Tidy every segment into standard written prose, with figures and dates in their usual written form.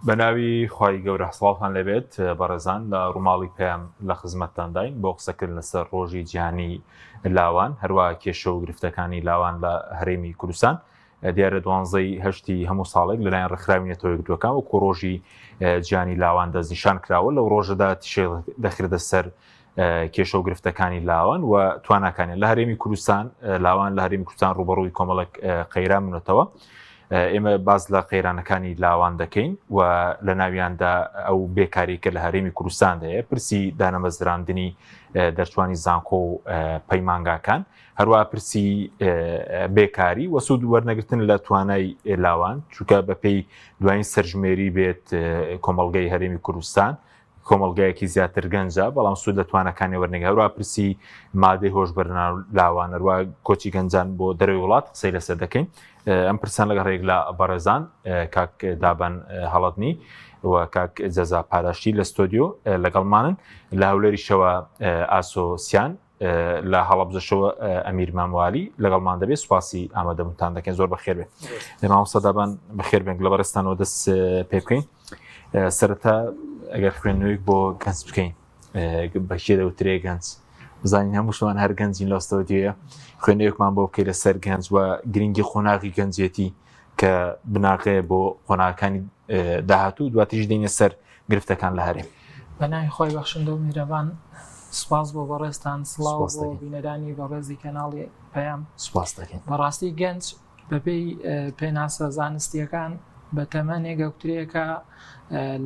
بە ناوی خوای گەورە سڵاوتان لێبێت بەڕێزان لە ڕووماڵی پەیام لە خزمەتتانداین بۆ قسەکردن لەسەر ڕۆژی جیهانی لاوان هەروە کێشە و گرفتەکانی لاوان لە هەرێمی کوردستان دیارە دوانزەی هەشتی هەموو ساڵێک لەلایەن ڕێکخراوی نەتەوەیەکگرتووەکان وەکو ڕۆژی جیهانی لاوان دەستنیشان کراوە لەو ڕۆژەدا تیشک دەخرێتە سەر کێشە و گرفتەکانی لاوان و تواناکانیان لە هەرێمی کوردستان لاوان لە هەرێمی کوردستان ڕوبەڕووی کۆمەڵک قەیران بوونەتەوە ئێمە باز لە قەیرانەکانی لاوان دەکەین و لە ناویاندا ئەو بێکاری کە لە هەرێمی کوردستان هەیە پرسی دانەمەزراندنی دەرچوانی زانکۆ و پەیمانگاکان هەروە پرسی بێکاری و سوود وەرنەگرتن لە توانای لاوان چونکە بەپێی دوایین سەرژمێری بێت کۆمەڵگەی هەرێمی کوردستان کۆمەڵگایەکی زیاتر گەنجە بەڵام سوود لە توانەکانی وەرنەگە هەروە پرسی مادەی هۆشبەر لاوان هەروە کۆچی گەنجان بۆ دەرەوەی وڵات قسەی لەسەر دەکەین ئەم پرسان لەگەڵ ڕێک لە بەڕێزان کاک دابان هەڵەتنی و کاک جەزا پاراشتی لە ستۆدیۆ لەگەڵمانن لە هەولێریشەوە ئاسۆ سیان لە هەڵەبجەشەوە ئەمیر ماموالی لەگەڵمان دەبێت سوپاسی ئامادەبوونتان دەکەین زۆر بەخێر بێن مامۆستا دابان بەخێر بێن لە بەڕێزتانەوە دەست پێ بکەین سەرەتا ئەگەر خوێندنەوەیەک بۆ گەنج بکەین بەکێ دەوترێ گەنج بزانین هەمووشمان هەر گەنجین لە ستۆدیۆیە خوێندنەوەیەکمان بۆ بکەی لەسەر گەنج و گرنگی قۆناغی گەنجێتی کە بناغەیە بۆ قۆناغەکانی داهاتوو دواتریش دێینە سەر گرفتەکان لە هەرێم. بە ناوی خوای بەخشندە و میهرەبان سوپاس بۆ بەڕێزتان سڵاو بۆ بینەرانی بەڕێزی کەناڵی پەیام. سوپاس دەکەین. بەڕاستی گەنج بەپێی پێناسە زانستییەکان بە تەمەنێک ئەوترێ کە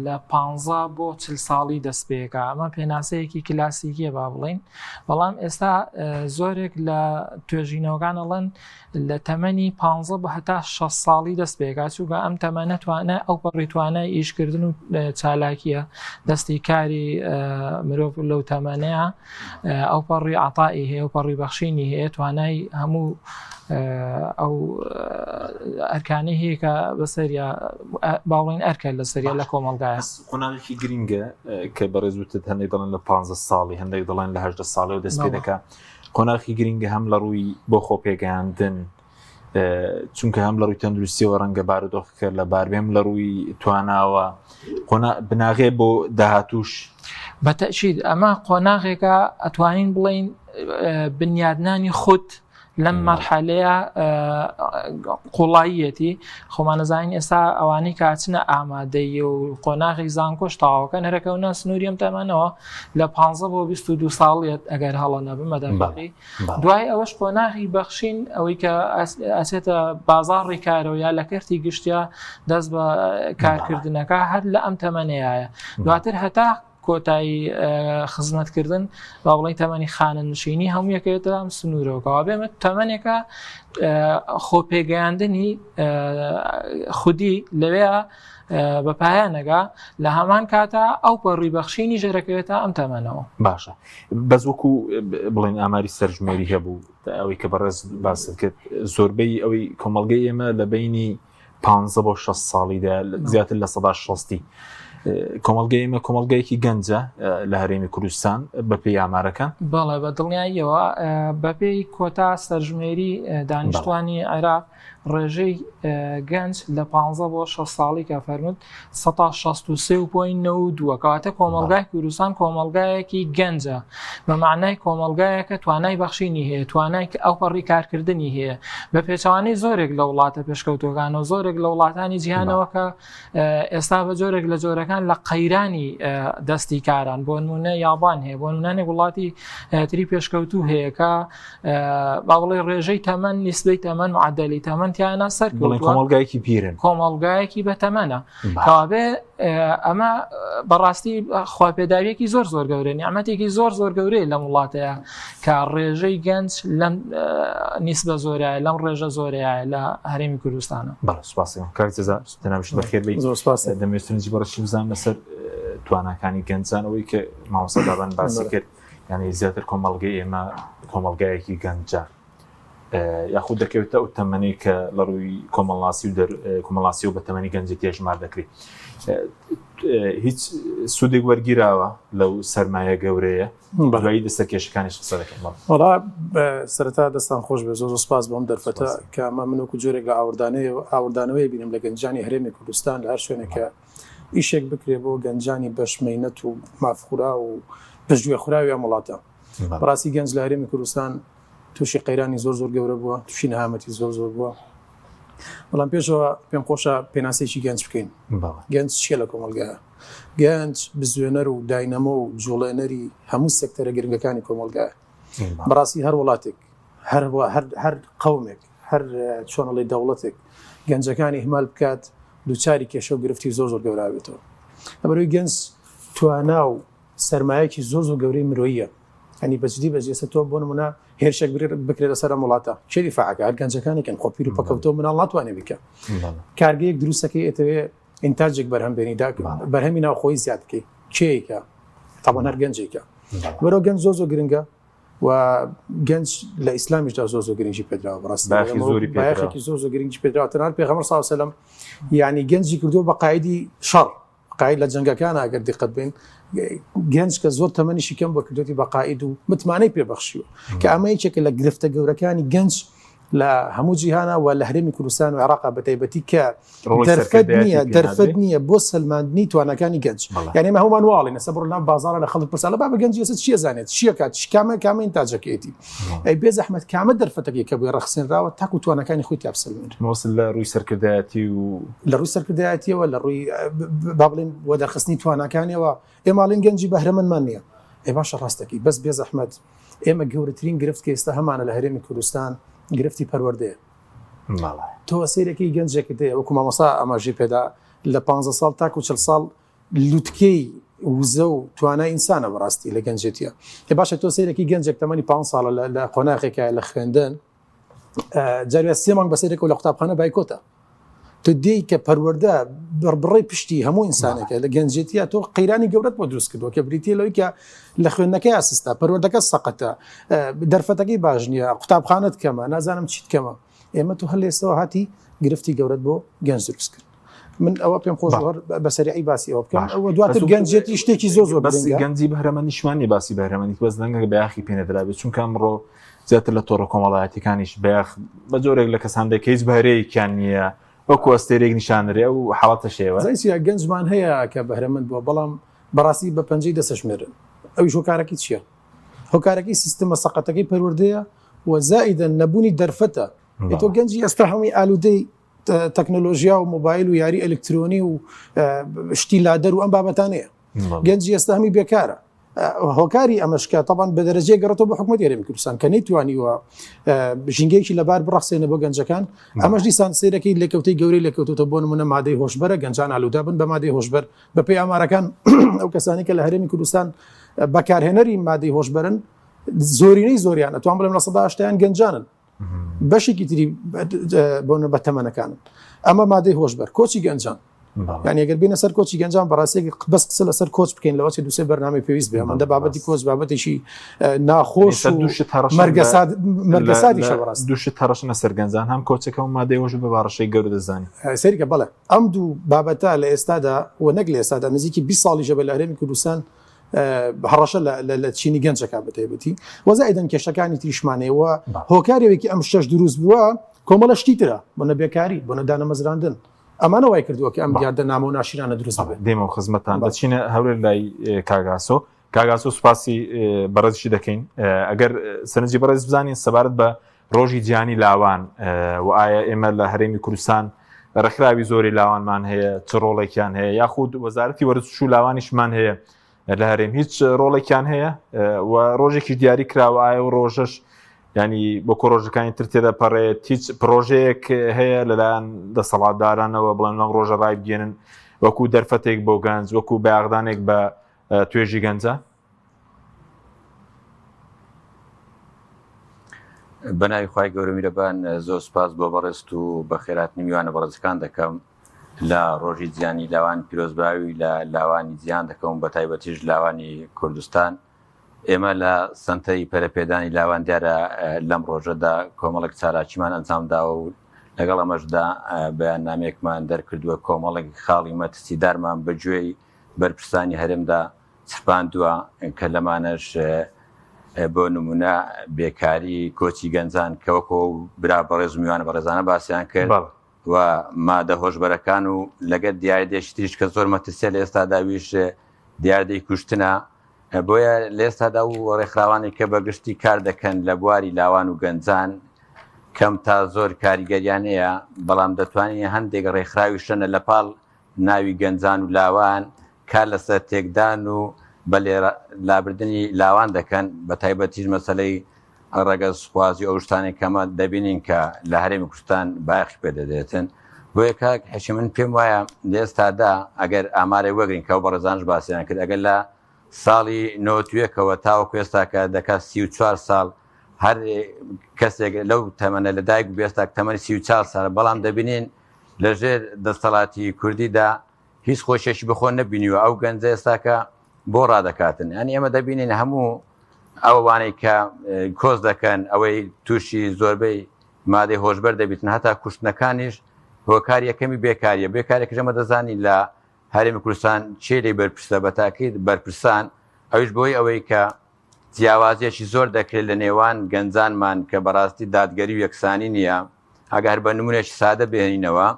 لە پانزە بۆ چل ساڵی دەست پێکا ئەمە پێناسەیەکی کلاسیکیە با بڵین بەڵام ئێستا زۆرێک لە توێژینەوەکان ئەڵێن لە تەمەنی پانزە بە هەتا 6 ساڵی دەست پێکا چووکە ئەم تەمەنە توانە ئەو پەڕی توانای ئیشکردن و چالاکیە دەستی کاری مرۆڤ لەو تەمەنەیە ئەو پەڕی عتائی هەیە و پەڕی بەخشینی هەیە توانای هەموو ئەو ئەرکانی هەیە کە بەسەریا باڵین ئەرکە لە سەریا لە کۆمەلگای قۆناغێکی گرنگە کە بەڕێز وتت هەندێک دەڵێن لە 15 ساڵی هەندێک دەڵێن لە 18 ساڵی و دەست پێ دەکا قۆناغی گرنگە هەم لە ڕووی بۆ خۆ پێگەیاندن چونکە هەم لە ڕووی تەندروستیەوە ڕەنگە بارودۆخەکە لە باربێم لە ڕووی تواناوە قۆنا بناغێ بۆ داهاتوش بە تەئکید ئەمە قۆناغێکە ئەتوانین بڵین بنیادنانی خود لەم مەرحەلەیە قوڵاییەتی خۆمانەزانین ئێستا ئەوانەی کاچنە ئامادەیی و قۆناغی زانکۆش تاوەکەن هەرەکەونە سنووریم تەمەنەوە لە پ بۆ 22 ساڵیت ئەگەر هەڵە نەبمە دەبی دوای ئەوەش قۆناغی بەخشین ئەوەی کە ئەچێتە بازاڕی کارەوە یا لە کەرتی گشتیا دەست بە کارکردنەکە هەر لە ئەم تەمەنەیە دواتر هەتا کۆتایی خزمەتکردن با بڵێن تەمەنی خانەنشینی هەموو یەکەوێتە ئەم سنوورەوە کەوا بێمە تەمەنێکە خۆپێگەیاندنی خودی لەوێ بە پایانەگا لە هەمان کاتا ئەو پەڕی بەخشینی ژەرەکەوێتە ئەم تەمەنەوە. باشە بەس وەکو بڵێن ئاماری سەرژمێری هەبوو ئەوەی کە بەڕێز باست کرد زۆربەی ئەوەی کۆمەڵگەی ئێمە لە بینی 15 بۆ 6 ساڵیدا زیاتر لە سەدا شەستی کۆمەڵگەی ئێمە کۆمەڵگەیەکی گەنجە لە هەرێمی کوردستان بەپێی ئامارەکان. بەڵێ بە دڵنیاییەوە بەپێی کۆتا سەرژمێری دانیشتوانی عێراق ڕێژەی گەنج لە 15 بۆ 6 ساڵی کە فەرمووت 63.92 کەواتە کۆمەڵگای کوردستان کۆمەڵگایەکی گەنجە بە معنای کۆمەڵگایەکە توانای بەخشینی هەیە توانای ئەو پەڕی کارکردنی هەیە بە پێچوانەی زۆرێک لە وڵاتە پێشکەوتوەکان و زۆرێک لە وڵاتانی جیهانەوە کە ئێستا بە جۆرێک لە جۆرەکان لە قەیرانی دەستی کاران بۆ نمونە یابان هەیە بۆ نمونانێک وڵاتی تری پێشکەوتوو هەیە کە با بڵێ ڕێژەی تەمەن نیسبەی تەمەن معدلی تەمەن تیانە سەر کۆمەڵگایەکی پیرن کۆمەڵگایەکی بە تەمەنە کەوابێ ئەمە بەڕاستی خواپێداویەکی زۆر زۆر گەورە نیعممەتێکی زۆر زۆر گەورەیە لەم وڵاتەیە کە ڕێژەی گەنج لەم نیسبە زۆرایە لەم ڕێژە زۆرەیە لە هەرێمی کوردستانە بەڵێ سوپاسی کاک جەزا جەنابیشت بەخێر بێی زۆر سپاس دەمەوێت سەرنجی بەڕێزیش بزانم لەسەر تواناکانی گەنجان ئەوەی کە مامۆستا دابان باسی کرد یعنی زیاتر کۆمەڵگەی ئێمە کۆمەڵگایەکی گەنجە یاخود دەکەوێتە ئەو تەمەنەی کە لە ڕووی کۆمەڵناسی و کۆمەڵناسی و بە تەمەنی گەنجێتی هەژمار دەکرێت هیچ سوودێک وەرگیراوە لەو سەرمایە گەورەیە بەغایی دەستە کێشەکانیش قسە دەکەم وەڵا سەرەتا دەستان خۆش بێ زۆر سپاس بۆم دەرفەتە کە ئەمە من وەکو جۆرێک لە ئاوردانەیە ئاوردانەوەی بینم لە گەنجانی هەرێمی کوردستان لە هەر شوێنێک کە. ئیشێک بکرێ بۆ گەنجانی بەشمەینەت و مافخوراو و پشتگوێخراوی ئەم وڵاتە. بەڕاستی گەنج لە هەرێمی کوردستان تووشی قەیرانی زۆر زۆر گەورە بووە، تووشی نەهامەتی زۆر زۆر بووە. بەڵام پێشەوە پێم خۆشە پێناسەیەکی گەنج بکەین. گەنج چییە لە کۆمەڵگایە؟ گەنج بزوێنەر و داینەمۆ و جوڵێنەری هەموو سێکتەرە گرنگەکانی کۆمەڵگایە. بەڕاستی هەر وڵاتێک، هەر هەر قەومێک، هەر چۆنەڵی دەوڵەتێک گەنجەکانی ئیهمال بکات دووچاری کێشە و گرفتی زۆر زۆر گەورە بێتەوە. لەبەرئەوەی گەنج توانا و سەرمایەکی زۆر زۆر گەورەی مرۆییە. یانی بە جدی بە جدی ئێستا تۆ بۆ نمونە هێرشێک بکرێتە سەر ئەم وڵاتە کێ دیفاعەکە هەر گەنجەکانی کەن خۆ پیر و پەکەوتەوە مناڵ ناتوانێت بیکە کارگەیەک دروستەکەی ئەتەوێ ئینتاجێک بەرهەم بێنی دا بەرهەمی ناوخۆی زیاد بکەی کێیکە تاوان هەر گەنجێکە بەرەو گەنج زۆر زۆر گرنگە و گەنج لە ئیسلامیشدا زۆر زۆر گرنگی پێدراوە بەڕاستی بایەخێکی زۆر زۆر گرنگی پێدراوە تەنانەت پێغەمبەر صلی الله علیه و سلم یعنی گەنجی کردووە بە قایدی شەڕ قائید لە جەنگەکانا ئەگەر دیقەت بین گەنج کە زۆر تەمەنیشی کەم بووە کردوێتی بە قائید و متمانەی پێبەخشیوە کە ئەمە یەکێکە لە گرفتە گەورەکانی گەنج لە هەموو جیهانە و لە هەرێمی کوردستان و عێراق بە تایبەتی کە دەرفەت نییە دەرفەت نییە بۆ سەلماندنی توانەکانی گەنج یعنی ئێمە هەموومان واڵین ئێستا بڕۆ ناو بازاڕە لە خەڵک پرسا لە بابە گەنج ئێستا چییە زانێت چییە کات کامە کامە ئینتاجەکەیەتی ئەی بێ زەحمەت کامە دەرفەتەکەی کە بۆی ڕەخسێنراوە تاکو توانەکانی خۆی تیا بسەلمێنێت؟ مەبەستت لە ڕووی سەرکردایەتی و. لە ڕووی سەرکردایەتیەوە لە ڕووی با بڵێین وەدەرخستنی تواناکانیەوە ئێمە ئەڵێین گەنجی بەهرەمەندمان نییە ئێ باشە ڕاست دەکەی بەس بێ زەحمەت ئێمە گەورەترین گرفت کە ئێستا هەمانە لە هەرێمی کوردستان گرفتی پەروەردەیە تۆ سەیرەکەی گەنجێکت هەیە وەکو مامۆستا ئاماژەی پێدا لە 15 ساڵ تاکو 40 ساڵ لوتکەی وزە و توانای ئینسانە بەڕاستی لە گەنجێتیە ئێ باشە تۆ سەیرەکی گەنجێک تەمەنی 5 ساڵە لە قۆناغێکە لە خوێندن جاروێ سێ مانگ بەسەرێک و لە قوتابخانە بایکۆتە تۆ دێی کە پەروەردە بڕبڕی پشتی هەموو ئینسانێکە لە گەنجێتیە تۆ قەیرانی گەورەت بۆ دروست کردووە کە بریتە لەوەی کە لە خوێندنەکەی ئاسستا پەروەردەکە سەقەتە دەرفەتەکەی باش نییە قوتابخانەت کەمە نازانم چیت کەمە ئێمە تۆ هەر لێسەوە هاتی گرفتی گەورەت بۆ گەنج دروست کرد من ئەوە پێم خۆش هەر بە سەریعی باسی ئەوە بکەم ئەوە دواتر گەنجێتی شتێکی زۆر زۆر بەس گەنجی بەهرەمەندیشمان نیە باسی بەهرەمەندی بەس دەنگەکە بەیاخی پێ نەدرابێت چونکە ئەمڕۆ زیاتر لە تۆڕە کۆمەڵایەتیەکانیش بەیاخ بە جۆرێک لە کەسان دێک هیچ بەهرەیەکیان نییە وەکو ئەستێرێک نیشاندرێ ئەو حاڵەتە شێوە زانیسیا گەنجمان هەیە کە بەهرەمەند بووە بەڵام بەڕاستی بە پەنجەی دەسەشمێرن ئەویش هۆکارەکەی چییە هۆکارەکەی سیستمە سەقەتەکەی پەروەردەیە و زائیدەن نەبوونی دەرفەتە تۆ گەنجی ئێستا هەمووی ئالوودەی تەکنەلۆژیا و مۆبایل و یاری ئەلکترۆنی و شتی لادەر و ئەم بابەتانەیە گەنجی ئێستا هەمی بێکارە هۆکاری ئەمەشکە تەبان بە دەرەجەیە گەڕێتەوە بۆ حکوومەت هەرێمی کوردستان کە نەیتوانیوە ژینگەیەکی لەبار بڕەخسێنە بۆ گەنجەکان ئەمەش دیسان سیرەکەی لێکەوتەی گەورەی لێکەوتوتە بۆ نمونە مادەی هۆشبەرە گەنجان ئالوودە بن بە مادەی هۆشبەر بە پێی ئامارەکان ئەو کەسانی کە لە هەرێمی کوردستان بەکارهێنەری مادەی هۆشبەرن زۆرینەی زۆریان ئەتوان بڵێم لە سەدا هەشتایان گەنجانن بەشێکی تری بۆ بە تەمەنەکانن ئەمە مادەی هۆشبەر کۆچی گەنجان یعنی ئەگەر بینە سەر کۆچی گەنجان بەڕاستێک بەس قسە لەسەر کۆچ بکەین لەوە چێ دوسێ بەرنامەی پێویست بێ ئەمەندە بابەتی کۆچ بابەتێکی ناخۆش مەرگەسات مەرگەساتیشە بەڕاست دووشت هەڕەشنە سەر گەنجان هەم کۆچەکە و مادەی هۆش بە باڕەشەی گەورە دەزانی سەیرکە بەڵێ ئەم دوو بابەتە لە ئێستادا و نەک لە ئێستادا نزیکی 20 ساڵیشە بە لە هەرێمی کوردستان هەڕەشە لە چینی گەنجەکان بەتایبەتی وەزایدەن کێشەکانی تریشمانەیەوە هۆکارێکی ئەم شتەش دروست بووە کۆمەڵە شتی ترە بۆ نە بێکاری بۆ نە دانەمەزراندن ئەمانە وای کردووە کە ئەم دیاردە نامە و ناشیرانە دروست بێت دێمەوە خزمەتان دەچینە هەولێر لای کاگاسۆ کاگاسۆ سوپاسی بەڕێزیشی دەکەین ئەگەر سەرنجی بەڕێز بزانین سەبارەت بە ڕۆژی جیهانی لاوان و ئایا ئێمە لە هەرێمی کوردستان ڕێکخراوی زۆری لاوانمان هەیە چ ڕۆڵێکیان هەیە یاخود وەزارەتی وەرزش و لاوانیشمان هەیە لە هەرێم هیچ ڕۆڵێکیان هەیە و ڕۆژێکی دیاری کراوە ئایا و ڕۆژەش ینی بۆ کۆ ڕۆژەکانی تر تێدەپەڕێت هیچ پرۆژەیەک هەیە لەلایەن دەسەڵاتدارانەوە بڵێن لەم ڕۆژە ڕایبگەێنن وەکو دەرفەتێک بۆ گەنج وەکو بایەخدانێک بە توێژی گەنجە؟ بەناوی خوای گەورە میرەبان زۆر سپاس بۆ بەڕێزت و بەخێراتنی میوانە بەڕێزەکان دەکەم لە ڕۆژی جیهانی لاوان پیرۆزباوی لە لاوانی جیهان دەکەم بە تایبەتیش لاوانی کوردستان ئێمە لە سەنتەری پەرەپێدانی لاوان دیارە لەم ڕۆژەدا کۆمەڵێک چالاکیمان ئەنجام داوە و لەگەڵ ئەمەشدا بەیاننامەیەکمان دەرکردووە کۆمەڵێک خاڵی مەترسیدارمان بەگوێی بەرپرسانی هەرێمدا چرپاندووە کە لەمانەش بۆ نمونە بێکاری کۆچی گەنجان کە وەکو ئەو برا بەڕێز و میوانە بەڕێزانە باسیان کرد. و مادە هۆشبەرەکان و لەگەر دیاردەیەکی تریش کە زۆر مەترسیە لە ئێستادا ویش دیاردەی کوشتنە بۆیە لە ئێستادا و ڕێکخراوانی کە بە گشتی کار دەکەن لە بواری لاوان و گەنجان کەم تا زۆر کاریگەریان هەیە بەڵام دەتوانین هەندێک ڕێکخراوی شەنە لە پاڵ ناوی گەنجان و لاوان کار لەسەر تێکدان و بە لابردنی لاوان دەکەن بە تایبەتیش مەسەلەی ڕەگەزخوازی و ئەو شتانەی کەمە دەبینین کە لە هەرێمی کوردستان بایەخی پێ دەدرێتن بۆیە کاک حەشی من پێم وایە لە ئێستادا ئەگەر ئامارێک وەگرین کە ئەو بەڕێزانش باسیان کرد ئەگەر لە ساڵی نۆتوێکەوە تاوەکو ئێستا کە دەکات 34 ساڵ هەر کەسێک لەو تەمەنە لە دایک بێستا تەمەنی 34 ساڵ بەڵام دەبینین لەژێر دەستەڵاتی کوردیدا هیچ خۆشیەکی بەخۆ نەبینیوە ئەو گەنجە ئێستاکە بۆ ڕادەکاتن یانی ئێمە دەبینین هەموو ئەوانەی کە کۆز دەکەن ئەوەی تووشی زۆربەی مادەی هۆشبەر دەبیتن هەتا کوشتنەکانیش هۆکار یەکەمی بێکاریە بێکارێکیش ئەمە دەزانین لە هەرێمی کوردستان چێ لێی بەرپرسە بە تاکید بەرپرسان ئەویش بۆی ئەوەی کە جیاوازیەکی زۆر دەکرێت لە نێوان گەنجانمان کە بەڕاستی دادگەری و یەکسانی نییە ئەگەر هەر بە نمونێکی سادە بهێنینەوە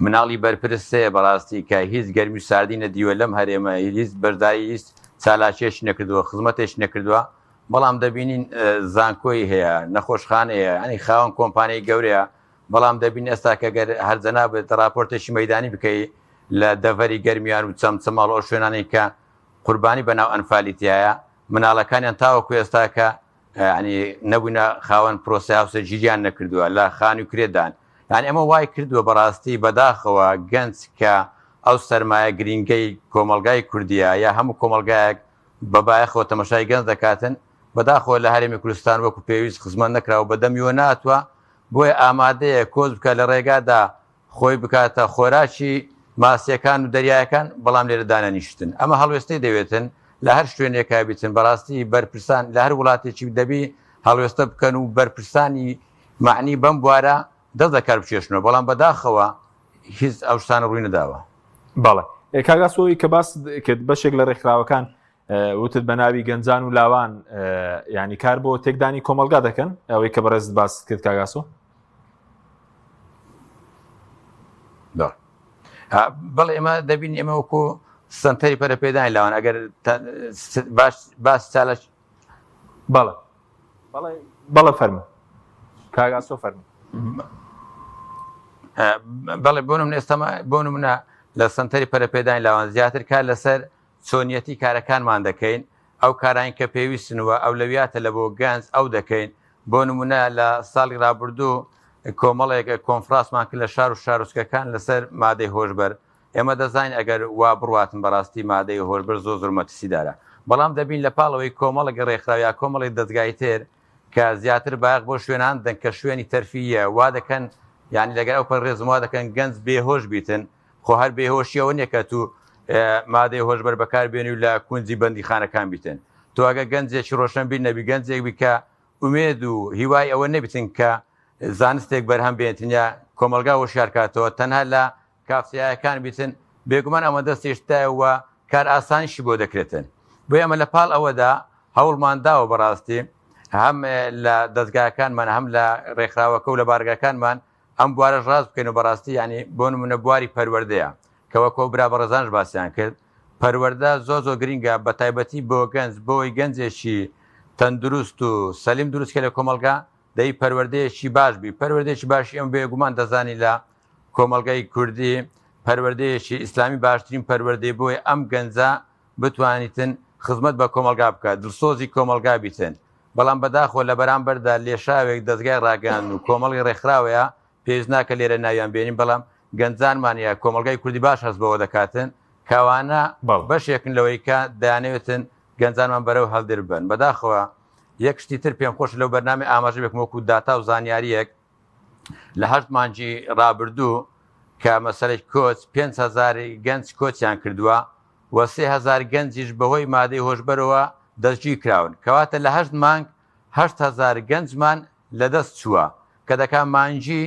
مناڵی بەرپرس هەیە بەڕاستی کە هیچ گەرمی و ساردی نەدیوە لەم هەرێمە هیچ بەشداری هیچ چالاکیەکی نەکردووە خزمەتێکی نەکردووە بەڵام دەبینین زانکۆی هەیە نەخۆشخانەیە ئەنی خاوەن کۆمپانیای گەورەیە بەڵام دەبین ئێستا کە گەر هەر جەنابت راپۆرتێکی مەدانی بکەی لە دەڤەری گەرمیان و چەمچەماڵ ئەو شوێنانەی کە قوربانی بەناو ئەنفالی تایە مناڵەکانیان تاوەکو ئێستا کە یانی نەبووینە خاوەن پرۆسەی هاوسەرگیریان نەکردووە لە خانووی کرێدان یانی ئەمە وای کردووە بەڕاستی بەداخەوە گەنج کە ئەو سەرمایە گرینگەی کۆمەڵگای کوردیە یا هەموو کۆمەڵگایەک بە بایەخەوە تەمەشای گەنج دەکاتن بەداخەوە لە هەرێمی کوردستان وەکو پێویست خزمەت نەکراوە بەدەمیەوە ناتوە بۆیە ئامادەیە کۆچ بکە لە ڕێگادا خۆی بکاتە خۆراکی ماسیەکان و دەریایەکان بەڵام لێرە دانەنیشتن ئەمە هەڵوێستەی دەوێتن لە هەر شوێنێکا بیتن بەڕاستی بەرپرسان لە هەر وڵاتێکی دەبی هەڵوێستە بکەن و بەرپرسانی مەعنی بەم بوارە دەست لە کار بکێشنەوە بەڵام بەداخەوە هیچ ئەو شتانە ڕووی نەداوە. بەڵێ کاک ئاسۆ ئەوەی کە باست کرد بەشێک لە ڕێکخراوەکان وتت بە ناوی گەنجان و لاوان ینی کار بۆ تێکدانی کۆمەلگا دەکەن ئەوەی کە بەڕێزت باست کرد کاک ئاسۆ بەڵێ ئێمە دەبین ئێمە وەکو سنتەری پەرەپێدانی لاوان ئەگەر باش باس چالش بەڵێ بەڵێ بەڵێ فەرموو کاک ئاسۆ فەرموو بەڵێ بۆ من ئێستا بۆ منە لە سنتەری پەرەپێدانی لاوان زیاتر کار لەسەر چۆنیەتی کارەکانمان دەکەین، ئەو کارانەی کە پێویستن و ئەولەویاتە لە بۆ گەنج ئەو دەکەین، بۆ نموونە لە ساڵی رابردوو کۆمەڵێک کۆنفراسمان کرد لە شار و شارۆچکەکان لەسەر مادەی هۆشبەر، ئێمە دەزانین ئەگەر وا بڕواتن بەڕاستی مادەی هۆشبەر زۆر زۆر مەترسیدارە، بەڵام دەبین لە پاڵ ئەوەی کۆمەڵێک رێکخراو یا کۆمەڵێک دەزگای تر کە زیاتر بایەخ بۆ شوێنان دەن کە شوێنی تەرفییە وا دەکەن یانی لەگەر ئەو پەر رێزم وا دەکەن گەنج بێهۆش بیتن خۆ هەر بێهۆشی ئەوە نیە کە تو مادەی هۆشبەر بەکار بێنی و لە کونجی بەندیخانەکان بیتن. تۆ ئەگەر گەنجێکی ڕۆشنبیر نەبی، گەنجێک بی کە ئومێد و هیوای ئەوە نەبیتن کە زانستێک بەرهەم بێنتن یا کۆمەڵگا هۆشیار کاتەوە، تەنها لە کافتریایەکان بیتن، بێگومان ئەمە دەستیش تایە و کار ئاسانیشی بۆ دەکرێتن. بۆیە ئەمە لە پاڵ ئەوەدا هەوڵمان داوە بەڕاستی هەم لە دەزگاکانمان هەم لە ڕێکخراوەکە و لە بارگاکانمان ئەم بوارەش ڕاست بکەین و بەڕاستی یانی بۆ نمونە بواری پەروەردەیە کە وەک ئەو برا بەڕێزانش باسیان کرد پەروەردە زۆر زۆر گرینگە بە تایبەتی بۆ گەنج بۆی گەنجێکی تەندروست و سەلیم دروست کە لە کۆمەڵگا دەی پەروەردەیەکی باش بی پەروەردەیەکی باشی ئەم بێگومان دەزانی لە کۆمەڵگای کوردی پەروەردەیەکی ئیسلامی باشترین پەروەردەی بۆی ئەم گەنجە بتوانیتن خزمەت بە کۆمەڵگا بکات دڵسۆزی کۆمەڵگا بیتن بەڵام بەداخەوە لەبەرامبەردا لێشاوێک دەزگای ڕاگەیاندن و کۆمەڵی ڕێکخراوەیە پێویست ناکە لێرە ناویان بێنین بەڵام گەنجانمان یا کۆمەڵگای کوردی باش هەست بەوە دەکاتن کەوانە بەشێکن لەوەی کە دەیانەوێتن گەنجانمان بەرەو هەڵدێر ببەن بەداخەوە یەک شتی تر پێم خۆشە لەو بەرنامەی ئاماژە بێکم وەکو داتا و زانیاریەک لە هەشت مانگی ڕابردوو کە مەسەلەی کۆچ 5هزار گەنج کۆچیان کردووە و 3000 گەنجیش بەهۆی مادەی هۆشبەرەوە دەستگیر کراون کەواتە لە هەشت مانگ 8000 گەنجمان لەدەست چووە کە دەکا مانگی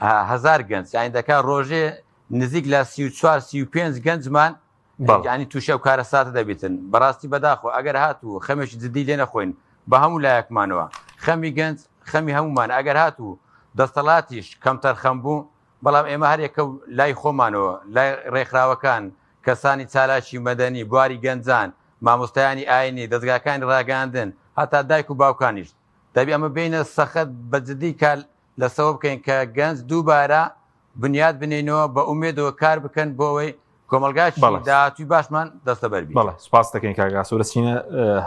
هزار گەنج یانی دەکا ڕۆژێ نزیک لە 34 35 گەنجمان یانی تووشی ئەو کارەساتە دەبیتن بەڕاستی بەداخۆ ئەگەر هاتوو خەمێکی جدی لێ نەخۆین بە هەموو لایەکمانەوە خەمی گەنج خەمی هەمومان ئەگەر هاتوو دەستەڵاتیش کەمتەرخەم بوو. بەڵام ئێمە هەر یەکە و لای خۆمانەوە، لای ڕێکخراوەکان، کەسانی چالاکی مەدەنی، بواری گەنجان، مامۆستایانی ئاینی، دەزگاکانی ڕاگەیاندن، هەتا دایک و باوکانیش دەبی ئەمە بێینە سەخت بە جدی کار لەسەوە بکەین کە گەنج دووبارە بنیات بنێینەوە بە ئومێدەوە کار بکەن بۆ ئەوەی کۆمەڵگاکی داهاتووی باشمان دەستەبەر بێت. بەڵێ سوپاس دەکەین کاک ئاسۆ. دەچینە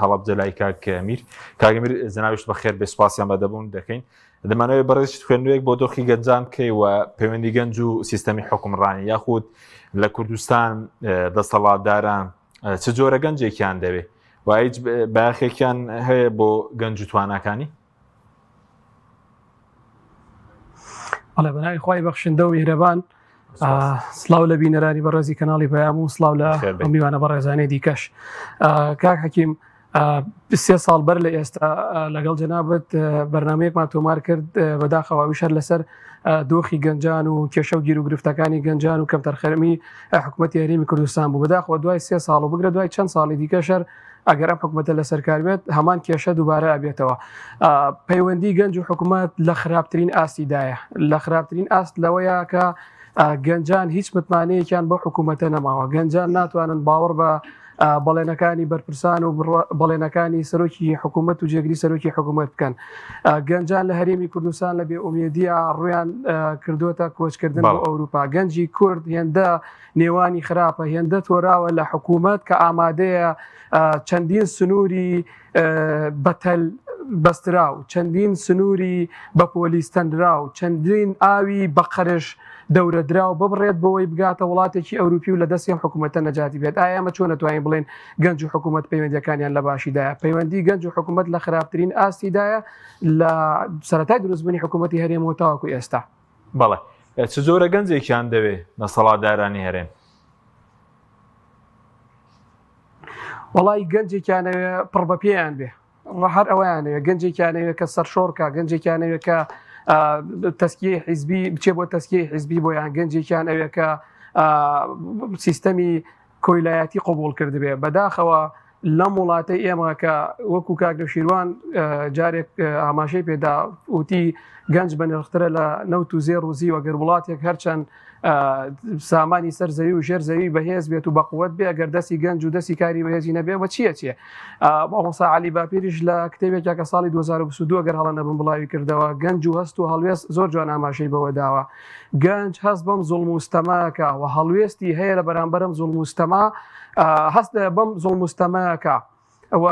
هەڵەبجە لای کاک میر. کاک میر جەنابیشت بەخێر بێ سوپاسیان بە دەبوون دەکەین. دەمانەوێت بەڕێزیشت خوێندنەوەیەک بۆ دۆخی گەنجان بکەی و پەیوەندی گەنج و سیستەمی حکومڕانی یاخود لە کوردستان دەسەڵاتداران چ جۆرە گەنجێکیان دەوێ و هیچ بایەخێکیان هەیە بۆ گەنج و تواناکانی؟ بەڵێ بەناوی خوای بەخشندە و میهرەبان سلااو لە بینەرانی بەڕێزی کەناڵی پەیام و سلااو لە میوانە بەڕێزانەی دیکەش کاک حەکیم سێ ساڵ بەر لە ئێستا لەگەڵ جەنابەت بەرنمەیەکمان تۆمار کرد بەداخەوە ئەویش هەر لەسەر دۆخی گەنجان و کێشە و گیر و گرفتەکانی گەنجان و کەمتەرخەمی حکوومەتی هەرێمی کوردستان بوو بەداخەوە دوای سێ ساڵ و بگرە دوای چەند ساڵی دیکە شەر ئەگەر ئەم حکوومەتە لەسەر کار بێت هەمان کێشە دووبارە ئەبێتەوە پەیوەندی گەنج و حکوومەت لە خراپترین ئاستیدایە لە خراپترین ئاست لەوەیە کە گەنجان هیچ متمانەیەکیان بۆ حکوومەتە نەماوە گەنجان ناتوانن باوەڕ بە بەڵێنەکانی بەرپرسان و بەڵێنەکانی سەرۆکی حکوومەت و جێگری سەرۆکی حکوومەت بکەن گەنجان لە هەرێمی کوردستان لە بێ ئومێدیە ڕویان کردوتە کۆچکردن بۆ ئەوروپا گەنجی کورد هێندە نێوانی خراپە هێندە تۆراوە لە حکوومەت کە ئامادەیە چەندین سنووری بەتەل بەستراو چەندین سنووری بە پۆلیس تەنراو چەندین ئاوی بە قەرش دەورەدراو ببڕێت بۆی بگاتە وڵاتێکی ئەوروپی و لە دەستی ئەم حکوومەتە نەجاتی بێت ئایا ئەمە چۆن ئەتوانین بڵێن گەنج و حکوومەت پەیوەندیەکانیان لە باشیدایە پەیوەندی گەنج و حکوومەت لە خراپترین ئاستیدایە لە سەرەتای دروستبوونی حکوومەتی هەرێمەوە تاوەکو ئێستا. بەڵێ چ جۆرە گەنجێکیان دەوێ دەسەڵاتدارانی هەرێم؟ وەڵی گەنجێکیانەوێ پڕ بە پێیان بێ هەر ئەوەیانەوێ گەنجێکیانەوێ کە سەرشۆڕکە گەنجێکیانەوێ کە تەسکی حیزبی بچێ بۆ تەسکی حیزبی بۆیان گەنجێکیان ئەوێ کە سیستەمی کۆیلایەتی قبول کردبێ بەداخەوە لەم وڵاتەی ئێمە کە وەکو کاک نەوشیروان جارێک ئاماژەی پێدا وتی گەنج بەنرخترە لە نەوت و زێڕ و زیوە گەر وڵاتێک هەرچەند سامانی سەر زەوی و ژێر زەوی بەهێز بێت و بەقوت بێ ئەگەر دەستی گەنج و دەستی کاری بەهێزی نەبێ بە چیە چیە مامۆستا علی باپیریش لە کتێبێکا کە ساڵی 2022 گەر هەڵە نەبم بڵاوی کردەوە گەنج و هەست و هەڵوێست زۆر جوان ئاماژەی بەوە داوە گەنج هەست بەم زوڵم و ستەمەکە و هەڵوێستی هەیە لە بەرامبەرم زوڵم و ستەما هەست بەم زوڵم و ستەمەکە و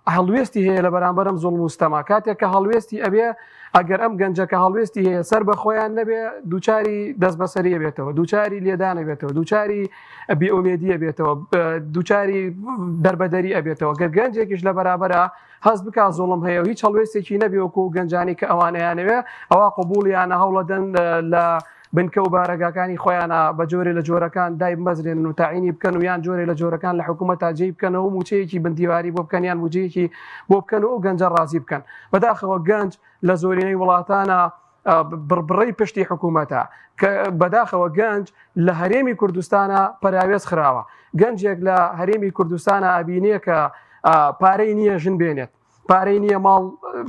هەڵوێستی هەیە لە بەرامبەرم زوڵم و ستەما کاتێک کە هەڵوێستی ئەبێ ئەگەر ئەم گەنجەکە هەڵوێستی هەیە سەر بە خۆیان نەبێ دووچاری دەستبەسەری بێتەوە دووچاری لێدانە بێتەوە دووچاری بێئومێدیە بێتەوە دووچاری دەربەدەری ئەبێتەوە گەر گەنجێکیش لە بەرابەرە هەست بکا زوڵم هەیە و هیچ هەڵوێستێکی نەبێ وەکو گەنجانی کە ئەوانەیانەوێ ئەوە قبوڵیانە هەوڵەدەن لە بنکە و بارەگاکانی خۆیانە بە جۆرێ لە جۆرەکان دایبمەزرێنن و تاعینی بکەن و یان جۆرێ لە جۆرەکان لە حکوومەتا جێی بکەنەوە و مووچەیەکی بندیواری بۆ بکەن یان مووچەیەکی بۆ بکەن و ئەو گەنجە ڕازی بکەن بەداخەوە گەنج لە زۆرینەی وڵاتانە بڕبڕەی پشتی حکوومەتە کە بەداخەوە گەنج لە هەرێمی کوردستانە پەراوێز خراوە گەنجێک لە هەرێمی کوردستانە ئەبینێ کە پارەی نییە ژن بێنێت پارەی نییە ماڵ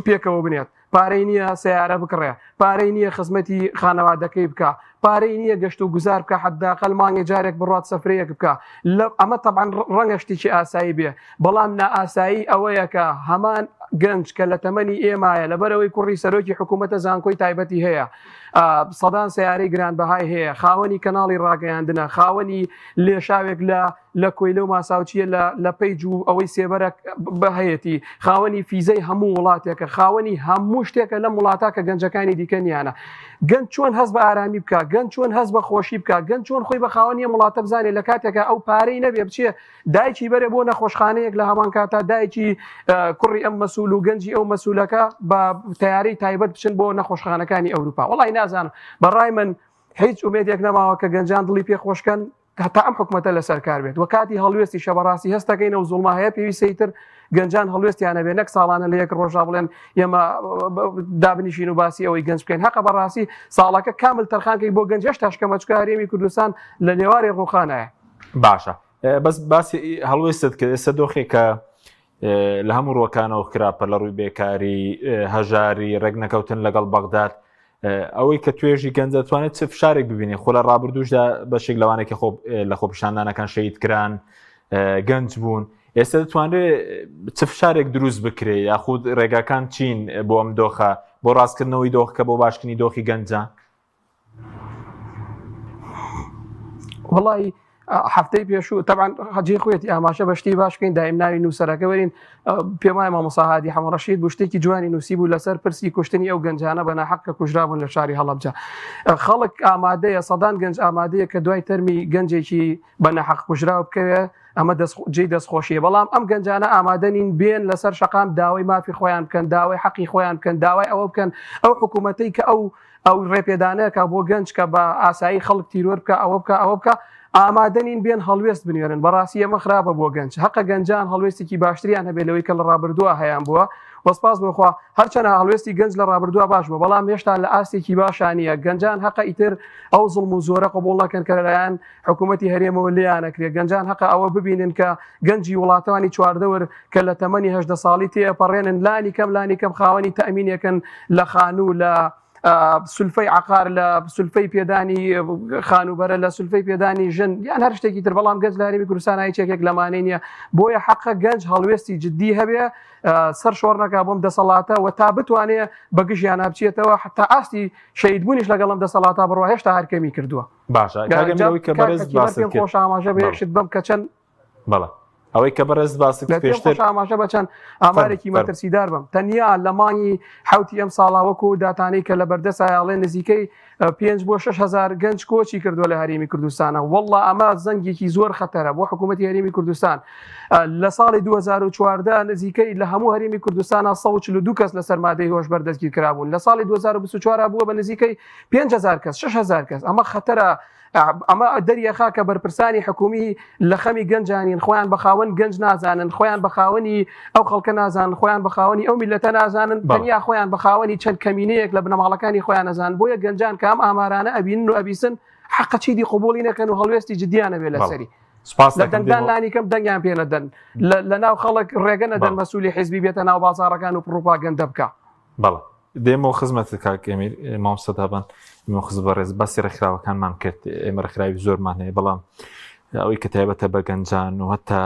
پێکەوە بنێت پارەی نییە سیارە بکڕێ پارەی نییە خزمەتی خانەوادەکەی بکە پارەی نییە گەشت و گوزار بکە حداقل مانگێ جارێک بڕات سەفرەیەک بکە لە ئەمە طبعا ڕەنگە شتێکی ئاسایی بێ بەڵام نائاسایی ئەوەیە کە هەمان گەنج کە لە تەمەنی ئێمایە لەبەرەوەی کوڕی سەرۆکی حکوومەتە زانکۆی تایبەتی هەیە سەدان سیارەی گرانبەهای هەیە خاوەنی کەناڵی ڕاگەیاندنە خاوەنی لێشاوێک لە لە کۆیلە و ماساوچیە لە لە page و ئەوەی سێبەرە بەهەیەتی خاوەنی فیزەی هەموو وڵاتێکە خاوەنی هەموو شتێکە لەم وڵاتە کە گەنجەکانی دیکە نیانە گەنج چۆن هەست بە ئارامی بکە گەنج چۆن هەست بە خۆشی بکە گەنج چۆن خۆی بە خاوەنی ئەم وڵاتە بزانێت لە کاتێکا ئەو پارەی نەبێ بچێ دایکی بەرێ بۆ نەخۆشخانەیەک لە هەمان کاتا دایکی کوڕی ئەم مەسول و گەنجی ئەو مەسولەکە بە تەیارەی تایبەت بچن بۆ نەخۆشخانەکانی ئەوروپا وڵی نازانم بەڕای من هیچ ئومێدێک نەماوە کە گەنجان دڵی پێ خۆشکەن هەتا ئەم حکومەتە لەسەر کار بێت و کاتی هەڵوێستیشە بەڕاستی هەستەکەین ئەو زوڵمە هەیە پێویستە ئیتر گەنجان هەڵوێستیان هەبێت نەک ساڵانە لە یەک ڕۆژا بڵێن ئێمە دابنیشین و باسی ئەوەی گەنج بکەین هەقە بەڕاستی ساڵەکە کامل تەرخانکەی بۆ گەنج هێشتاش کەمە چونکە هەرێمی کوردستان لە لێواری ڕوخانایە. باشە بەس باسی هەڵوێستت کرد ئێستا دۆخێکە لە هەموو ڕوەکانەوە خراپە لە ڕووی بێکاری هەژاری ڕێک نەکەوتن لەگەڵ بەغداد. ئەوەی کە توێژی گەنج دەتوانێت چ فشارێک ببینێ خۆ لە ڕابردووشدا بەشێک لەوانێکی خۆ لە خۆپیشاندانەکان شەید کران گەنج بوون ئێستا دەتوانرێت چ فشارێک دروست بکرێ یاخود ڕێگاکان چین بۆ ئەم دۆخە بۆ ڕاستکردنەوەی دۆخەکە بۆ باشکردنی دۆخی گەنجە؟ وڵی هەفتەی پێشوو تەبعەن جێی خۆیەتی ئاماژە بە شتی باش بکەین دایم ناوی نووسەرەکە وەرین پێم وایە مامۆستا هادی حەمەڕەشید بوو شتێکی جوانی نووسی بوو لەسەر پرسی کوشتنی ئەو گەنجانە بە ناحەق کە کوژرابوون لە شاری هەڵەبجە خەڵک ئامادەیە سەدان گەنج ئامادەیە کە دوای تەرمی گەنجێکی بە ناحەق کوژراو بکەوێ ئەمە جێی دەستخۆشیە بەڵام ئەم گەنجانە ئامادە نین بێن لەسەر شەقام داوای مافی خۆیان بکەن داوای حەقی خۆیان بکەن داوای ئەوە بکەن ئەو حکوومەتەی کە ئەو ئەو ڕێپێدانە کە بۆ گەنج کە بە ئاسایی خەڵک تیرۆر بکە ئەوە بکە ئەوە بکە ئامادە نین بێن هەڵوێست بنوێنن بەڕاستی ئەمە خراپە بۆ گەنج هەقە گەنجان هەڵوێستێکی باشتریان هەبێت لەوەی کە لە ڕابردووە هەیان بووە وەسپاس بۆخوا هەرچەنە هەڵوێستی گەنج لە ڕابردووە باش بوو بەڵام هێشتا لە ئاستێکی باشانیە گەنجان هەقە ئیتر ئەو زوڵم و زۆرە قبوڵ نەکەن کە لەلایەن حکوومەتی هەرێمەوە لێیانەکرێت گەنجان هەقە ئەوە ببینن کە گەنجی وڵاتانی چواردەور کە لە تەمەنی هەدە ساڵی تێپەڕێنن لانی کەم لانی کەم خاوەنی تەمینێکن لە خانوو لە سولفەی عقار لە سولفەی پێدانی خانوبەرە لە سولفەی پێدانی ژن یان هەر شتێکی تر بەڵام گەنج لە هەرێمی کوردستان هیچ یەکێک لەمانەی نییە بۆیە حەقە گەنج هەڵوێستی جددی هەبێ سەر شۆڕ نەکا بۆم دەسەڵاتە و تا بتوانێ بە گژیانە بچێتەوە حتا ئاستی شەهیدبوونیش لەگەڵم دەسەڵاتە بڕوا هێشتا هەر کەمی کردووە. باشە کاک ئەمیر ئەوەی کە بەڕێز باست کرد خۆش ئاماژە بە یەک شت بەم کە چەند بەڵێ ئەوەی کە بەڕێز باست کرد پێشتر ئاماژە بە چەند ئامارێکی مەترسیدار بم تەنیا لە مانگی حوتی ئەم ساڵا وەکو داتانەی کە لە بەردەسایە ئەڵێ نزیکەی 5 بۆ 6 هزار گەنج کۆچی کردووە لە هەرێمی کوردستانە والله ئەمە زەنگێکی زۆر خەتەرە بۆ حکوومەتی هەرێمی کوردستان لە ساڵی 2014 نزیکەی لە هەموو هەرێمی کوردستانە 142 کەس لەسەر مادەی هۆشبەر دەستگیر کرابوون لە ساڵی 2024 بووە بە نزیکەی 5000 کەس 6000 کەس ئەمە خەتەرە ئەمە دەریەخا کە بەرپرسانی حکومی لە خەمی گەنجانین خۆیان بە خاوەن گەنج نازانن خۆیان بە خاوەنی ئەو خەڵکە نازانن خۆیان بە خاوەنی ئەو میلەتە نازانن تەنیا خۆیان بە خاوەنی چەند کەمینەیەک لە بنەماڵەکانی خۆیان نەزان بۆیە گەنجان کە ئەم ئامارانە ئەبینن و ئەبیسن حەقە چیدی قوبوڵی نەکەن و هەڵوێستی جدیانە بێ لەسەری سپاس لە دەنگدان لانی کەم دەنگیان پێ نەدەن لە ناو خەڵک ڕێگە نەدەن مەسوولی حیزبی بێتە ناو بازاڕەکان و پڕوپاگەندە بکە. بەڵێ دێمەوە خزمەتت کاک ئەمیر مامۆستا دابان خز بەڕێز باسی ڕێکخراوەکانمان کرد ئێمە ڕێکخراوی زۆرمان هەیە بەڵام ئەوەی کە تایبەتە بە گەنجان و هەتا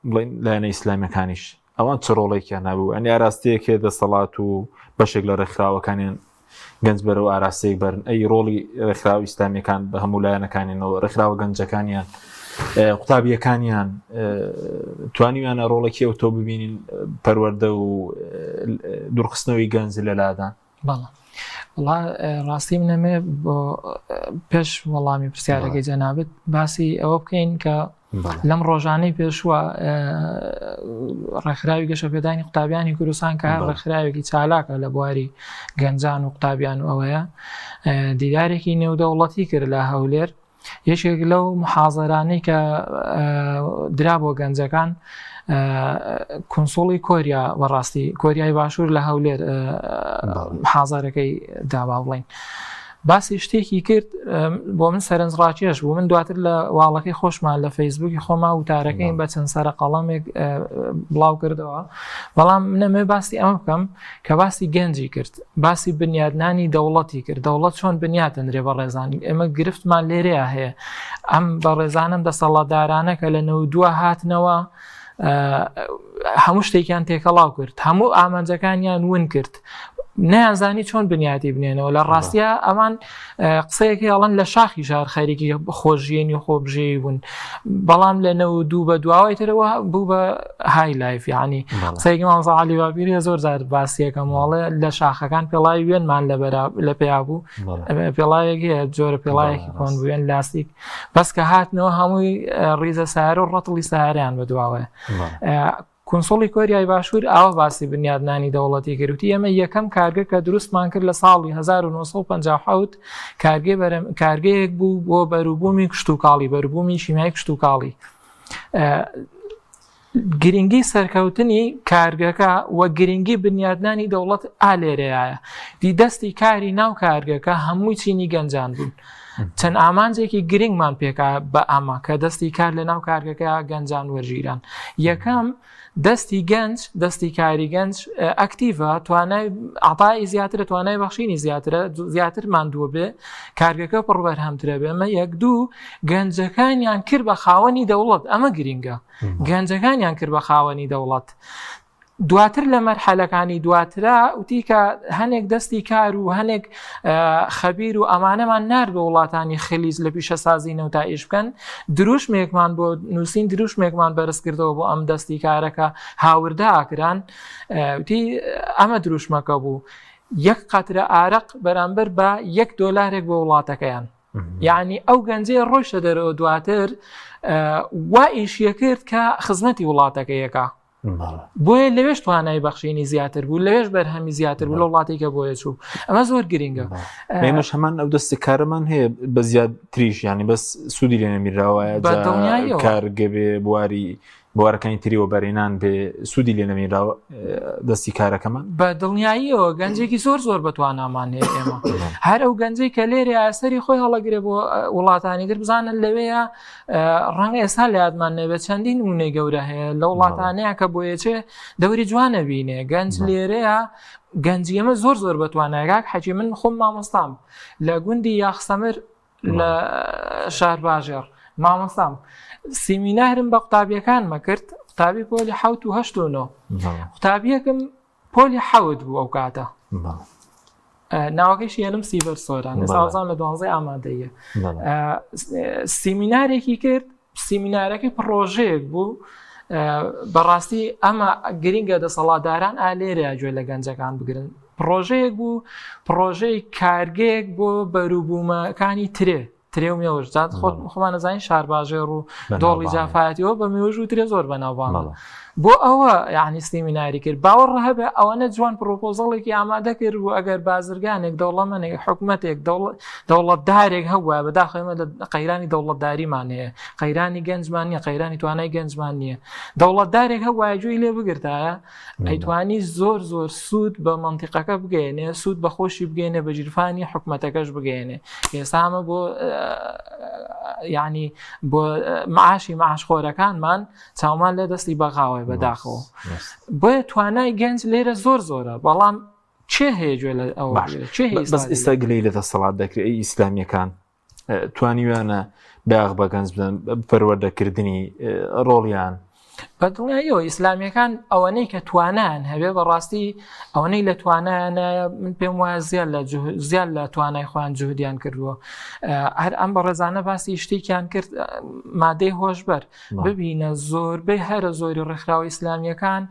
بڵێن لایەنە ئیسلامیەکانیش ئەوان چ ڕۆڵێکیان هەبوو ئەنی ئاراستەیەکێ دەسەڵات و بەشێک لە ڕێکخراوەکانیان گەنج بەرەو ئاراستەیەک بەرن ئەی ڕۆڵی ڕێکخراوە ئیسلامیەکان بە هەموو لایەنەکانیانەوە ڕێکخراوە گەنجەکانیان قوتابیەکانیان توانیویانە ڕۆڵێکی ئەو تۆ ببینین پەروەردە و دوورخستنەوەی گەنج لە لادان بەڵێ وڵا ڕاستی منەمێ بۆ پێش وەڵامی پرسیارەکەی جەنابەت باسی ئەوە بکەین کە لەم ڕۆژانەی پێشووە ڕێکخراوی گەشەپێدانی قوتابیانی کوردستان کە هەر ڕێکخراوێکی چالاکە لە بواری گەنجان و قوتابیان و ئەوەیە دیدارێکی نێودەوڵەتی کرد لە هەولێر یەکێک لەو محازەرانەی کە درا بۆ گەنجەکان کونسوڵی کۆریا بەڕاستی کۆریای باشوور لە هەولێر حازارەکەی دابا بڵین باسی شتێکی کرد بۆ من سەرنجڕاکێش بوو من دواتر لە واڵەکەی خۆشمان لە فەیسبوکی خۆما وتارەکەیم بە چەند سەرە قەڵەمێک بڵاو کردەوە بەڵام منەمێ باسی ئەمە بکەم کە باسی گەنجی کرد باسی بنیادنانی دەوڵەتی کرد دەوڵەت چۆن بنیاتەنرێ بە ڕێزان ئێمە گرفتمان لێرەیە هەیە ئەم بە ڕێزانم دەسەڵاتدارانە کە لە نەودووە هاتنەوە هەموو شتێکیان تێکەڵاو کرد هەموو ئامانجەکانیان ون کرد نەیانزانی چۆن بنیاتی بنێنەوە لە ڕاستە ئەمان قسەیەکی ئەڵەن لە شاخی شار خەریکی خۆژیێنی خۆبژێوی بوون بەڵام لە نەوە دوو بە دواوەی ترەوە بوو بە high life ینی قسەیەکی مامۆستا علی باپیری زۆر جار باسیەکەم وڵێ لە شاخەکان پێڵاوی وێنمان لە پێیا بوو پێڵاوێک هەیە جۆرە پێڵاوێکی کۆن بووێن لاستیک بەس کە هاتنەوە هەمووی ڕیزە سارە و ڕەتڵی ساریان بە دواوەیە کونسوڵی کۆریای باشوور ئاوا باسی بنیادنانی دەوڵەتی کرد وتی ئێمە یەکەم کارگە کە دروستمان کرد لە ساڵی 1957 کارگەی بەرەم کارگەیەک بوو بۆ بەروبوومی کشتوکاڵی بەروبوومی شیمیای کشتوکاڵی گرنگی سەرکەوتنی کارگەکە و گرنگی بنیادنانی دەوڵەت ئالێرەیە دی دەستی کاری ناو کارگەکە هەمووی چینی گەنجان بوون. چەند ئامانجێکی گرنگمان پێکا بە ئەمە کە دەستی کار لە ناو کارگەکە گەنجان وەرگیران. یەکەم دەستی گەنج دەستی کاری گەنج ئەکتیڤە توانای عتای زیاترە توانای بەخشینی زیاترە زیاتر ماندووە بێ کارگەکە پڕ بەرهەمترە بێمە یەک دوو گەنجەکانیان کرد بە خاوەنی دەوڵەت ئەمە گرینگە گەنجەکانیان کرد بە خاوەنی دەوڵەت دواتر لە مەرحەلەکانی دواترا وتی کە هەنێک دەستی کار و هەنێک خەبیر و ئەمانەمان نارد بە وڵاتانی خلیج لە پیشەسازی نەوتا ئیش بکەن دروشمێکمان بۆ نووسین دروشمێکمان بەرز کردەوە بۆ ئەم دەستی کارەکە هاوردە ئاکران وتی ئەمە دروشمەکە بوو یەک قەترە ئارەق بەرامبەر بە یەک دۆلارێک بۆ وڵاتەکەیان یعنی ئەو گەنجەیە ڕۆیشتە دەرەوە دواتر وا ئیشیە کرد کە خزمەتی وڵاتەکەیەکە بۆیە لەوێش توانای بەخشینی زیاتر بوو لەوێش بەرهەمی زیاتر بوو لە وڵاتی کە بۆیە چوو ئەمە زۆر گرنگە ئێمەش هەمان ئەو دەستی کارەمان هەیە بە زیاتریش ینی بەس سوودی لێ نەمیراوە کارگە بێ بواری بوارەکانی تری وەبەرهێنان بێ سوودی لێ نەمیراوە دەستی کارەکەمان بە دڵنیاییەوە گەنجێکی زۆر زۆر بەتوانامان هەیە ئێمە هەر ئەو گەنجێک کە لێرە سەری خۆی هەڵەگرێ بۆ وڵاتانی تر بزانن لەوەیە ڕەنگە ئێستا لە یادمان نەبێت چەندین نمونەی گەورە هەیە لە وڵاتانەیە کە بۆیەچێ دەوری جوانە بینێ گەنج لێرەیە گەنجی ئەمە زۆر زۆر بەتوانایە کاک حەجی من خۆم مامۆستام لە گوندی یاخسەمر لە شارباژێڕ مامۆستام سیمینارم بە قوتابیەکانمە کرد قوتابی پۆلی حوت و هەشت و نۆ قوتابیەکم پۆلی حەوت بوو ئەو کاتە ناوەکەشی هێنم سیڤەر سۆران ساڵزان لە دوانزەی ئامادەیە سیمینارێکی کرد سیمینارەکەی پڕۆژەیەک بوو بەڕاستی ئەمە گرنگە دەسەڵاتداران ئالێرە گوێ لە گەنجەکان بگرن پڕۆژەیەک بوو پڕۆژەی کارگەیەک بۆ بەروبوومەکانی ترێ ترێ و مێوژ جا خۆت خۆمان ئەزانین شارباژێڕ و دۆڵی جافایەتیەوە بە مێوژ و ترێ زۆر بەناوبانگە بۆ ئەوە یعنی سیمیناری کرد باوەڕ هەبێ ئەوەنە جوان پرۆپۆزەڵێکی ئامادە کرد و ئەگەر بازرگانێک دەوڵەمەنێک حکومەتێک دەوڵەتدارێک هەبووە بەداخەوە ئێمە لە قەیرانی دەوڵەتداریمان هەیە قەیرانی گەنجمان نییە قەیرانی توانای گەنجمان نییە دەوڵەتدارێک هەبووە گوێی لێ بگرتایە ئەیتوانی زۆر زۆر سوود بە مەنتیقەکە بگەێنێ سوود بە خۆشی بگەێنێ بە گیرفانی حکومەتەکەش بگەێنێ ئێستا ئەمە بۆ ینی بۆ معاشی معاشخۆرەکانمان چاومان لە دەستی بەغاوەی بەداخەوە بۆیە توانای گەنج لێرە زۆر زۆرە بەڵام چێ هەیە گوێ لە ئەو بەس ئێستا گلەی لە دەسەڵات دەکرێت ئەی ئیسلامیەکان توانیویانە بایەخ بە گەنج بدەن پەروەردەکردنی ڕۆڵیان. بە دڵنیاییەوە ئیسلامیەکان ئەوەنەی کە توانایان هەبێ بەڕاستی ئەوەنەی لە توانایانە من پێم وایە زیاد لە زیاد لە توانای خۆیان جوهدیان کردووە هەر ئەم بەڕێزانە باسی شتێکیان کرد مادەی هۆشبەر ببینە زۆربەی هەرە زۆری ڕێکخراوە ئیسلامیەکان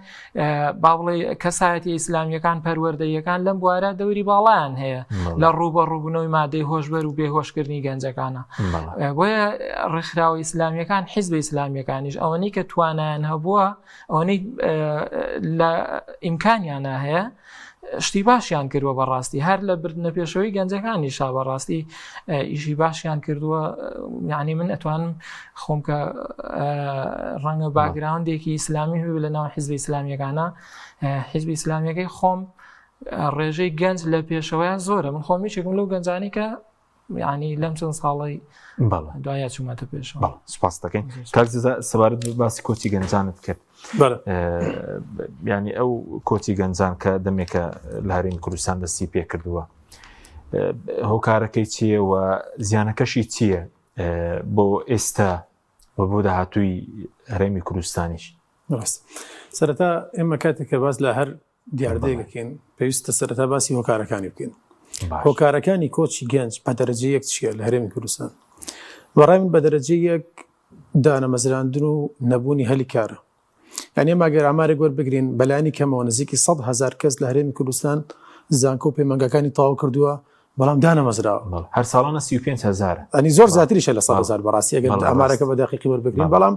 با بڵێ کەسایەتی ئیسلامیەکان پەروەردەیەکان لەم بوارە دەوری باڵایان هەیە لە ڕووبەڕووبوونەوەی مادەی هۆشبەر و بێهۆشکردنی گەنجەکانە بۆیە ڕێکخراوە ئیسلامیەکان حیزب ئیسلامیەکانیش ئەوەنەی کە توانایان هەبووە ئەوەنەی لە ئیمکانیانە هەیە شتی باشیان کردووە بەڕاستی هەر لە بردنە پێشەوەی گەنجەکانی شا بەڕاستی ئیشی باشیان کردووە یعنی من ئەتوانم خۆم کە ڕەنگە background ێکی ئیسلامی هەبێ لە ناو حیزبی ئیسلامیەکانە حیزبی ئیسلامیەکەی خۆم ڕێژەی گەنج لە پێشەوەیان زۆرە من خۆم یەکێکم لەو گەنجانی کە یعنی لەم چەند ساڵی دوایە چوومەتە پێشەوە سپاس دەکەین کاک سەبارەت بە باسی کۆچی گەنجانت کرد ینی ئەو کۆچی گەنجان کە دەمێکە لە هەرێمی کوردستان دەستی پێ کردووە هۆکارەکەی چییە و زیانەکەشی چییە بۆ ئێستا و بۆ داهاتووی هەرێمی کوردستانیش ڕاست سەرەتا ئێمە کاتێک کە باس لە هەر دیاردەیەک دەکەین پێویستە سەرەتا باسی هۆکارەکانی بکەین هۆکارەکانی کۆچی گەنج بە دەرەجە یەک چییە لە هەرێمی کوردستان بەڕای من بە دەرەجە یەک دانەمەزراندن و نەبوونی هەلی کارە یعنی ئێمە گەر ئامارێک وەربگرین بەلایەنی کەمەوە نزیکی 100 هزار کەس لە هەرێمی کوردستان زانکۆ و پەیمانگاکانی تەواو کردووە بەڵام دانەمەزراوە. هەر ساڵانە 35 هەزارە. ئەنی زۆر زیاتریشە لە 100 هەزار بەڕاستی ئەگەر ئامارەکە بە دەقیقی وەربگرین بەڵام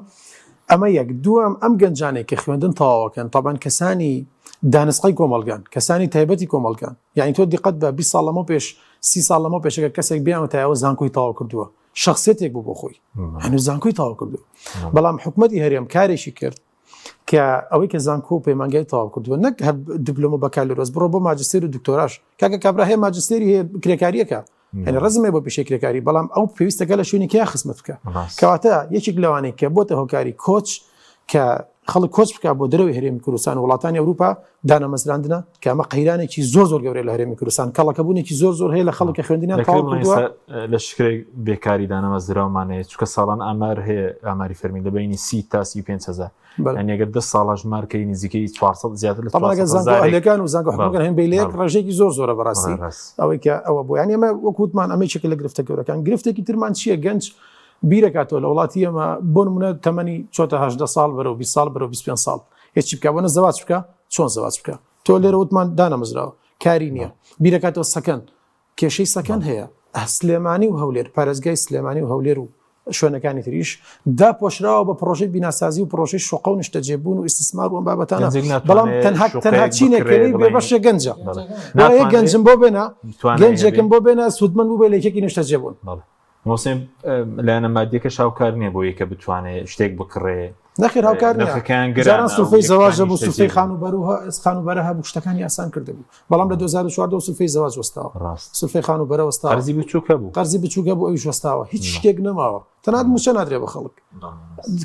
ئەمە یەک دووەم ئەم گەنجانێک کە خوێندن تەواوەکەن تەبعەن کەسانی دانسقەی کۆمەڵگان کەسانی تایبەتی کۆمەڵگان یعنی تۆ دیقەت بە 20 ساڵ لەمە پێش 30 ساڵ لەمە پێشەکە کەسێک بیانوتایەوە زانکۆی تەواو کردووە شخصیتێک بوو بۆ خۆی هەنوو زانکۆی تەواو کردووە بەڵام حکومەتی هەرێم کارێکی کرد کە ئەوەی کە زانکۆ و پەیمانگای تەواو کردووە نەک هەر دیپلۆم و بەکالۆرۆس بڕۆ بۆ ماجستێر و دکتۆراش کاکە کابرا هەیە ماجستێری هەیە کرێکاریەکە. یعنی ڕزم هەیە بۆ پیشەی کرێکاری بەڵام ئەو پێویستەکە لە شوێنێکی خزمەت بکە کەواتە یەکێک لەوانەی کە بۆتە هۆکاری کۆچ کە خەڵک کۆچ بکە بۆ دەرەوەی هەرێمی کوردستان و وڵاتانی ئەوروپا دانەمەزراندنە کە ئەمە قەیرانێکی زۆر زۆر گەورەیە لە هەرێمی کوردستان کەڵەکەبوونێکی زۆر زۆر هەیە لە خەڵک کە خوێندنیان تەواو کردووە لە شکرێک بێکاری دانەمەزراومان هەیە چونکە ساڵان ئامار هەیە ئاماری فەرمی لە بینی 30 تا 35 هزار یعنی ئەگەر 10 ساڵ ژمارکەی نزیکەی 400 زیاتر لە طبعا ئەگەر زانکۆ ئەهلیەکان و زانکۆ حکومەکان هەن بێ لە یەک ڕێژەیەکی زۆر زۆرە بەڕاستی ئەوەی کە ئەوە بۆ یعنی ئەمە وەک وتمان ئەمە یەکێکە لە گرفتە گەورەکان گرفتێکی ترمان چییە گەنج بیرەکاتەوە لە وڵاتی ئێمە بۆ نمونە تەمەنی چۆتە هەژدە ساڵ بەرەو 20 ساڵ بەرەو 25 ساڵ هیچی بکە بۆنە زەواج بکە چۆن زەواج بکە تۆ لێرە وتمان دانەمەزراوە کاری نییە بیرەکاتەوە سەکەن کێشەی سەکەن هەیە سلێمانی و هەولێر پارێزگای سلێمانی و هەولێر و شوێنەکانی تریش داپۆشراوە بە پرۆژەی بیناسازی و پرۆژەی شوقە و نیشتەجێبوون و ئیستیسمار و ئەم بابەتانە بەڵام تەنها تەنها چینێک کە لێی بێبەشە گەنجە بۆیە گەنجم بۆ بێنە گەنجێکم بۆ بێنە سوودمەند بوو بێ لە یەکێکی نیشتەجێبوون. مۆسێن لایەنە مادیەکە شاوکار نییە بۆ یەکە بتوانێت شتێک بکڕێ نەخێر هاوکار نییە سولفەی زەواج هەبوو سولفەی خانووبەرە خانووبەرە هەبوو شتەکانی ئاسان کردبوو بەڵام لە 2014 سولفەی زەواج وەستاوە ڕاست سولفەی خانووبەرە وەستاوە قەرزی بچووک هەبوو قەرزی بچووک هەبوو ئەویش وەستاوە هیچ شتێک نەماوە تەنانەت مووچە نادرێ بە خەڵک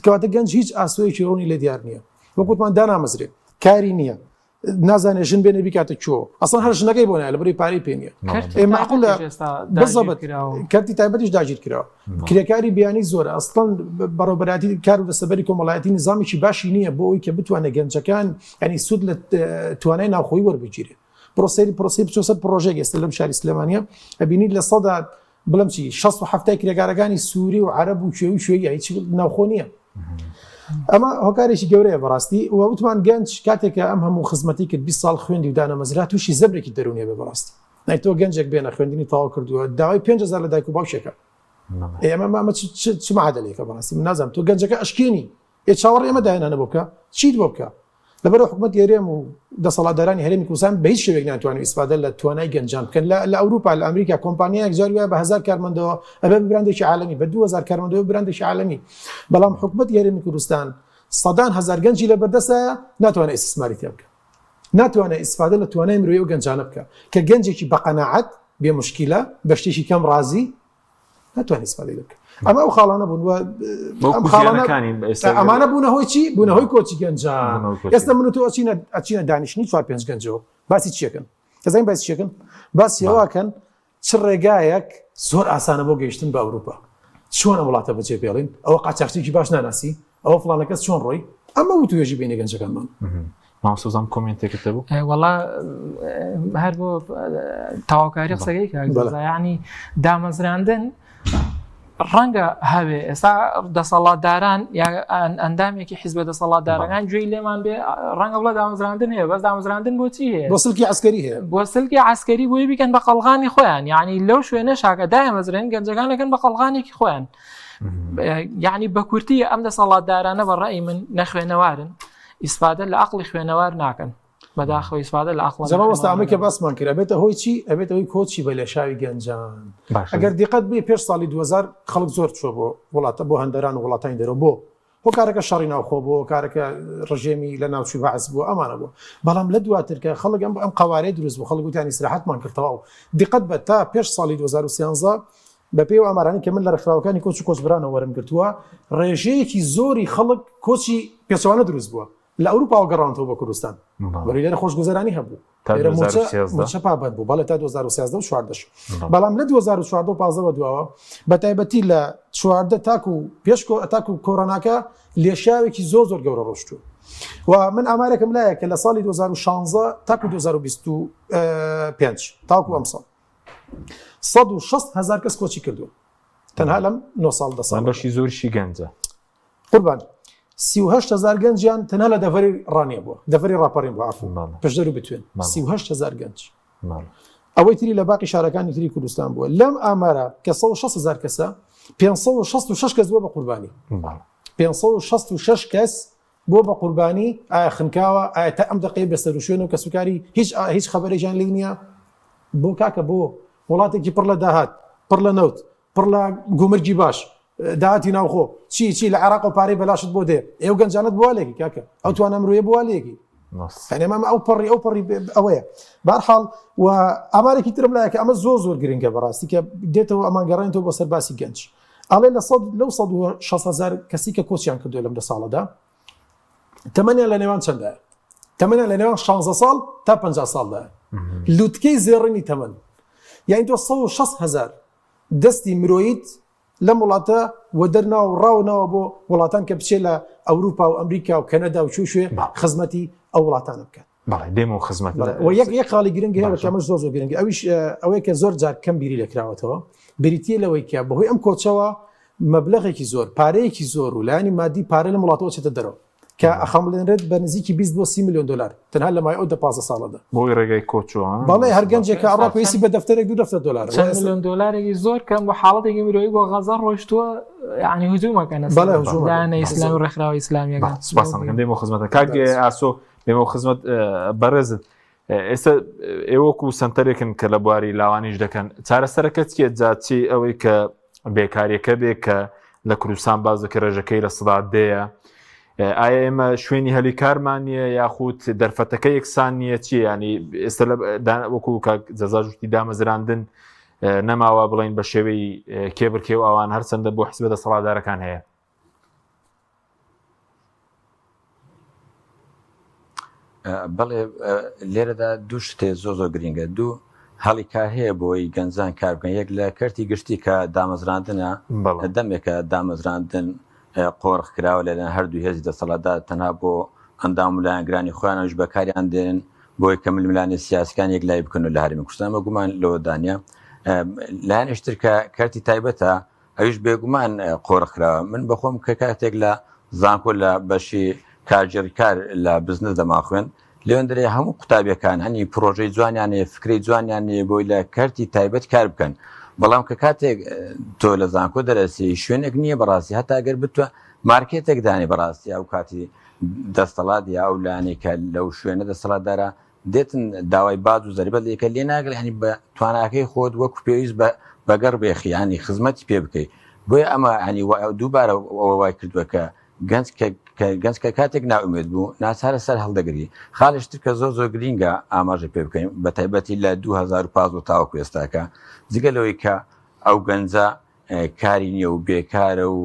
کەواتە گەنج هیچ ئاسۆیەکی ڕوونی لێ دیار نییە وەک وتمان دانامەزرێ کاری نییە نازانێ ژن بێنێ بیکاتە کوێ ئەسڵەن هەر ژنەکەی بۆ نایە لەبەرەی پارەی پێ نییە کەرتی ئێ معقولە تایبەتیش ئێستا بزەبت داگیرکراوە. کەرتی تایبەتیش داگیر کراوە کرێکاری بیانی زۆرە ئەسڵەن بەڕێوەبەرایەتی کار و دەستەبەری کۆمەڵایەتی نظامێکی باشی نییە بۆ ئەوی کە بتوانێت گەنجەکان ینی سوود لە توانای ناوخۆی وەربگیرێ پرۆسەی پرۆسەی بچۆ سەر پرۆژێک ئێستا لەم شاری سلێمانیە ئەبینی لە سەدا بڵێم چی 67 کرێکارەکانی سووری و عەرەب و کوێ و کوێیە هیچ ناوخۆ نییە ئەمە هۆکارێکی گەورەیە بەڕاستی و وتمان گەنج کاتێک کە ئەم هەموو خزمەتی کرد 20 ساڵ خوێندی و دانەمەزرا تووشی زەبرێکی دەروونیە بێ بەڕاستی نای تۆ گەنجێک بێنە خوێندنی تەواو کردووە داوای 5000 لە دایک و باوکێکە ئێمە ئەمە چ معادلێکە بەڕاستی من نازانم تۆ گەنجەکە ئەشکێنی ئێ چاوەڕێ ئەمە داهێنانە بۆ بکە چیت بۆ بکە لەبەرئەوە حکومەتی هەرێم و دەسەڵاتدارانی هەرێمی کوردستان بە هیچ شێوەیەک ناتوانن ئیسفادە لە توانای گەنجان بکەن لە لە ئەوروپا لە ئەمریکا کۆمپانیایەک جاری وایە بە هەزار کارمەندەوە ئەبێ بە براندێکی عالەمی بە 2000 کارمەندەوە براندێکی عالەمی بەڵام حکومەتی هەرێمی کوردستان سەدان هەزار گەنجی لە بەردەستایە ناتوانێت ئیستیسماری تێ بکە ناتوانێت ئیسفادە لە توانای مرۆیی ئەو گەنجانە بکە کە گەنجێکی بە قەناعەت بێ مشکیلە بە شتێکی کەم ڕازی ناتوانێت ئیسفادەی لێ بکە ئەمە ئەو خاڵانە بوون و ئەم خاڵانە ئەمانە بوونە هۆی چی بوونە هۆی کۆچی گەنجان ئێستا من و تۆ ئەچینە ئەچینە دانیشتنی چوار پێنج گەنجەوە باسی چیەکەن دەزانین باسی چیەکەن باسی ئەوەکەن چ ڕێگایەک زۆر ئاسانە بۆ گەیشتن بە ئەوروپا چۆن ئەم وڵاتە بەجێ بێڵین ئەوە قاچاخچێکی باش ناناسی ئەوە فڵانە کەس چۆن ڕۆی ئەمە وتوێژی بینە گەنجەکانمان مامۆستا زام کۆمێنتێکت هەبوو وەڵا هەر بۆ تەواوکاری قسەکەی کاک زەزا یعنی دامەزراندن ڕەنگە هەوێ ئێستا دەسەڵاتداران یا ئەندامێکی حیزبە دەسەڵاتدارەکان گوێی لێمان بێ ڕەنگە بڵێ دامەزراندن هەیە بەس دامەزراندن بۆچی هەیە بۆ سلکی عسکەری هەیە بۆ سلکی عسکەری بۆی بیکەن بە قەڵغانی خۆیان یعنی لەو شوێنە شاکە دایمەزرێن گەنجەکانەکەن بە قەڵغانێکی خۆیان یعنی بە کورتی ئەم دەسەڵاتدارانە بە ڕای من نەخوێنەوارن ئیسفادە لە عقلی خوێنەوار ناکەن بەداخەوە ئیسفادە لە عقل جا مامۆستا ئەمە کە باسمان کرد ئەبێتە هۆی چی ئەبێتە هۆی کۆچی بە لێشاوی گەنجان ئەگەر دیقەت بێ پێش ساڵی 2000 خەڵک زۆر چوە بۆ وڵاتە بۆ هەندەران و وڵاتانی دەرەوە بۆ هۆکارەکە شەڕی ناوخۆ بۆ هۆکارەکە ڕژێمی لە ناوچوی بەعس بوو ئەمانە بوو بەڵام لە دواتر کە خەڵک ئەم ئەم قوارەی دروست بوو خەڵک وتیان ئیسراحەتمان کرد تەواو دیقەت بە تا پێش ساڵی 2013 بەپێی ئەو ئامارانەی کە من لە ڕێکخراوەکانی کۆچ و کۆچبەرانەوە وەرم گرتووە، ڕێژەیەکی زۆری خەڵک کۆچی پێچەوانە دروست بووە، لە ئەوروپاوە گەڕاونەتەوە بۆ کوردستان. بەڵێ لێرە خۆشگوزەرانی هەبوو. لێرە مووچە مووچە پابەند بوو. بەڵێ تا 2013 و 14. بەڵام لە 2014 و 15 بە دواوە بە تایبەتی لە 14 تاکو پێش تاکو کۆرۆناکە لێشاوێکی زۆر زۆر گەورە ڕۆشتوو. و من ئامارێکم لایە کە لە ساڵی 2016 تاکو 2025 تاکو ئەمساڵ 160 هەزار کەس کۆچی کردووە تەنها لەم 9 ساڵ دە ساڵ بەشی زۆرشی گەنجە قوربان 38 هزار گەنجیان تەنها لە دەڤەری ڕانیە بووە دەڤەری ڕاپەڕین بووە عەفو پشدەر و بتوێن 38 هزار گەنج ئەوەی تری لە باقی شارەکانی تری کوردستان بووە لەم ئامارە کە 160 هزار کەسە 566 کەس بووە بە قوربانی 566 کەس بووە بە قوربانی، ئایا خنکاوە، ئایا تا ئەم دەقەیە بێسەروشوێنە و کەسوکاری هیچ هیچ خەبەرێکیان لێی نییە؟ بۆ کاکە بۆ؟ وڵاتێکی پڕ لە داهات، پڕ لە نەوت، پڕ لە گومرگی باش، داهاتی ناوخۆ، چی چی لە عێراقەوە پارەی بەلاشت بۆ دێ، ئێ ئەو گەنجانەت بۆ وا لێکی کاکە؟ ئەو توانا مرۆیە بۆ وا لێکی؟ یعنی ئەمە ئەو پەڕی ئەو پەڕی ئەوەیە بارحاڵ و ئامارێکی ترم لایە کە ئەمە زۆر زۆر گرنگە بەڕاستی کە دێتەوە ئەمان گەڕێنەوە بۆ سەر باسی گەنج ئەڵێ لە سەد لەو 160 هزار کەسی کە کۆچیان کردووە لەم دە ساڵەدا تەمەنیان لە نێوان چەندایە تەمەنیان لە نێوان 16 ساڵ تا 50 ساڵدا لوتکەی زێڕینی تەمەن یعنی تۆ 160 هزار دەستی مرۆیت لەم وڵاتە وەدەرناوە و ڕاو ناوە بۆ وڵاتان کە بچێ لە ئەوروپا و ئەمریکا و کەنەدا و کوێ خزمەتی ئەو وڵاتانە بکات. بەڵێ دێم و خزمەت و یەک یەک خاڵی گرنگ هەیە کە ئەمەش زۆر زۆر گرنگە ئەویش ئەوەیە کە زۆر جار کەم بیری لێکراوەتەوە بریتییە لەوەی کە بەهۆی ئەم کۆچەوە مەبلەغێکی زۆر پارەیەکی زۆر و لایەنی مادی پارە لەم وڵاتەوە چێتە دەرەوە کە ئەخەمڵێنرێت بە نزیکی 20 بۆ 30 میلیۆن دلار تەنها لە مای ئەو دە 15 ساڵەدا بۆی ڕێگای کۆچوە بەڵێ هەر گەنجێک کە ئەڕا پێویستی بە دەفتەرێک دوو دەفتەر دلار چەند میلیۆن دلارێکی زۆر کەم بۆ حاڵەتێکی مرۆیی بۆ غەزە ڕۆیشتووە یعنی هجومەکەن بەڵێ هجوم لایەنە ئیسلامی و ڕێکخراوە ئیسلامیەکان سپاسم دەکەم دێمەوە خزمەتە کاک ئاسۆ دێمەوە خزمەت بەڕێزت ئێستا ئێوەکو سنتەرێکن کە لە بواری لاوانیش دەکەن چارەسەرەکە چیە جا چی ئەوەی کە بێکاریەکە بێ کە لە کوردستان باز دەکە ڕێژەکەی لە سەدا دەیە ئایا ئێمە شوێنی هەلی کارمان نییە یاخود دەرفەتەکە یەکسان نییە چی ینی ئێستا لە وەکو کاک جەزاژوتی دامەزراندن نەماوە بڵین بە شێوەی کێبرکێ و ئەوان هەرچەندە بۆ حزبە دەسەڵاتدارەکان هەیە بەڵێ لێرەدا دوو شتێ زۆ زۆر گرنگە دوو هەڵی کار هەیە بۆی گەنجان کار بکەن یەک لە کەرتی گشتی کە دامەزراندنە دەمێکە دامەزراندن قۆرخ کراوە لەلایەن هەردوو هێزی دەسەڵاتدا تەنها بۆ ئەندام و لایەنگرانی خۆیانەوەش بەکاریان دێنن بۆی کە ململانێ سیاسەکان یەکلایی بکەن و لە هەرێمی کوردستان بە گومان لەوەدانە لایەنێشتر کە کەرتی تایبەتە ئەویش بێگومان قۆرخ کراوە. من بەخۆم کە کاتێک لە زانکۆ لە بەشی کارگێڕی کار لە بزنس دەمانخوێند، لەوێندەرێ هەموو قوتابیەکان هەنی پڕۆژەی جوانیان هەیە، فکرەی جوانیان هەیە بۆی لە کەرتی تایبەت کار بکەن. بەڵام کە کاتێک تۆ لە زانکۆ دەرئەچی شوێنێک نییە بەڕاستی هەتا گەر بتوە مارکێتێک دانێ بەڕاستی ئەو کاتی دەستەڵات یا ئەو لایەنەی کە لەو شوێنە دەسەڵاتدارە دێتن داوای باج و زەریبەت لێکە لێ ناگرێ ینی بە تواناکەی خۆت وەکو پێویست بە بەگەڕ بێخی ینی خزمەتی پێ بکەی بۆیە ئەمە ینی دووبارە ئەوە وای کردووە کە گەنج کە گەنج کە کاتێک ناومێت بوو ناچارە سەر هەڵدەگری خاڵشتر کە زۆر زۆر گرینگە ئاماژە پێ بکەین بە تایبەتی لە 2015 تاوەکو ئێستاکە جگە لەوەی کە ئەو گەنجە کاری نییە و بێکارە و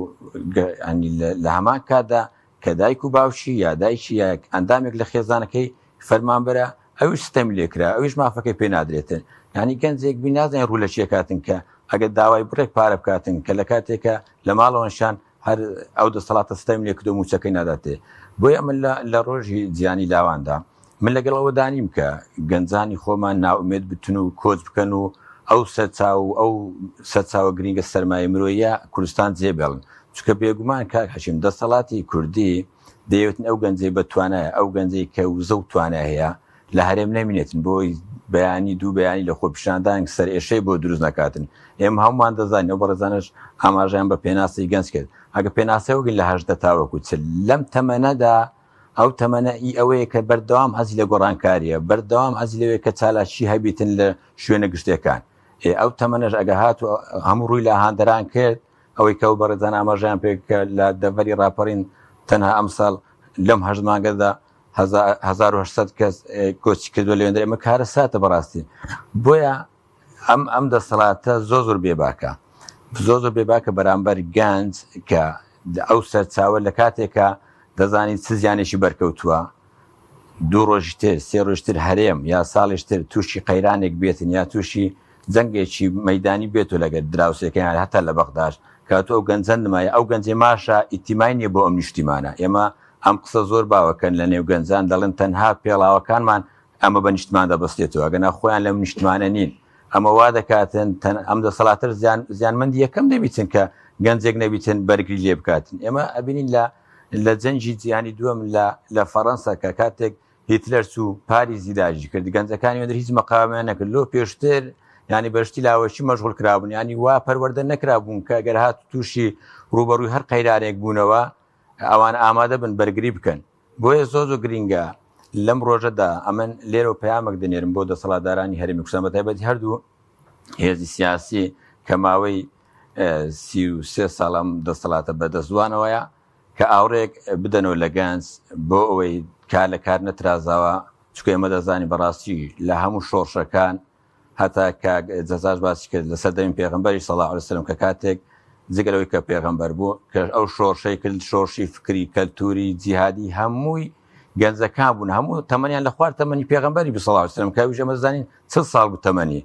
لە هەمان کاتدا کە دایک و باوکی یا دایکی یا ئەندامێک لە خێزانەکەی فەرمانبەرە ئەویش ستەمی لێکرا ئەویش مافەکەی پێ نادرێتن یانی گەنجێک بی نازانین ڕوو لە چێ کاتن کە ئەگەر داوای بڕێک پارە بکاتن کە لە کاتێکە لە ماڵەوەنشان هەر ئەو دەسەڵاتە ستەمی لێ کردو موچەکەی ناداتێ بۆیە من لە لە ڕۆژی جیانی لاواندا من لەگەڵ ئەوە دانیم کە گەنجانی خۆمان ناومێت بتن و کۆچ بکەن و ئەو سەرچاو و ئەو سەرچاوە گرینگە سەرمایە مرۆیە کوردستان جێ بێڵن چونکە بێگومان کاک حەکیم دەسەڵاتی کوردی دەیەوێتن ئەو گەنجەی بە توانایە ئەو گەنجەی کە وزە و توانای هەیە لە هەرێم نەمینێتن بۆی بەیانی دوو بەیانی لە خۆپیشاندان سەرئێشەی بۆ دروست نەکاتن ئێمە هەمومان دەزانین ئەو بەڕێزانەش ئاماژەیان بە پێناسی گەنج کرد ئەگە پێناسەی وەگرین لە 18 تاوەکو 40 لەم تەمەنەدا ئەو تەمەنە ئی ئەوەیە کە بەردەوام حەزی لە گۆڕانکاریە بەردەوام حەزی لەوەیە کە چالاکی هەبیتن لە شوێنە گشتیەکان ئێ ئەو تەمەنەش ئەگە هات و هەموو ڕووی لە هاندەران کرد ئەوەی کە ئەو بەڕێزان ئاماژەیان پێ کە لە دەڤەری ڕاپەڕین تەنها ئەمساڵ لەم هەشت مانگەدا 1800 کەس کۆچی کردووە لەوێندەر ئەمە کارەساتە بەڕاستی بۆیە ئەم ئەم دەسەڵاتە زۆر زۆر بێباکە زۆر زۆر بێباکە بەرامبەر گەنج کە ئەو سەرچاوە لە کاتێکە دەزانین چ زیانێکی بەرکەوتووە دوو ڕۆژی تر سێ ڕۆژ تر هەرێم یا ساڵێکی تر تووشی قەیرانێک بێتن یا تووشی جەنگێکی مەیدانی بێتو لەگەر دراوسێکەیان هەتا لە بەغداش کە تۆ ئەو گەنجە نمایە ئەو گەنجەی ماشە ئیتیمای نیە بۆ ئەم نیشتیمانە ئێمە ئەم قسە زۆر باوە کەن لە نێو گەنجان دەڵێن تەنها پێڵاوەکانمان ئەمە بە نیشتمان دەبەستێتەوە ئەگەنا خۆیان لەم نیشتمانە نین ئەمە وا دەکاتن تەن ئەم دەسەڵاتەش زیان زیانمەندی یەکەم دەبیتن کە گەنجێک نەبیتن بەرگری لێ بکاتن ئێمە ئەبینین لە لە جەنگی جیهانی دووەم لە لە فەڕەنسا کە کاتێک هیتلەر چوو پاریزی داگیر کرد گەنجەکانی وێندر هیچ مەقاومیان نەکرد لۆ پێشتر ینی بەشتی لاوەکی مەشغول کرابوون ینی وا پەروەردە نەکرابوون کە گەر هات تووشی ڕوبەڕووی هەر قەیرانێک بوونەوە ئەوان ئامادە بن بەرگری بکەن بۆیە زۆر زۆر گرینگە لەم ڕۆژەدا ئەمن لێرەوە پەیامێک دەنێرم بۆ دەسەڵاتدارانی هەرێمی کوردستان بەتایبەتی هەردوو هێزی سیاسی کە ماوەی 33 ساڵ ئەم دەسەڵاتە بەدەستوانەوەیە کە ئاوڕێک بدەنەوە لە گەنج بۆ ئەوەی کار لە کار نەترازاوە چونکە ئێمە دەزانین بەڕاستی لە هەموو شۆڕشەکان هەتا کاک جەزاش باسی کرد لە سەردەمی پێغەمبەری صلی اللە علیە وسلم کە کاتێک جگە لەوەی کە پێغەمبەر بوو کە ئەو شۆڕشەی کرد شۆڕشی فکری کەلتوری جیهادی هەمووی گەنجەکان بوون هەموو تەمەنیان لە خوار تەمەنی پێغەمبەری بوو صلی اللە علیە وسلم کە ئەویش ئێمە دەزانین چل ساڵ بوو تەمەنی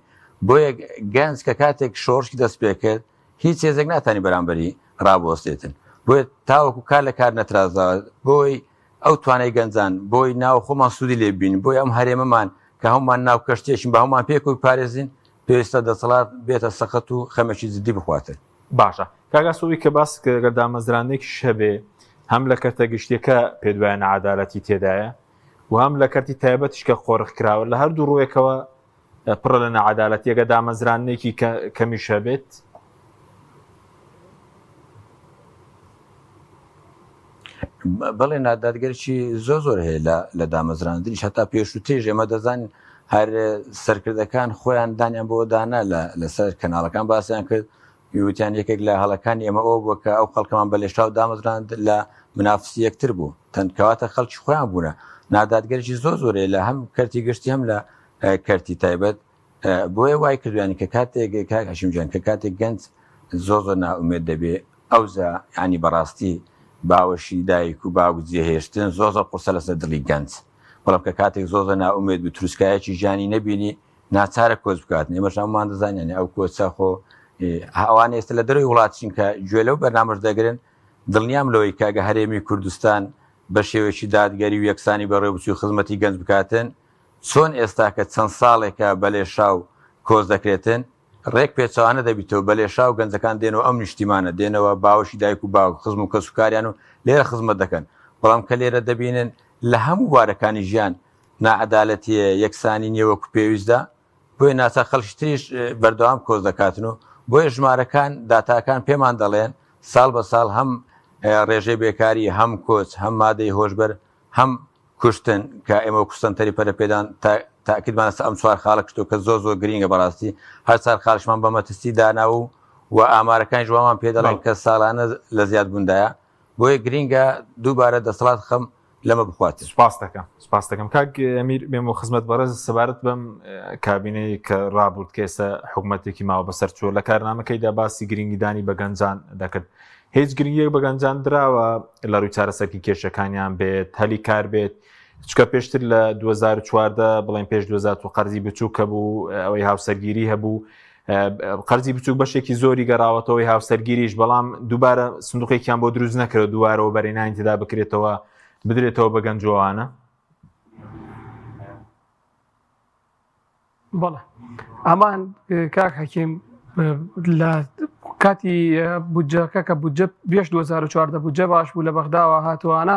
بۆیە گەنج کە کاتێک شۆڕشی دەست پێ کرد هیچ هێزێک ناتانی بەرامبەری ڕابوەستێتن بۆیە تاوەکو کار لە کار نەترازاوە بۆی ئەو توانای گەنجان بۆی ناو خۆمان سوودی لێ ببینین بۆی ئەم هەرێمەمان کە هەموومان ناو کەشتیەکین بە هەموومان پێکەوە بپارێزین پێویستە دەسەڵات بێتە سەقەت و خەمێکی جدی بخواتن. باشە کاک ئاسۆ ئەوی کە باست کرد گەر دامەزراندنێکیش هەبێ هەم لە کەرتە گشتیەکە پێت وایە ناعەدالەتی تێدایە و هەم لە کەرتی تایبەتیش کە قۆرخ کراوە لە هەردوو ڕووێکەوە پڕە لە ناعەدالەتی ئەگەر دامەزراندنێکی کەمیش هەبێت؟ بەڵێ نادادگەریی زۆر زۆر هەیە لە لە دامەزراندنیش هەتا پێشووتریش ئێمە دەزانین هەر سەرکردەکان خۆیان دانیان بۆ دانا لە لەسەر کەناڵەکان باسیان کرد وتیان یەکێک لە هەڵەکانی ئێمە ئەوە بووە کە ئەو خەڵکەمان بە لێشاو دامەزراند لە منافسی یەکتر بوو تەن کەواتە خەڵکی خۆیان بوونە نادادگەریی زۆر زۆر هەیە لە هەم کەرتی گشتی هەم لە کەرتی تایبەت بۆیە وای کردویانی کە کاتێک کاک هەشیم جان کە کاتێک گەنج زۆر زۆر نائومێد دەبێ ئەوجا یانی بەڕاستی باوەشی دایک و باوک جێهێشتن زۆر زۆر قورسە لەسەر دڵی گەنج بەڵام کە کاتێک زۆر زۆر نائومێد بوو تروسکایەکی ژیانی نەبینی ناچارە کۆچ بکات ئێمەش هەموومان دەزانین یانی ئەو کۆچە خۆ ئەوان ئێستا لە دەرەوەی وڵاتشین کە گوێ لەو بەرنامەش دەگرن دڵنیام لەوەی کە ئەگە هەرێمی کوردستان بە شێوەیەکی دادگەری و یەکسانی بەڕێوە بچی و خزمەتی گەنج بکاتن چۆن ئێستاکە چەند ساڵێکە بە لێشاو کۆچ دەکرێتن، ڕێک پێچەوانە دەبیتەوە، بە لێشاو گەنجەکان دێنەوە ئەم نیشتیمانە، دێنەوە باوەشی دایک و باوک، خزم و کەسوکاریان و لێرە خزمەت دەکەن، بەڵام کە لێرە دەبینن لە هەموو بوارەکانی ژیان ناعەدالەتییە، یەکسانی نییە وەکو پێویستدا، بۆیە ناچار خەڵکی تریش بەردەوام کۆچ دەکاتن و بۆیە ژمارەکان، داتاکان پێمان دەڵێن ساڵ بە ساڵ هەم ڕێژەی بێکاری، هەم کۆچ، هەم مادەی هۆشبەر، هەم کوشتن کە ئێمە وەکو سەنتەری پەرەپێدان تاکیدمان لەسەر ئەم چوار خاڵە کردووە کە زۆر زۆر گرینگە بەڕاستی هەر چوار خاڵشمان بە مەترسی دانا و و ئامارەکانیش وامان پێ دەڵێن کە ساڵانە لە زیادبووندایە بۆیە گرینگە دووبارە دەسەڵات خەم لەمە بخوات. سوپاس دەکەم سوپاس دەکەم کاک ئەمیر بێمەوە خزمەت بەڕێز سەبارەت بەم کابینەی کە ڕابورد کە ئێستا حکومەتێکی ماوە بەسەر چووە لە کارنامەکەیدا باسی گرنگیدانی بە گەنجان دەکرد هیچ گرنگیەک بە گەنجان دراوە لە ڕووی چارەسەرکی کێشەکانیان بێت هەلی کار بێت چکە پێشتر لە 2014 بڵێن پێش 2000 قەرزی بچوو کە بوو ئەوەی هاوسەرگیری هەبوو قەرزی بچووک بەشێکی زۆری گەڕاوەتەوەی هاوسەرگیریش بەڵام دووبارە سندوقێکیان بۆ دروست نەکرێت دووارەوە بەرێنانی تێدا بکرێتەوە بدرێتەوە بە گەنجوانە بەڵێ ئەمان کاک حەکیم لە کاتی بودجەکە کە بودجە پێش 2014 بودجە باش بوو لە بەغداوە هاتوانە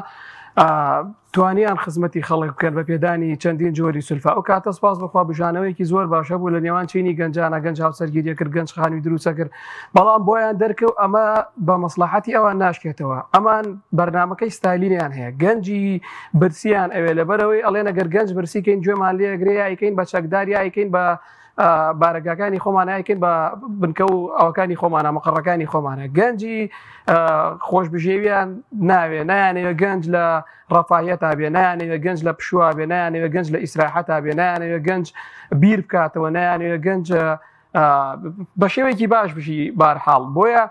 توانیان خزمەتی خەڵک بکەن بە پێدانی چەندین جۆری سولفا ئەو کاتە سپاس بخوا بژانەوەیەکی زۆر باشە بوو لە نێوان چینی گەنجانە گەنج هاوسەرگیریە کرد گەنج خانوی دروستە کرد بەڵام بۆیان دەرکەوت ئەمە بە مەسلحەتی ئەوان ناشکێتەوە ئەمان بەرنمەکەی ستالینیان هەیە گەنجی برسیان ئەوێ لەبەرەوەی ئەڵێن ئەگەر گەنج برسی کەین گوێمان لێ ئەگرێ یا ئەیکەین بە چەکدار یا ئەیکەین بە بارەگاکانی خۆمان ئەیکەین بە بنکە و ئەوەکانی خۆمانە مقڕەکانی خۆمانە گەنجی خۆشبژێویان ناوێ نایانەوێ گەنج لە ڕەفاهیەتا بێ نایانەوێ گەنج لە پشووا بێ نایانەوێ گەنج لە ئیسراحەتا بێ نایانەوێ گەنج بیر بکاتەوە نایانەوێ گەنج بە شێوەیەکی باش بژی بارحاڵ بۆیە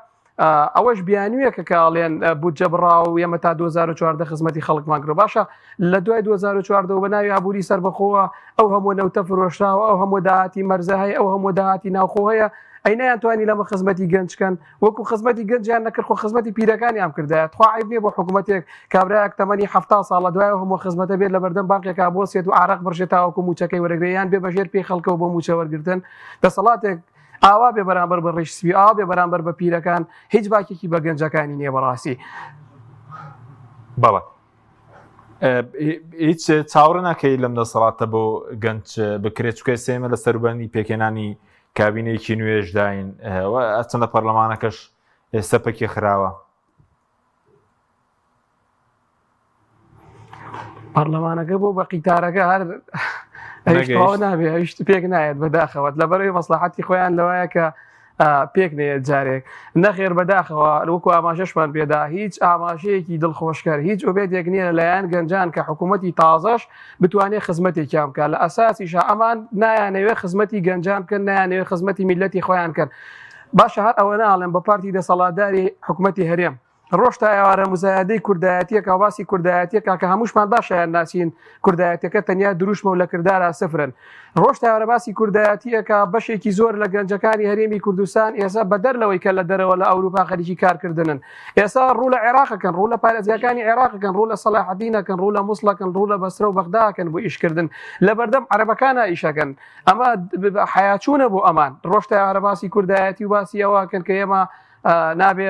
ئەوەش بیانویەکە کە ئەڵێن بودجە بڕاوە و ئێمە تا 2014 خزمەتی خەڵکمان کرد باشە لە دوای 2014 بە ناوی ئابووری سەربەخۆوە ئەو هەموو نەوتە فرۆشراوە ئەو هەموو داهاتی مەرزە هەیە ئەو هەموو داهاتی ناوخۆ هەیە ئەی نەیانتوانی لەمە خزمەتی گەنج کەن وەکو خزمەتی گەنجیان نەکرد خۆ خزمەتی پیرەکانیان کردایە تخوا عیب نییە بۆ حکوومەتێک کابرایەک تەمەنی 70 ساڵە دوای ئەو هەموو خزمەتە بێت لە بەردەم بانقێکا بۆسێت و ئارەق بڕژێت تاوەکو مووچەکەی وەرەگرێ یان بێ بەژێر پێی خەڵکەوە بۆ مووچە وەرگرتن دەسەڵاتێک ئاوا بێ بەرامبەر بە ڕیش سپی ئاوا بێ بەرامبەر بە پیرەکان هیچ باکێکی بە گەنجەکانی نییە بەڕاستی. بەڵێ هیچ چاوەڕێ ناکەی لەم دەسەڵاتە بۆ گەنج بکرێت چکە سێمە لە سەروبەندی پێکهێنانی کابینەیەکی نوێژداین ئەچەندە پەرلەمانەکەش ئێستا پەکی خراوە. پەرلەمانەکە بۆ بە قیتارەکە هەر نابێ هەشت پێک نایەت بەداخەوەت لەبەرەوەی مەسلحەتی خۆیان لەوایە کە. پێک نەیەت جارێک. نەخێر بەداخەوە وەکو ئاماژەشمان پێدا هیچ ئاماژەیەکی دڵخۆشکەر هیچ ئومێدێک نییە لەلایەن گەنجان کە حکوومەتی تازەش بتوانێت خزمەتێکیان بکات لە ئەساسیشا ئەمان نایانەوێت خزمەتی گەنجان بکەن نایانەوێت خزمەتی میللەتی خۆیان کەن باشە هەر ئەوە ناڵێم بە پارتی دەسەڵاتداری حکوومەتی هەرێم ڕۆژ تا ئێوارە مزایدەی کوردایەتیەکە و باسی کوردایەتیەکە کە هەمووشمان باشیان ناسین کوردایەتەکە تەنیا دروشمە و لە کردارا سفرن ڕۆژ تا ئێوارە باسی کوردایەتیەکە بەشێکی زۆر لە گەنجەکانی هەرێمی کوردستان ئێستا بەدەر لەوەی کە لە دەرەوە لە ئەوروپا خەریکی کارکردنن ئێستا ڕوو لە عێراقەکەن ڕوو لە پارێزگاکانی عێراقەکەن ڕوو لە سەلاحەدینەکەن ڕوو لە موسڵەکەن ڕوو لە بەسرە و بەغداکەن بۆ ئیشکردن لە بەردەم عەرەبەکانە ئیشەکەن ئەمە حەیاچوونە بۆ ئەمان ڕۆژ تا ئێوارە باسی کوردایەتی و باسی ئەوەکەن کە ئێمە نابێ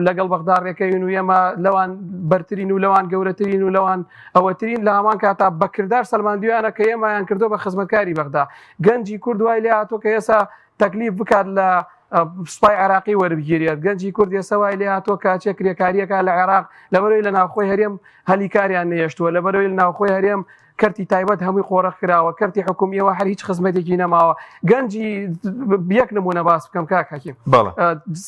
لەگەڵ بەغدا ڕێکەوین و ئێمە لەوان بەرترین و لەوان گەورەترین و لەوان ئەوەترین لە هەمان کاتا بەکردار سەلماندویانە کە ئێمەیان کردو بە خزمەتکاری بەغدا گەنجی کورد وای لێ هاتووە کە ئێسا تەکلیف بکات لە سوپای عێراقی وەربگیرێت گەنجی کورد ئێستا وای لێ هاتووە کە چێ کرێکاریەکە لە عێراق لەبەرەوەی لە ناوخۆی هەرێم هەلی کاریان نەهێشتووە لەبەرەوەی لە ناوخۆی هەرێم کەرتی تایبەت هەمووی قۆرخ کراوە کەرتی حکومیەوە هەر هیچ خزمەتێکی نەماوە گەنجی یەک نمونە باس بکەم کاک حەکیم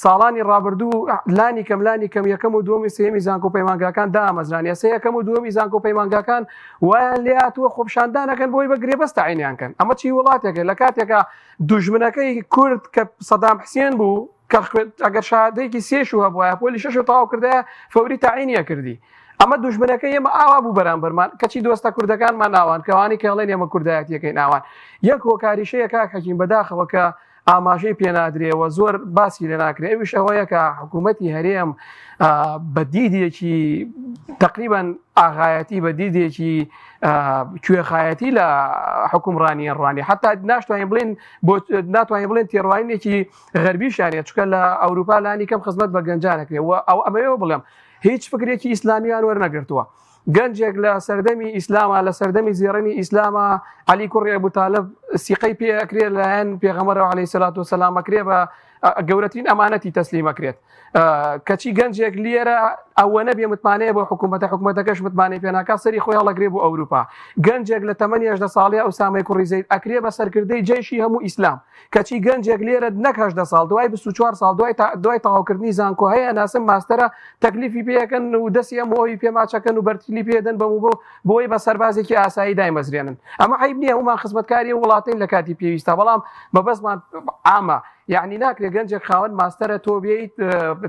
ساڵانی ڕابردوو لانی کەم لانی کەم یەکەم و دووەمی سێمی زانکۆ پەیمانگاکان دامەزران ئێستا یەکەم و دووەمی زانکۆ پەیمانگاکان وایان لێ هاتووە خۆپیشاندانەکەن بۆی بە گرێبەست عینیان کەن ئەمە چی وڵاتێکە لە کاتێکا دوژمنەکەی کورد کە سەدام حسێن بوو کە ئەگەر شادێکی سێش و هەبواە پۆلی شەش و تەواو کردایە فەوری تاعینیە کردی ئەمە دوژمنەکە ئێمە ئاوا بوو بەرامبەرمان کەچی دۆستە کوردەکانمان ئاوان کەوانی کەڵێن ئێمە کوردایەتیەکەین ئاوان یەک هۆکاریشەیە کاک حەکیم بەداخەوە کە ئاماژەی پێنادرێەوە زۆر باسی لێ ناکرێ ئەویش ئەوەیە کە حکوومەتی هەرێم بە دیدێکی تقریبان ئاغایەتی بە دیدێکی کوێخایەتی لە حکومڕانیە ڕوانی حتا ناشتوانین بڵێن بۆ ناتوانین بڵێن تێڕوانینێکی غەربیشیان هەیە چونکە لە ئەوروپا لانی کەم خزمەت بە گەنجان ئەکرێ و ئەو ئەمەوێ بڵێم هیچ فکرێکی ئیسلامیان وەرنەگرتووە گەنجێک لە سەردەمی ئیسلاما لە سەردەمی زێڕینی ئیسلاما علی کوڕی ئەبو تالب سیقەی پێ ئەکرێ لایەن پێغەمبەرەوە عەلەیهی سەلات وسەلام ئەکرێ بە گەورەترین ئەمانەتی تەسلیم ئەکرێت کەچی گەنجێک لێرە ئەوە نەبێ متمانەیە بۆ حکوومەتە حکوومەتەکەش متمانەی پێناکا سەری خۆی هەڵەگرێ بۆ ئەوروپا گەنجێک لە تەمەنی 18 ساڵی ئوسامەی کوڕی زەید ئەکرێ بە سەرکردەی جەیشی هەموو ئیسلام کەچی گەنجێک لێرە نەک 18 ساڵ دوای 24 ساڵ دوای دوای تەواوکردنی زانکۆ هەیە ناسم ماستەرە تەکلیفی پێەکەن و دەستی ئەم ئەوی پێ ماچەکەن و بەرتیلی پێدەن بەم و بۆ بۆی بە سەربازێکی ئاسایی دایمەزرێنن ئەمە عیب نییە هەمومان خزمەتکاری وڵاتین لە کاتی پێویستە بەڵام مەبەستمان عامە یعنی ناکرێت گەنجێک خاوەن ماستەرە تۆ بێیت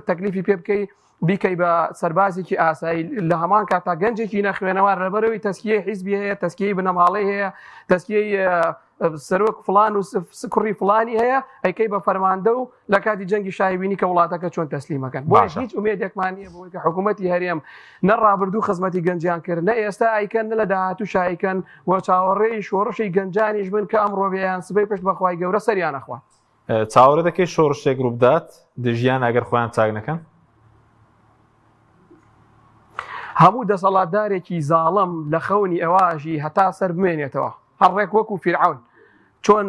تەکلیفی پێ بکەی بیکەی بە سەربازێکی ئاسایی لە هەمان کاتا گەنجێکی نەخوێنەوار لەبەرەوەی تەسکیەی حیزبی هەیە تەسکیەی بنەماڵەی هەیە تەسکیەی سەرۆک فلان و کوڕی فلانی هەیە ئەیکەی بە فەرماندە و لە کاتی جەنگی شایبینی کە وڵاتەکە چۆن تەسلیمەکەن بۆ هیچ ئومێدێکمان نییە بۆی کە حکوومەتی هەرێم نە ڕابردوو خزمەتی گەنجیان کرد نە ئێستا ئایکەن نە لە داهاتوو شایکەن و چاوەڕێی شۆڕشی گەنجانیش بن کە ئەمڕۆ بێ یان سبەی پشت بە خوای گەورە سەریان ئەخوات. چاوەڕێ دەکەی شۆڕشێک ڕووبدات دژیان ئەگەر خۆیان چاک نەکەن؟ هەموو دەسەڵاتدارێکی زاڵم لە خەونی ئەواژی هەتا سەر بمێنێتەوە هەر ڕێک وەکو فیرعەون چۆن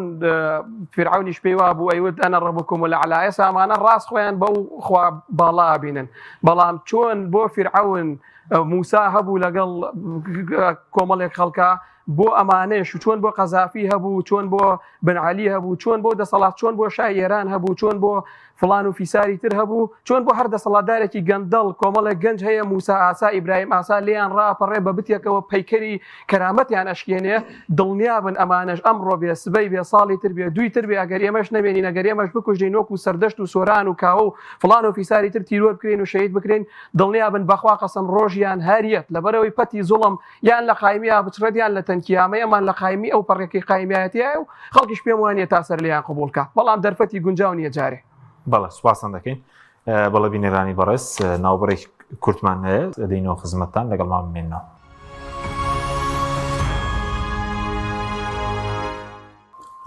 فیرعەونیش پێی وابوو ئەیوت ئەنە ڕەبکم الأعلى ئێستا ئەمانە ڕاست خۆیان بەو خوا باڵا بینن بەڵام چۆن بۆ فیرعەون موسا هەبوو لەگەڵ کۆمەڵێک خەڵکە بۆ ئەمانەش و چۆن بۆ قەزافی هەبوو چۆن بۆ بن علی هەبوو چۆن بۆ دەسەڵات چۆن بۆ شای ئێران هەبوو چۆن بۆ فڵان و فیساری تر هەبوو چۆن بۆ هەر دەسەڵاتدارێکی گەندەڵ کۆمەڵێک گەنج هەیە موسا ئاسا ئیبراهیم ئاسا لێیان ڕاپەڕێ بە بتێکەوە پەیکەری کەرامەتیان ئەشکێنێ دڵنیابن ئەمانەش ئەمڕۆ بێ سبەی بێ ساڵی تر بێ دووی تر بێ ئەگەر ئێمەش نەمێنین ئەگەر ئێمەش بکوژرین وەکو سەردەشت و سۆران و کاوە و فڵان و فیساری تر تیرۆر بکرێن و شەهید بکرێن دڵنیابن بەخوا قەسەم ڕۆژیان هەریەت لەبەرئەوەی پەتی زوڵم یان لە قایمیا بچڕێت یان لە تەنکیا ئەمە ئەمان لە قایمی ئەو پەڕێکی قایمیایەتیایە و خەڵکیش پێم وانیە تا سەر لێیان قبوڵ کا بەڵام دەرفەتی گونجاو نییە جارێ. بەڵێ سوپاستان دەکەین. بەڵێ بینەرانی بەڕێز ناوبڕێکی کورتمان هەیە دەینەوە خزمەتتان لەگەڵمان بمێنەوە.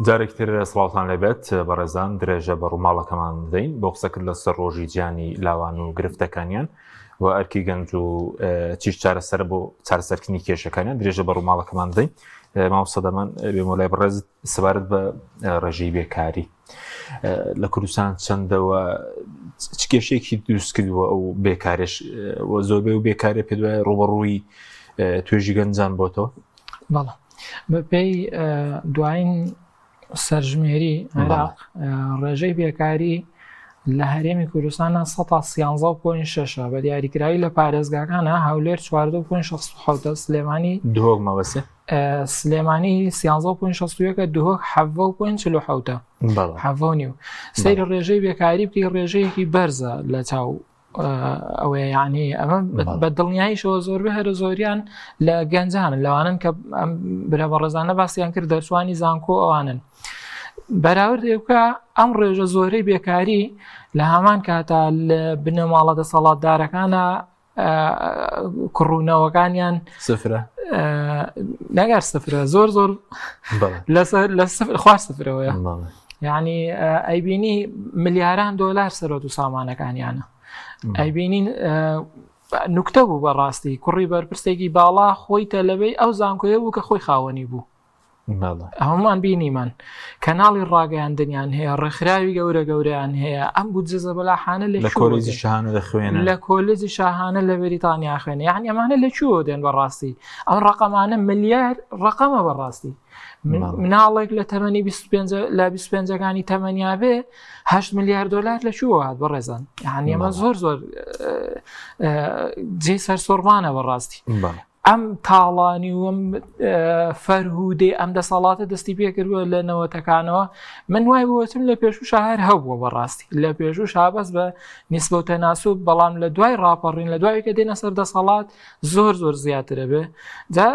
جارێکی تر سڵاوتان لێبێت بەڕێزان درێژە بە ڕووماڵەکەمان دەدەین بۆ قسەکرد لەسەر ڕۆژی جیانی لاوان و گرفتەکانیان و ئەرکی گەنج و چیش چارەسەر بۆ چارەسەرکردنی کێشەکانیان درێژە بە ڕووماڵەکەمان دەدەین مامۆستا دەمان بێمۆلای بەڕێز سەبارەت بە ڕێژەی بێکاری لە کوردستان چەندەوە چ کێشەیەکی دروست کردووە ئەو بێکارێش زۆربەی و بێکارێ پێ دوای ڕوبەڕووی توێژی گەنجان بۆتەوە بەڵێ بەپێی دوایین سەرژمێری عێراق ڕێژەی بێکاری. لە هەرێمی کوردستانە سەتا سیانزە و point شەشە بە دیاریکراوی لە پارێزگاکانە هەولێر چواردە و point 67 سلێمانی دهۆک مەبەستە سلێمانی سیانزە و point 61 دهۆک حەڤە و point 47 بەڵێ حەڤە و نیو سەیری ڕێژەی بێکاری بکەی ڕێژەیەکی بەرزە لە چاو ئەوەیە یعنی ئەمە بە دڵنیاییشەوە زۆربەی هەرە زۆریان لە گەنجانن لەوانن کە ئەم برا بەڕێزانە باسییان کرد دەرچوانی زانکۆ ئەوانن بەراورد بکە ئەم ڕێژە زۆرەی بێکاری لە هەمان کاتا لە بنەماڵە دەسەڵاتدارەکانە کوڕونەوەکانیان سفرە نەگەر سفرە زۆر زۆر لەسەر لە خوار سفرەوەیە یعنی ئەیبینی ملیاران دۆلار سەرۆت و سامانەکانیانە ئەیبینین نوکتە بوو بەڕاستی کوڕی بەرپرسێکی باڵا خۆی تەلەبەی ئەو زانکۆیە بوو کە خۆی خاوەنی بوو هەمومان بینیمان کەناڵی ڕاگەیاندنیان هەیە ڕێکخراوی گەورە گەورەیان هەیە ئەم بودجە زەبەلاحانە لە کۆلێجی شاهانە دەخوێنن لە کۆلێجی شاهانە لە بەریتانیا خوێن یعنی ئەمانە لە کوێوە دێن بەڕاستی ئەم ڕقەمانە ملیار ڕقەمە بەڕاستی مناڵێک لە تەمەنی 25 لە 25ەکانی تەمەنیا بێ 8 ملیار دلار لە کوێوە هات بەڕێزان یعنی ئەمە زۆر زۆر جێ سەرسوڕمانە بەڕاستی ئەم تاڵانی و ئەم فەرهودەی ئەم دەسەڵاتە دەستی پێکردووە لە نەوەتەکانەوە من وای بۆچم لە پێشوو شەهر هەبووە بەڕاستی لە پێشوو شابەس بە نیسبە و تەناسوب بەڵام لە دوای ڕاپەڕین لە دوای کە دێنە سەر دەسەڵات زۆر زۆر زیاترە بێ جا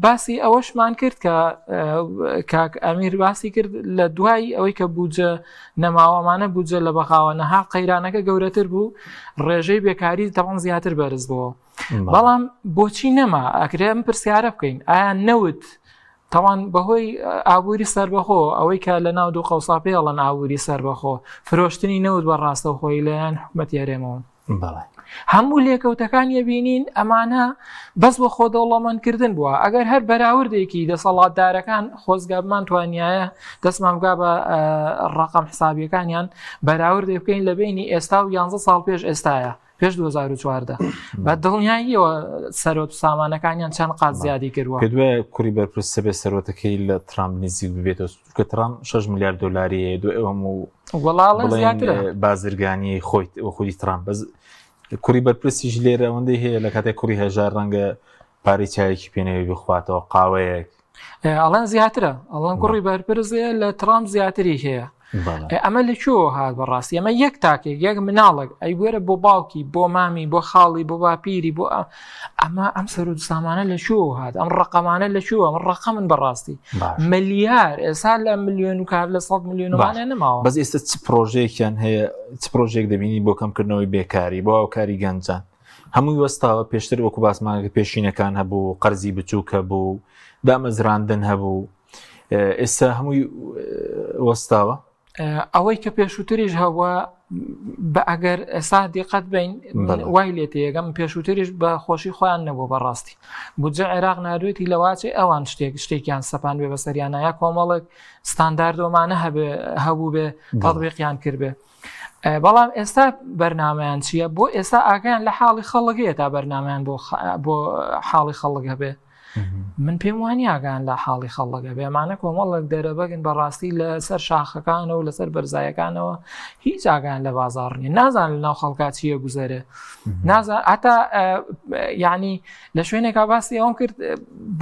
باسی ئەوەشمان کرد کە کاک ئەمیر باسی کرد لە دوای ئەوەی کە بودجە نەماوەمانە بودجە لە بەغاوە نەها قەیرانەکە گەورەتر بوو ڕێژەی بێکاری تەوان زیاتر بەرز بووە بەڵام بۆچی نەما ئەکرێ ئەم پرسیارە بکەین ئایا نەوت تاوان بەهۆی ئابووری سربەخۆ ئەوەی کە لە ناو دوو قەوسا پێڵەن ئابووری سربەخۆ فرۆشتنی نەوت بە ڕاستەوخۆی لەیان حکومەتی هەرێمەوە هەموو لێکەوتەکان یەبینین ئەمانە بەس بۆ خۆ دەوڵەمەندکردن بووە ئەگەر هەر بەراوردێکی دەسەڵاتدارەکان خۆزگابمان توانایە دەستمان بگا بە ڕقم حسابیەکانیان بەراوردێ بکەین لە بینی ئێستا و 11 ساڵ پێش ئێستاە پێش 2014 بە دڵنیاییەوە سەرۆت و سامانەکانیان چەند قات زیادی کردووە. پێت وایە کوڕی بەرپرس سەبێ سەرۆتەکەی لە ترامپ نزیک ببێتەوە چونکە ترامپ 6 ملیار دلاری هەیە دوای ئەو هەموو وەڵا بڵێن زیاترە بازرگانی خۆی و خودی ترامپ بەس کوڕی بەرپرسیش لێرە ئەوەندەی هەیە لە کاتێک کوڕی هەژار ڕەنگە پارەی چایەکی پێنەوەی بخواتەوە قاوەیەک ئەڵەن زیاترە ئەڵەن کوڕی بەرپرس لە ترامپ زیاتری هەیە ئەمە لە کوێوە هات بەڕاستی ئەمە یەک تاکێک یەک مناڵێک ئەی وێرە بۆ باوکی بۆ مامی بۆ خاڵی بۆ باپیری بۆ ئەمە ئەم سەر و سامانە لە کوێوە هات ئەم ڕقەمانە لە کوێوە ئەم ڕقە من بەڕاستی ملیار ئێستا لە ملیۆن و کار لە 100 ملیۆنمانە نەماوە بەس ئێستا چ پرۆژەیەکیان هەیە چ پرۆژێک دەبینی بۆ کەمکردنەوەی بێکاری بۆ هاوکاری گەنجان هەمووی وەستاوە پێشتر وەکو باسمان پێشینەکان هەبوو قەرزی بچووک هەبوو دامەزراندن هەبوو ئێستا هەمووی وەستاوە ئەوەی کە پێشووتریش هەبووە بە ئەگەر ئێستا دیقەت بین وای لێ تێگەم پێشووتریش بە خۆشی خۆیان نەبوو بەڕاستی بودجە عێراق ناردوێتی لەواچێ ئەوان شتێک شتێکیان سەپان بێ بەسەریانە یا کۆمەڵێک ستانداردۆمانە هەبێ هەبوو بێ تەطبیقیان کردبێ بەڵام ئێستا بەرنمەیان چییە بۆ ئێستا ئاگیان لە حاڵی خەڵک هەیە تا بەرنمەیان بۆ بۆ حاڵی خەڵک هەبێ من پێم وانی ئاگان لە حاڵی خەڵک هەبێ ئەمانە کۆمەڵێک دەرەبەگن بەڕاستی لەسەر شاخەکانەوە و لەسەر بەرزایەکانەوە هیچ ئاگان لە بازاڕ نیە نازان لە ناو خەڵکا چییە گوزەرێ نازان هەتا یعنی لە شوێنێکا باسی ئەوم کرد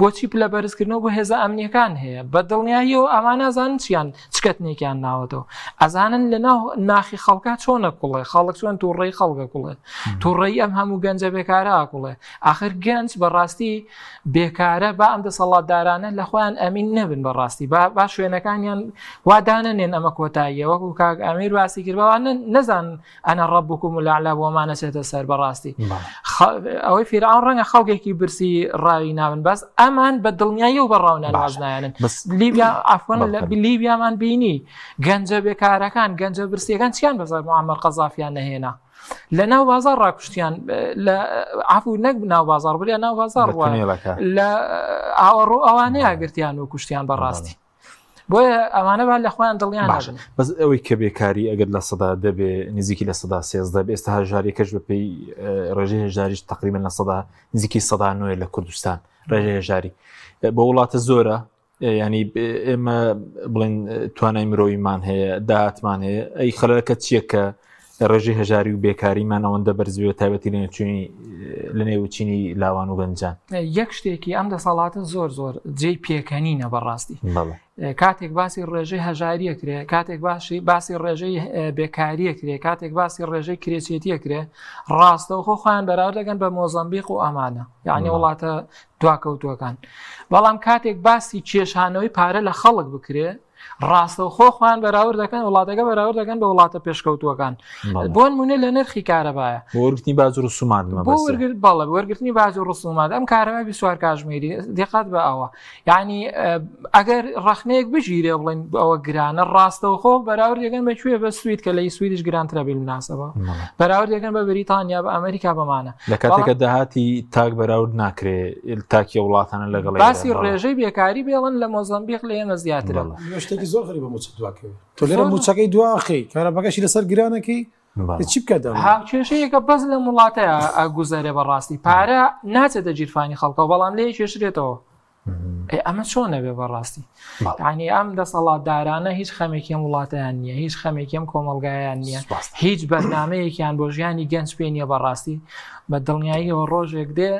بۆچی پلە بەرزکردنەوە بۆ هێزە ئەمنیەکان هەیە بە دڵنیاییەوە ئەمان نازانن چیان چ کەتنێکیان ناوەتەوە ئەزانن لە ناو ناخی خەڵکا چۆنە کوڵێ خەڵک چۆن تووڕەی خەڵکە کوڵێ تووڕەی ئەم هەموو گەنجە بێکارە کوڵێ ئاخر گەنج بەڕاستی بێکارە با ئەم دەسەڵاتدارانە لە خۆیان ئەمین نەبن بەڕاستی با با شوێنەکانیان وا دانەنێن ئەمە کۆتاییە وەکو کاک ئەمیر باسی کرد باوانە نەزان ئەنا ڕەبکم الاعلی بۆمان نەچێتە سەر بەڕاستی ئەوەی فیرعون ڕەنگە خەڵکێکی برسی ڕاوی نابن بەس ئەمان بە دڵنیایی و بە ڕاونان وازنایەنن لیبیا عفوان لە لیبیامان بینی گەنجە بێکارەکان گەنجە برسیەکان چیان بەسەر معمر قەزافیان نەهێنا لە ناو بازار ڕاکوشتیان لە عفو نەک ناو بازار بڵێ ناو بازار لە ئاوەڕۆ ئەوانەیە گرتیان و کوشتیان بەڕاستی بۆیە ئەمانە با لە خۆیان دڵیان باشە بەس ئەوەی کە بێکاری ئەگەر لە سەدا دەبێ نزیکی لە سەدا سێزدە بێ ئێستا هەژاریەکەش بەپێی ڕێژەی هەژاریش تقریبا لە سەدا نزیکی سەدا نۆیە لە کوردستان ڕێژەی هەژاری بۆ وڵاتە زۆرە ینی ئێمە بڵێن توانای مرۆیمان هەیە داهاتمان هەیە ئەی خەلەکە چییە کە ڕێژەی هەژاری و بێکاریمان ئەوەندە بەرز بێ تایبەتی لە چوونی لە نێو چینی لاوان و گەنجان؟ یەک شتێکی ئەم دەسەڵاتە زۆر زۆر جێی پێکەنینە بەڕاستی کاتێک باسی ڕێژەی هەژاریە کرێ کاتێک باشی باسی ڕێژەی بێکاریە کرێ کاتێک باسی ڕێژەی کرێچێتیە کرێ ڕاستەوخۆ خۆیان بەراورد دەکەن بە مۆزەمبیق و ئەمانە یعنی وڵاتە دواکەوتووەکان بەڵام کاتێک باسی کێشانەوەی پارە لە خەڵک بکرێ ڕاستەوخۆ خۆیان بەراورد دەکەن وڵاتەکە بەراورد دەکەن بە وڵاتە پێشکەوتووەکان بۆ نمونە لە نرخی کارەبایە وەرگرتنی باج و ڕسومات بۆ وەرگر بەڵێ وەرگرتنی باج و ڕسومات ئەم کارەبا 24 کاژمێری دقت بە ئەوە یعنی ئەگەر ڕخنەیەک بگیرێ بڵێن ئەوە گرانە ڕاستەوخۆ بەراورد دەکەن بە کوێ بە سوید کە لە سویدش گرانترە بالمناسبە بەراورد دەکەن بە بریتانیا بە ئەمریکا بەمانە لە کاتێکە داهاتی تاک بەراورد ناکرێ تاکی وڵاتانە لەگەڵ باسی ڕێژەی بێکاری بێڵن لە مۆزەمبیق لە ئێمە زیاترە. شتێکی زۆر غەریبە موچە دواکەوێت تۆ لێرە موچەکەی دواخەی کارەباکەشی لەسەر گرانەکەی چی بکە هاوکێشەیەکە بەس لەم وڵاتەیە ئەگوزەرێ بەڕاستی پارە ناچێتە گیرفانی خەڵکەوە بەڵام لێ کێشرێتەوە ئەمە چۆن نەبێ بەڕاستی ینی ئەم دەسەڵاتدارانە هیچ خەمێکی ئەم وڵاتیان نییە هیچ خەمێکی ئەم کۆمەلگایان نییە هیچ بەرنمەیەکیان بۆ ژیانی گەنج پێ نییە بەڕاستی بە دڵنیاییەوە ڕۆژێک دێ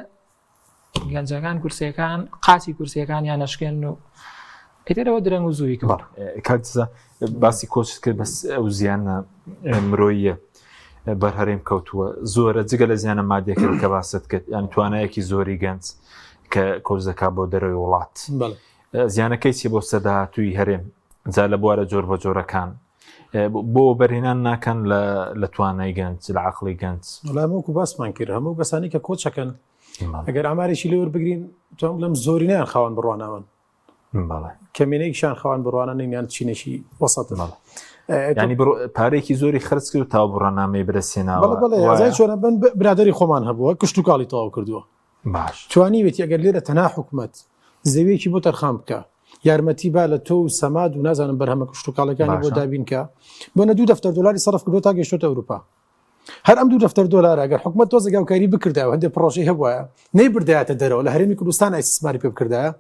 گەنجەکان کورسەکان قاچی کورسەکانیان نەشکێن و ئیترەوە درەنگ و زووی کرد کاکتزا باسی کۆچ کرد بەس ئەو زیانە مرۆیە بەر هەرێم کەوتووە زۆرە جگە لە زیانە مادیەکە کە باست کرد یان توانایەکی زۆری گەنج کە کۆچ دەکات بۆ دەرەوەی وڵات زیانەکەی چی بۆ سەداهاتووی هەرێم جا لە بوارە جۆر بە جۆرەکان بۆ بەرهێنان ناکەن لە توانای گەنج لە عقلی گەنج وەڵام وەکو باسمان کرد هەموو کەسانی کە کۆچەکەن ئەگەر ئامارێکی لێ وەربگرین توانم بڵێم زۆرینەیان خاوەن بڕوانامەن کەمینەیەکیشان خاوەن بڕوانە نین یان چینێکی وەسەتن ینی پارێکی زۆری خرج کرد تا بڕانامەی برسێناوە چۆنە بن برادری خۆمان هەبووە کشت و کاڵی تەواو کردووە باش توانیوێتی ئەگەر لێرە تەنها حکومت زەویەکی بۆ تەرخان بکە یارمەتی با لە تۆ و سەماد و نازانم بەرهەمە کشتتوکاڵەکانی بۆ دابینکە بۆ نە دوو دەفتەر دلاری سەرف کردو تا گەشتۆتە ئەوروپا هەر ئەم دوو دەفتەر دۆلارە گەر حکومەت تۆزێک هاوکاری بکردایە و هەندێک پڕۆژەی هەبوایە نەیبردایەتە دەرەوە لە هەرێمی کوردستان ئیستیسماری پێ بکردایە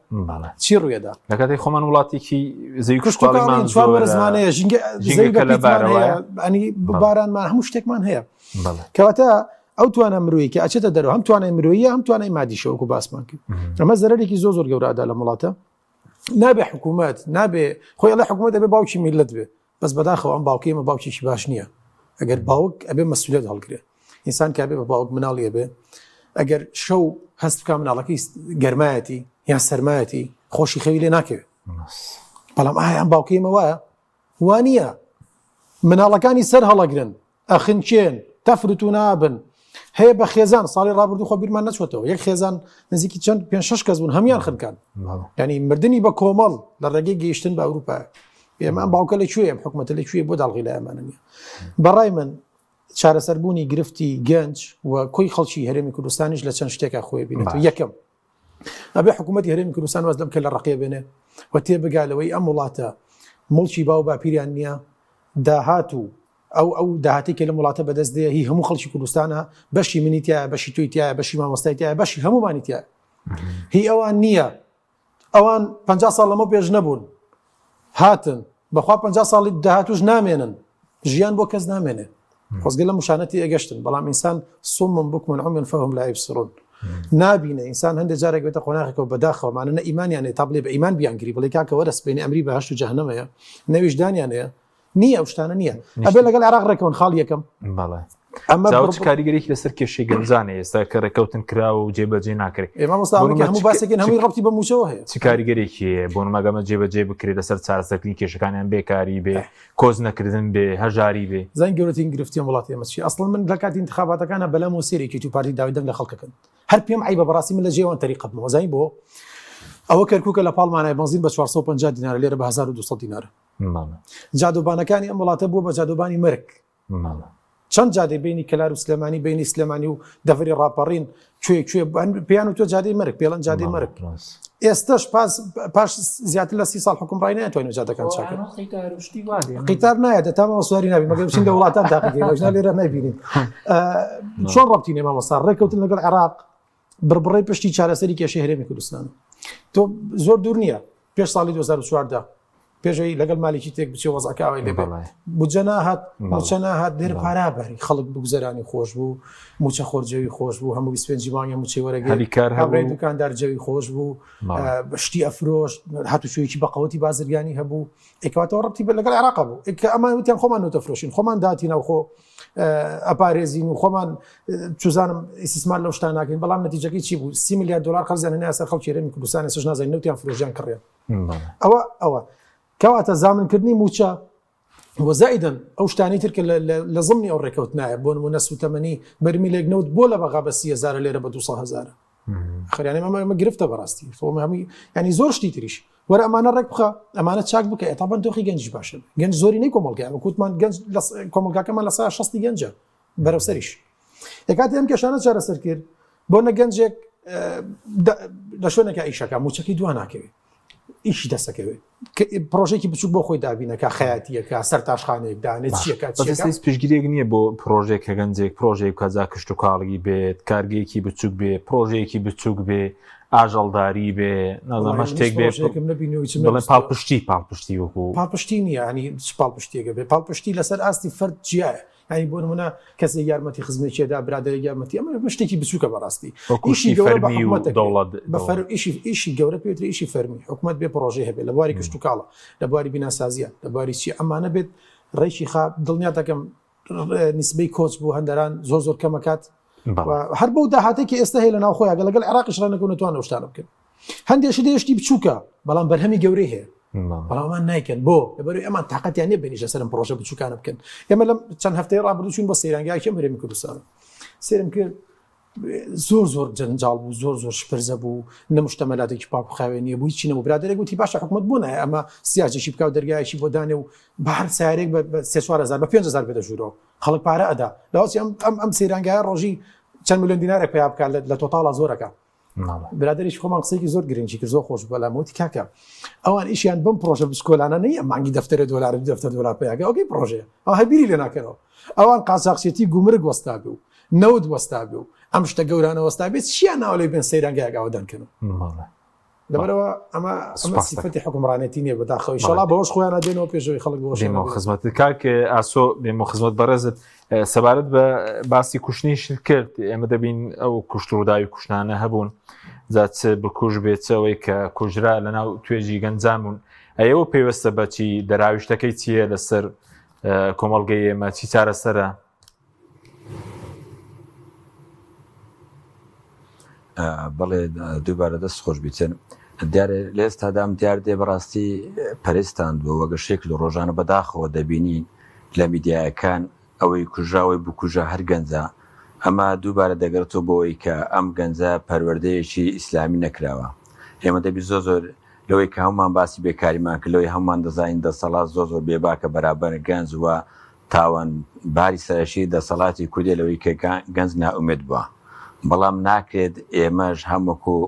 چی ڕوویەدا؟ لە کاتێک خۆمان وڵاتێکی زەوی کشتوکاڵیمان زۆرە وەرزمان هەیە ژینگە زەوی بەپیتمان هەیە ئەنی بارانمان هەموو شتێکمان هەیە کەواتە ئەو توانا مرۆیی کە ئەچێتە دەرەوە هەم توانای مرۆیی هەم توانای مادیشە وەکو باسمان کرد ئەمە زەرەرێکی زۆر زۆر گەورە ئەدا لەم وڵاتە نابێ حکوومەت نابێ خۆی ئەڵێ حکوومەت ئەبێ باوکی میللەت بێ بەس بەداخەوە ئەم باوکەی ئێمە باوکێکی باش نییە ئەگەر باوک ئەبێ مەسئولیت هەڵگرێ ئینسان کە ئەبێ بە باوک مناڵی ئەبێ ئەگەر شەو هەست بکە مناڵەکەی گەرمایەتی یان سەرمایەتی خۆشی خەوی لێ ناکەوێت بەڵام ئایا ئەم باوکەی ئێمە وایە وا نییە مناڵەکانی سەر هەڵەگرن ئەخنکێن، تەفر و تونا بن. هەیە بە خێزان، ساڵی ڕابردوو خۆ بیرمان نەچوەتەوە، یەک خێزان نزیکی چەند پێ شش کەس بوون هەموان خنکان. یعنی مردنی بە کۆمەڵ لە ڕێگەی گەیشتن بە ئەوروپا. ئێمە ئەم باوکە لە کوێ ئەم حکومەتە لە کوێ بۆ داڵغی لە ئەمانە نییە. بەڕای من چارەسەربوونی گرفتی گەنج و کۆی خەڵکی هەرێمی کوردستانیش لە چەند شتێکا خۆی بینێت. یەکەم ئەبێ حکوومەتی هەرێمی کوردستان واز لەم کەلە ڕەقیە بێنێ و تێبگا لەوەی ئەم وڵاتە موڵکی باو باپیریان نییە داهات و ئەو ئەو داهاتی کە لەم وڵاتە بەدەست دێ هی هەموو خەڵکی کوردستانە بەشی منی تایە بەشی تۆی تایە بەشی مامۆستای تایە بەشی هەمومانی تایە هی ئەوان نییە ئەوان 50 ساڵ لەمە پێش نەبوون هاتن بەخوا 50 ساڵی داهاتوش نامێنن ژیان بۆ کەس نامێنێ خۆزگە لە مشانەتی ئەگەشتن بەڵام ئینسان صم بكم عمي فهم لا يبصرون نابینە ئینسان هەندێک جارێک بێتە قۆناغێکەوە بەداخەوە مانە نە ئیمانیان هەیە تا بڵێ بە ئیمان بیانگری بڵێ کاکە وەرە سبەینێ ئەمری بەهەشت و جەهەنەمەیە نە ویژدانیان هەیە نییە ئەو شتانە نییە ئەبێ لەگەڵ عێراق ڕێکەون خاڵ یەکەم بەڵێ ئەمە چ کاریگەرێکی لەسەر کێشەی گەنجانە ئێستا کە ڕێککەوتن کراوە و جێبەجێ ناکرێت ئێمە هەموو باسێکین هەمووی ڕەبتی بە مووچەوە هەیە چ کاریگەرێکی هەیە بۆ نماگەمە جێبەجێ بکرێت لەسەر چارەسەرکردنی کێشەکانیان بێکاری بێ کۆچ نەکردن بێ هەژاری بێ زان گەورەترین گرفتی ئەم وڵاتی ئێمە چیە ئەسڵەن من لە کاتی ئینتخاباتەکانە بەلام و سێرێکی تو پارتی داوای دەنگ لە خەڵکەکەن هەر پێم عیبە بەڕاستی من لە جێوان تەریقە بمەوە زانی بۆ ئەوە کەرکووکە لە پاڵمانای بەنزین بە 450 دینارە لێرە بە 1200 دینارە جادۆبانەکانی ئەم وڵاتە بووە بە جادۆبانی مەرگ چەند جادەی بینی کەلار و سلێمانی بینی سلێمانی و دەڤری ڕاپەڕین کوێ کوێ پێیان و تۆ جادەی مەرگ پێڵەن جادەی مەرگ ئێستش پاس پاش زیاتر لە سی ساڵ حکوم ڕای ناتوانین جادەکان چاکە قیتار نایە تا مامۆستا سواری نابی مەگەر بچین لە وڵاتان تاقیکەین لێرە نایبینین چۆن ڕەبتی نێ مامۆستا ڕێککەوتن لەگەڵ عێراق بڕبڕەی پشتی چارەسەری کێشەی هەرێمی کوردستان تۆ زۆر دوور نییە پێش ساڵی 2014. پێشەوەی لەگەڵ مالیکی تێک بچێ وەزعەکە ئاوای لێ بێ بودجە ناهات موچە ناهات لێرە پارە باری خەڵک بگوزەرانی خۆش بوو موچە خۆر جەوی خۆش بوو هەموو 25 مانگە موچەی وەرەگرت هەلیکار هاوڕێی دوکاندار جەوی خۆش بوو شتی ئەفرۆشت هاتوچۆیەکی بەقەوەتی بازرگانی هەبوو ئێکاتەوە ڕەتی بە لەگەڵ عێراق بوو کە ئەمان وتیان خۆمان نوتەفرۆشین خۆمان داتی ناوخۆ ئەپارێزین و خۆمان چزانم ئیسیسمان لەو شتان ناکەین بەڵام نەتیجەکەی چی بوو سی میلیارد دلار قەرزیان هێنا سەر خەڵکی هەرێمی کوردستان ئێستاش نازانین نەوتیان فرۆشیان کڕیان ئەوە ئەوە کەواتە زامنکردنی موچە وەزایدن ئەو شتانی تر کە لە زمنی ئەو ڕێکەوتنایە بۆ نمونە سوتەمەنی بەرمیلێک نەوت بۆ لە بەغا بە 30هزار لێرە بە 200 هزارە خەریانە ئەمە گرفتە بەڕاستی هەمووی ینی زۆر شتی تریش وەرە ئەمانە ڕێک بخە ئەمانە چاک بکە ئێتابەن دۆخی گەنجی باشە گەنج زۆری نەی کۆمەڵگای وەکوتمان گەنج لە کۆمەڵگاکەمان لە سا شەستی گەنجە بەرەو سەریش ئەکاتی ئەم کێشانە چارەسەر کرد بۆ نە گەنجێک لە شوێنێکە ئیشەکە موچەکەی دوا ناکەوێت ئیشی دەسەکەوێت پرۆژێکی بچوک بۆ خۆی دابینەکە خەیاتیەکە سەر تاشخانەیەک دانێت چیەکە پشگیرێک نییە بۆ پرۆژێک کە گەنجێک پرۆژێک کەزا کشت و کاڵی بێت کارگەیەکی بچوک بێ پرۆژەیەکی بچوک بێ ئاژەڵداری بێ نازانم شتێک بێ بڵێ پاڵپشتی پاڵپشتی وەکو پاڵپشتی نییە ینی پاڵپشتیەکە بێ پاڵپشتی لەسەر ئاستی فەرد جیایە یانی بۆ نمونە کەسێک یارمەتی خزمێکیدا برادێک یارمەتی ئەمە شتێکی بچووکە بەڕاستی ئیشی گەورە بە حکومەت دەوڵەت بە ئیشی ئیشی گەورە پێوترێ ئیشی فەرمی حکومەت بێ پرۆژەی هەبێت لە بواری کشتوکاڵە لە بواری بیناسازیە لە بواری چی ئەمانە بێت ڕێکی خا دڵنیا دەکەم نسبەی کۆچ بۆ هەندەران زۆر زۆر کەمەکات هەر بەو داهاتێکی ئێستا هەیە لە ناوخۆیان لەگەڵ عێراقیش ڕێنەکەون نتوان ئەو شتانە بکەن هەندێک شت هەیە شتی بچووکە بەڵام بەرهەمی گەورەی هەیە بەڵام ئەمان نایکەن بۆ لەبەرئەوەی ئەمان تاقەتیان نییە بێنیش لەسەر ئەم پڕۆژە بچووکانە بکەن ئێمە لەم چەند هەفتەی ڕابردوو چوین بۆ سەیرانگایەکی ئەم هەرێمی کوردستان سێرم کرد زۆر زۆر جەنجاڵ بوو زۆر زۆر شپرزە بوو نە مشتەمەلاتێکی پاک و خاوێنیە بوو هیچی نەبوو برادەرێک وتی باشە حکومەت بۆ نایە ئەمە سیاجێکی بکا و دەرگایەکی بۆ دانێ و بە هەر سیارێک بە سێ 4000 بە 5000 بێتە ژوورەوە خەڵک پارە ئەدا لەواچی ئەم ئەم ئەم سەیرانگایە ڕۆژی چەند ملیۆن دینارێک پەیا بکات لە تۆتاڵا زۆرەکە برادەریش خۆمان قسەیەکی زۆر گرنگی کرد زۆر خۆش بەلام وتی کاکە ئەوان ئیشیان بەم پرۆژە بچکۆلانە نییە مانگی دەفتەرە دۆلار و دەفتەر دۆلار پیاگە ئەوگەی پرۆژەیە ئەو هەبیری لێ ناکەنەوە ئەوان قاچاخچێتی گومرگ وەستابێ و نەوت وەستابێ و ئەم شتە گەورانە وەستابێت چیان ناوە لێ بێن سەیرانگایەک ئاوەدان کەنەوە لەبەرەوە ئەمە ئەمە سیفەتی حکومڕانێتی نییە بەداخەوە ئیشەڵا بەوەش خۆیان دێنەوە پێشەوەی خەڵک بۆ دێمەوە خزمەت کاک ئاسۆ دێمەوە خزمەت بەڕێزت سەبارەت بە باسی کوشتنیشت کرد ئێمە دەبین ئەو کوشت ڕووداوی کوشتانە هەبوون جا چ بکوژ بێت چ ئەوەی کە کوژرا لەناو توێژی گەنجان بوون ئەوە پەیوەستە بەچی دەراویشتەکەی چییە لەسەر کۆمەڵگەی ئێمە چی چارەسەرە بەڵێ دووبارە دەست خۆش بیتن دیارە لە ئێستادام دیار دێ بەڕاستی پەرستان بووە وەگە شێکل و ڕۆژانە بەداخەوە دەبینین لە میدیایەکان ئەوەی کوژراوەی بکوژە هەر گەنجە ئەمە دووبارە دەگەڕێتەوە بۆ ئەوەی کە ئەم گەنجە پەروەردەیەکی ئیسلامی نەکراوە ئێمە دەبی زۆر زۆر لەوەی کە هەمومان باسی بێکاریمان کرد لەوەی هەمومان دەزانین دەسەڵات زۆر زۆر بێباکە بەرابەر گەنج و تاوان باری سەرەکی دەسەڵاتی کوردیە لەوەی کە گەنج نائومێد بوە بەڵام ناکرێت ئێمەش هەم وەکو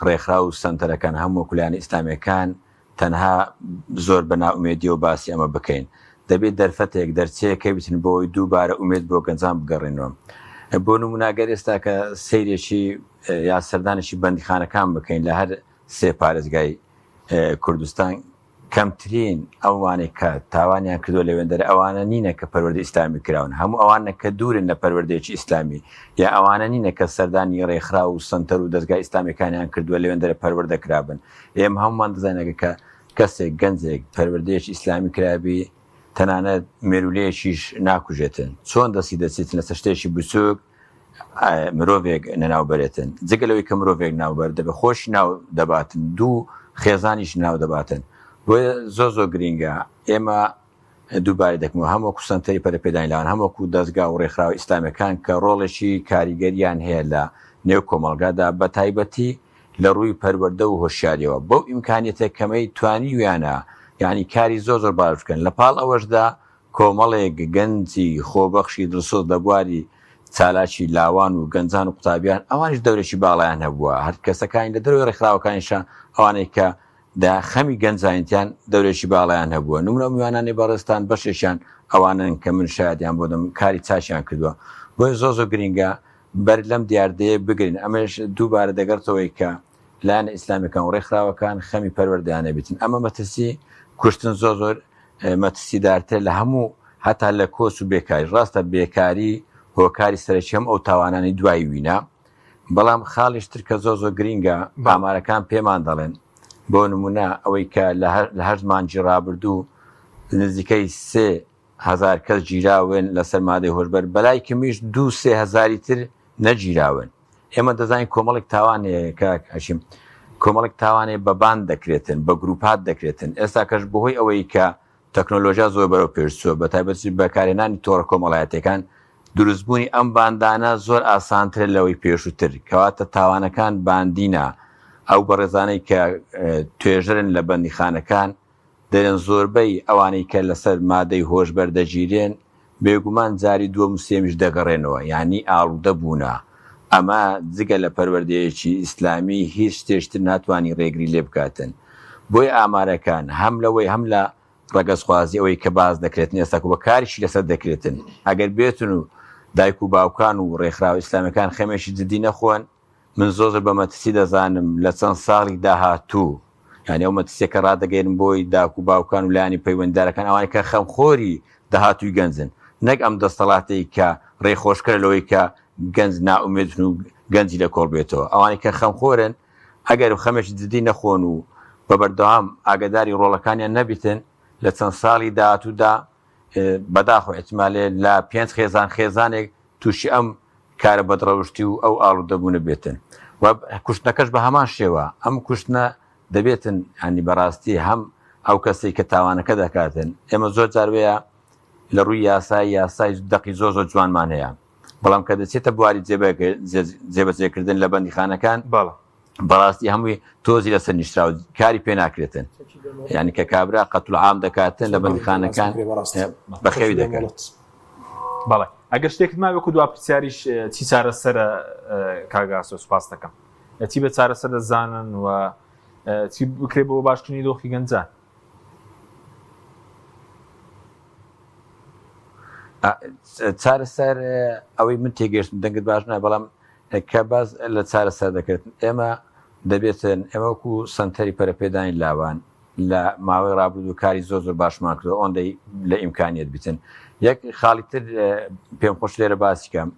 ڕێکخراو و سەنتەرەکان هەم وەکو لایەنە ئیسلامیەکان تەنها زۆر بە نائومێدیەوە باسی ئەمە بکەین دەبێت دەرفەتێک دەرچەیەک هەبیتن بۆ ئەوەی دووبارە ئومێد بۆ گەنجان بگەڕێنەوە بۆ نمونە گەر ئێستا کە سەیرێکی یا سەردانێکی بەندیخانەکان بکەین لە هەر سێ پارێزگای کوردستان کەمترین ئەوانەی کە تاوانیان کردوە لەوێندەرە ئەوانە نینە کە پەروەردەی ئیسلامی کراون هەموو ئەوانە کە دوورن لە پەروەردەیەکی ئیسلامی یا ئەوانە نینە کە سەردانی ڕێکخراو و سەنتەر و دەزگا ئیسلامیەکانیان کردوە لەوێندەرە پەروەردە کرابن ئێمە هەموومان دەزانین ئەگەر کە کەسێک گەنجێک پەروەردەیەکی ئیسلامی کرابی تەنانەت مێرولەیەکیش ناکوژێتن چۆن دەستی دەچێتن لەسەر شتێکی بچوک مرۆڤێک نەناو بەرێتن جگە لەوەی کە مرۆڤێک ناوبەر دەبێت خۆشی ناو دەباتن دوو خێزانیش ناو دەباتن بۆیە زۆر زۆر گرینگە ئێمە دووبارە دەکەمەوە هەم وەکو سەنتەری پەرەپێدانی لاوان هەم وەکو دەزگا و ڕێکخراوە ئیسلامیەکان کە ڕۆڵێکی کاریگەریان هەیە لە نێو کۆمەڵگادا بە تایبەتی لە ڕووی پەروەردە و هۆشیاریەوە بەو ئیمکانیەتە کەمەی توانیویانە یعنی کاری زۆر زۆر باش بکەن لە پاڵ ئەوەشدا کۆمەڵێک گەنجی خۆبەخشی دڵسۆز لە بواری چالاکی لاوان و گەنجان و قوتابیان ئەوانیش دەورێکی باڵایان هەبووە، هەر کەسەکانی لە دەرەوەی ڕێکخراوەکانیشا ئەوانەی کە دە خەمی گەنجانیتیان دەورێکی باڵایان هەبووە، نمونە ئەو میوانانەی بەڕێزتان بەشێکیان ئەوانەن کە من شایەدیان بۆ دەم کاری چاکیان کردووە، بۆیە زۆر زۆر گرینگە بەر لەم دیاردەیە بگرین، ئەمەش دووبارە دەگەڕتەوەی کە لایەنە ئیسلامیەکان و ڕێکخراوەکان خەمی پەروەردەیان نەبیتن ئەمە مەترسی. کوشتن زۆر زۆر مەترسیدارترە لە هەموو هەتا لە کۆچ و بێکاری. ڕاستە بێکاری هۆکاری سەرەکی هەموو ئەو تاوانانەی دوای وینە، بەڵام خاڵیش تر کە زۆر زۆر گرینگە ئامارەکان پێمان دەڵێن بۆ نمونە ئەوەی کە لە هەشت مانگی ڕابردوو نزیکەی 3000 کەس گیراون لەسەر مادەی هۆشبەر بەلای کەمیش دوو سێ هەزاری تر نەگیراون. ئێمە دەزانین کۆمەڵێک تاوان هەیە کاک هەشیم کۆمەڵێک تاوان هەیە بە باند دەکرێتن بە گروپات دەکرێتن ئێستا کەش بەهۆی ئەوەی کە تەکنۆلۆژیا زۆر بەرەو پێش چووە بە تایبەتی بەکارهێنانی تۆڕە کۆمەڵایەتیەکان دروستبوونی ئەم باندانە زۆر ئاسانترە لەوەی پێشووتر کەواتە تاوانەکان باندینە ئەو بەڕێزانەی کە توێژەرن لە بەندیخانەکان دەرێن زۆربەی ئەوانەی کە لەسەر مادەی هۆشبەر دەگیرێن بێگومان جاری دووەم و سێیەمیش دەگەڕێنەوە یانی ئاڵودە بوونە ئەمە جگە لە پەروەردەیەکی ئیسلامی هیچ شتێکی تر ناتوانی ڕێگری لێ بکاتن بۆیە ئامارەکان هەم لەوەی هەم لە ڕەگەزخوازی ئەوەی کە باس دەکرێتن ئێستا بە کاریشی لەسەر دەکرێتن ئەگەر بێتن و دایک و باوکان و ڕێکخراوە ئیسلامیەکان خەمێکی جدی نەخۆن من زۆر زۆر بە مەترسی دەزانم لە چەند ساڵی داهاتوو یانی ئەو مەترسیە کە ڕادەگەیەنم بۆی داک و باوکان و لایەنی پەیوەندیدارەکان ئەوانەی کە خەمخۆری داهاتووی گەنجن نەک ئەم دەستەڵاتەی کە ڕێخۆشکەرە لەوەی کە گەنج نائومێد بن و گەنجی لە کۆڵ بێتەوە ئەوانەی کە خەمخۆرن ئەگەر خەمێکی جدی نەخۆن و بە بەردەوام ئاگاداری ڕۆڵەکانیان نەبیتن لە چەند ساڵی داهاتوودا بەداخەوە ئیحتیمالێ لە پێنج خێزان خێزانێک تووشی ئەم کارە بەدڕەوشتی و ئەو ئاڵودەبوونە بێتن و کوشتنەکەش بە هەمان شێوە ئەم کوشتنە دەبێتن ینی بەڕاستی هەم ئەو کەسێک کە تاوانەکە دەکاتن ئێمە زۆر جاروەیە لە ڕووی یاسای یاسای دەقی زۆر زۆر جوانمان هەیە بەڵام کە دەچێتە بواری جێبەجێکردن لە بەندیخانەکان بەڵێ بەڕاستی هەمووی تۆزی لەسەر نیشتراوە کاری پێ ناکرێتن یعنی کە کابرا قەتل عام دەکاتن لە بەندیخانەکان بەخێوی دەکەن. بەڵێ ئەگەر شتێکت ماوێ وەکو دوا پرسیاریش چی چارەسەرە کاک ئاسۆ سوپاس دەکەم چی بە چارەسەر دەزانن و چی بکرێ بۆ باشکردنی دۆخی گەنجان؟ چارەسەر ئەوەی من تێگەشتم دەنگت باش نایە بەڵام کە باس لە چارەسەر دەکرێت ئێمە دەبێتن ئێمە وەکو سەنتەری پەرەپێدانی لاوان لە ماوەی ڕابردوو کاری زۆر زۆر باشمان کردووە ئەوەندەی لە ئیمکانیەت بیتن یەک خاڵی تر پێم خۆش لێرە باسی کەم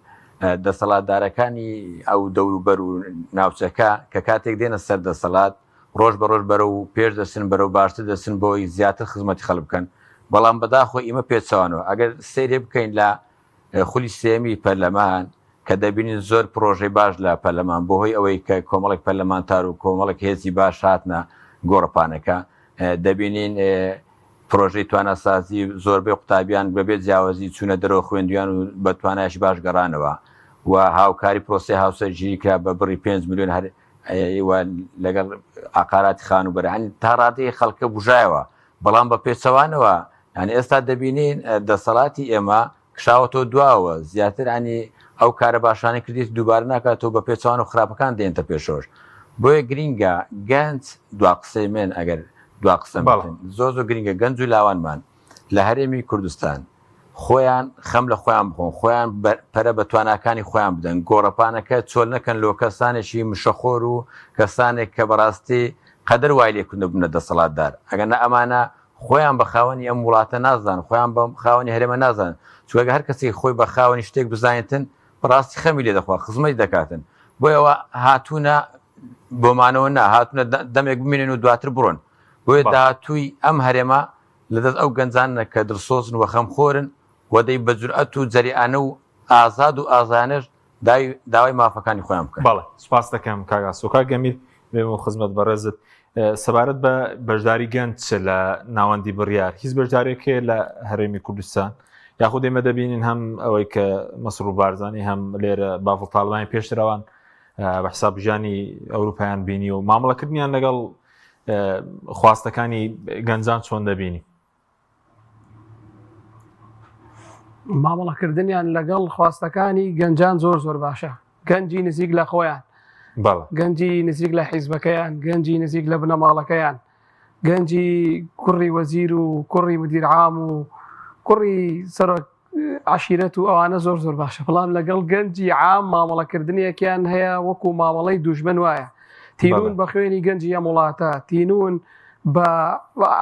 دەسەڵاتدارەکانی ئەو دەوروبەر و ناوچەکە کە کاتێک دێنە سەر دەسەڵات ڕۆژ بە ڕۆژ بەرەو پێش دەچن بەرەو باشتر دەچن بۆی زیاتر خزمەتی خەڵک بکەن بەڵام بەداخۆ ئیمە پێچەوانەوە ئەگەر سەیرێ بکەین لە خولی سێیەمی پەرلەمان کە دەبینین زۆر پرۆژەی باش لە پەرلەمان بۆهۆی ئەوەی کە کۆمەڵێک پەرلەمانتار و کۆمەڵێک هێزی باش هاتنە گۆڕەپانەکە دەبینین پرۆژەی تواناسازی زۆربەی قوتابیان بەبێ جیاوازی چوونە دەرەوە خوێندویان و بە توانایش باش گەڕانەوە و هاوکاری پرۆسەی هاوسەرگیری کرا بە بڕی 5 میلیۆن هەر لەگەڵ عقاراتی خانووبەرە تا ڕادەی خەڵکە بژایەوە بەڵام بە پێچەوانەوە یانی ئێستا دەبینین دەسەڵاتی ئێمە کشاوەتەوە دواوە زیاتر ینی ئەو کارە باشانەی کردیت دووبارە ناکاتەوە بە پێچوان و خراپەکان دێنتە پێشەوەش بۆیە گرینگە گەنج دوا قسەی من ئەگەر دوا قسەم زۆر زۆر گرینگە گەنج و لاوانمان لە هەرێمی کوردستان خۆیان خەم لە خۆیان بخۆن خۆیان پەرە بە تواناکانی خۆیان بدەن گۆڕەپانەکە چۆل نەکەن لۆ کەسانێکی مشەخۆر و کەسانێک کە بەڕاستی قەدەر وای لێکردن ببنە دەسەڵاتدار ئەگەر نە ئەمانە خۆیان بە خاوەنی ئەم وڵاتە نازانن خۆیان بە خاوەنی هەرێمە نازانن چونکە هەر کەسێک خۆی بە خاوەنی شتێک بزانێتن بەڕاستی خەمی لێ دەخوا خزمەتی دەکاتن بۆیە ئەوە هاتوونە بۆمانەوە نا هاتوونە دەمێک بمێنن و دواتر بڕۆن بۆیە داهاتووی ئەم هەرێمە لەدەست ئەو گەنجانە کە دڵسۆزن و خەمخۆرن و دەی بە جورئەت و جەریئانە و ئازاد و ئازایانەش داوای مافەکانی خۆیان بکەن. بەڵێ سوپاست دەکەم کاک ئاسۆ. کاک ئەمیر بێمەوە خزمەت بەڕێزت سەبارەت بە بەشداری گەنج لە ناوەندی بڕیار هیچ بەشدارێک هەیە لە هەرێمی کوردستان یاخود ئێمە دەبینین هەم ئەوەی کە مەسرور بارزانی هەم لێرە بافڵ تاڵبانی پێشترەوان بە حساب ژیانی ئەوروپایان بینی و مامەڵەکردنیان لەگەڵ خواستەکانی گەنجان چۆن دەبینی؟ مامەڵەکردنیان لەگەڵ خواستەکانی گەنجان زۆر زۆر باشە گەنجی نزیک لە خۆیان گەنجی نزیک لە حیزبەکەیان گەنجی نزیک لە بنەماڵەکەیان گەنجی کوڕی وەزیر و کوڕی مدیر عام و کوڕی سەرۆک عەشیرەت و ئەوانە زۆر زۆر باشە بەڵام لەگەڵ گەنجی عام مامەڵەکردنێکیان هەیە وەکو مامەڵەی دوژمن وایە تینون بە خوێنی گەنجی ئەم وڵاتە تینون. بە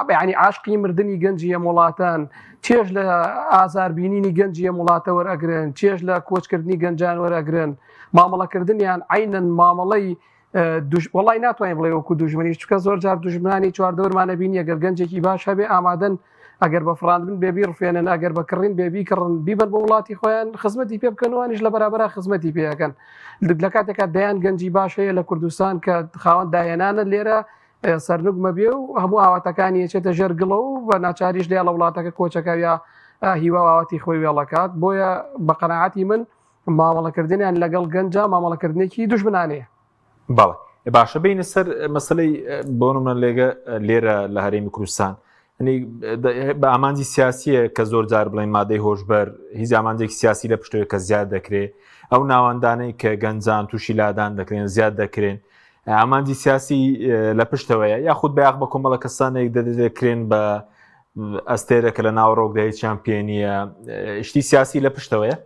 یعنی عاشقی مردنی گەنجی ئەم وڵاتان چێژ لە ئازار بینینی گەنجی ئەم وڵاتە وەرئەگرن چێژ لە کۆچکردنی گەنجان وەرئەگرن مامەڵەکردنیان عینەن مامەڵەی وڵی ناتوانین بڵێ وەکو دوژمنیش چکە زۆر جار دوژمنانی چواردەورمانە بینی ئەگەر گەنجێکی باش هەبێ ئامادەن ئەگەر بە فراندن بێ بیڕفێنن ئەگەر بە کڕین بێ بیکڕن بیبن بۆ وڵاتی خۆیان خزمەتی پێ بکەن وانیش لە بەرابەرا خزمەتی پێەکەن لە کاتێکا دەیان گەنجی باش هەیە لە کوردستان کە خاوەن داهێنانە لێرە سەرنوگمە بێ و هەموو ئاواتەکانی یەچێتە ژێر گڵە و بە ناچاریش لێ لە وڵاتەکە کۆچەکە یا هیوا ئاواتی خۆی وێڵەکات بۆیە بە قەناعەتی من مامەڵەکردنیان لەگەڵ گەنجە مامەڵەکردنێکی دوژمنانەیە. بەڵێ باشە بینە سەر مەسلەی بۆ نمونە لێگە لێرە لە هەرێمی کوردستان بە ئامانجی سیاسیە کە زۆر جار بڵێن مادەی هۆشبەر هیچ ئامانجێکی سیاسی لە پشتەوە کە زیاد دەکرێت ئەو ناوەندانەی کە گەنجان تووشی لادان دەکرێن زیاد دەکرێن ئامانجی سیاسی لە پشتەوەیە یاخود بەیاخ بە کۆمەڵە کەسانێک دەدەکرێن بە ئەستێرە کە لە ناوەڕۆکدا هیچیان پێ نییە شتی سیاسی لە پشتەوەیە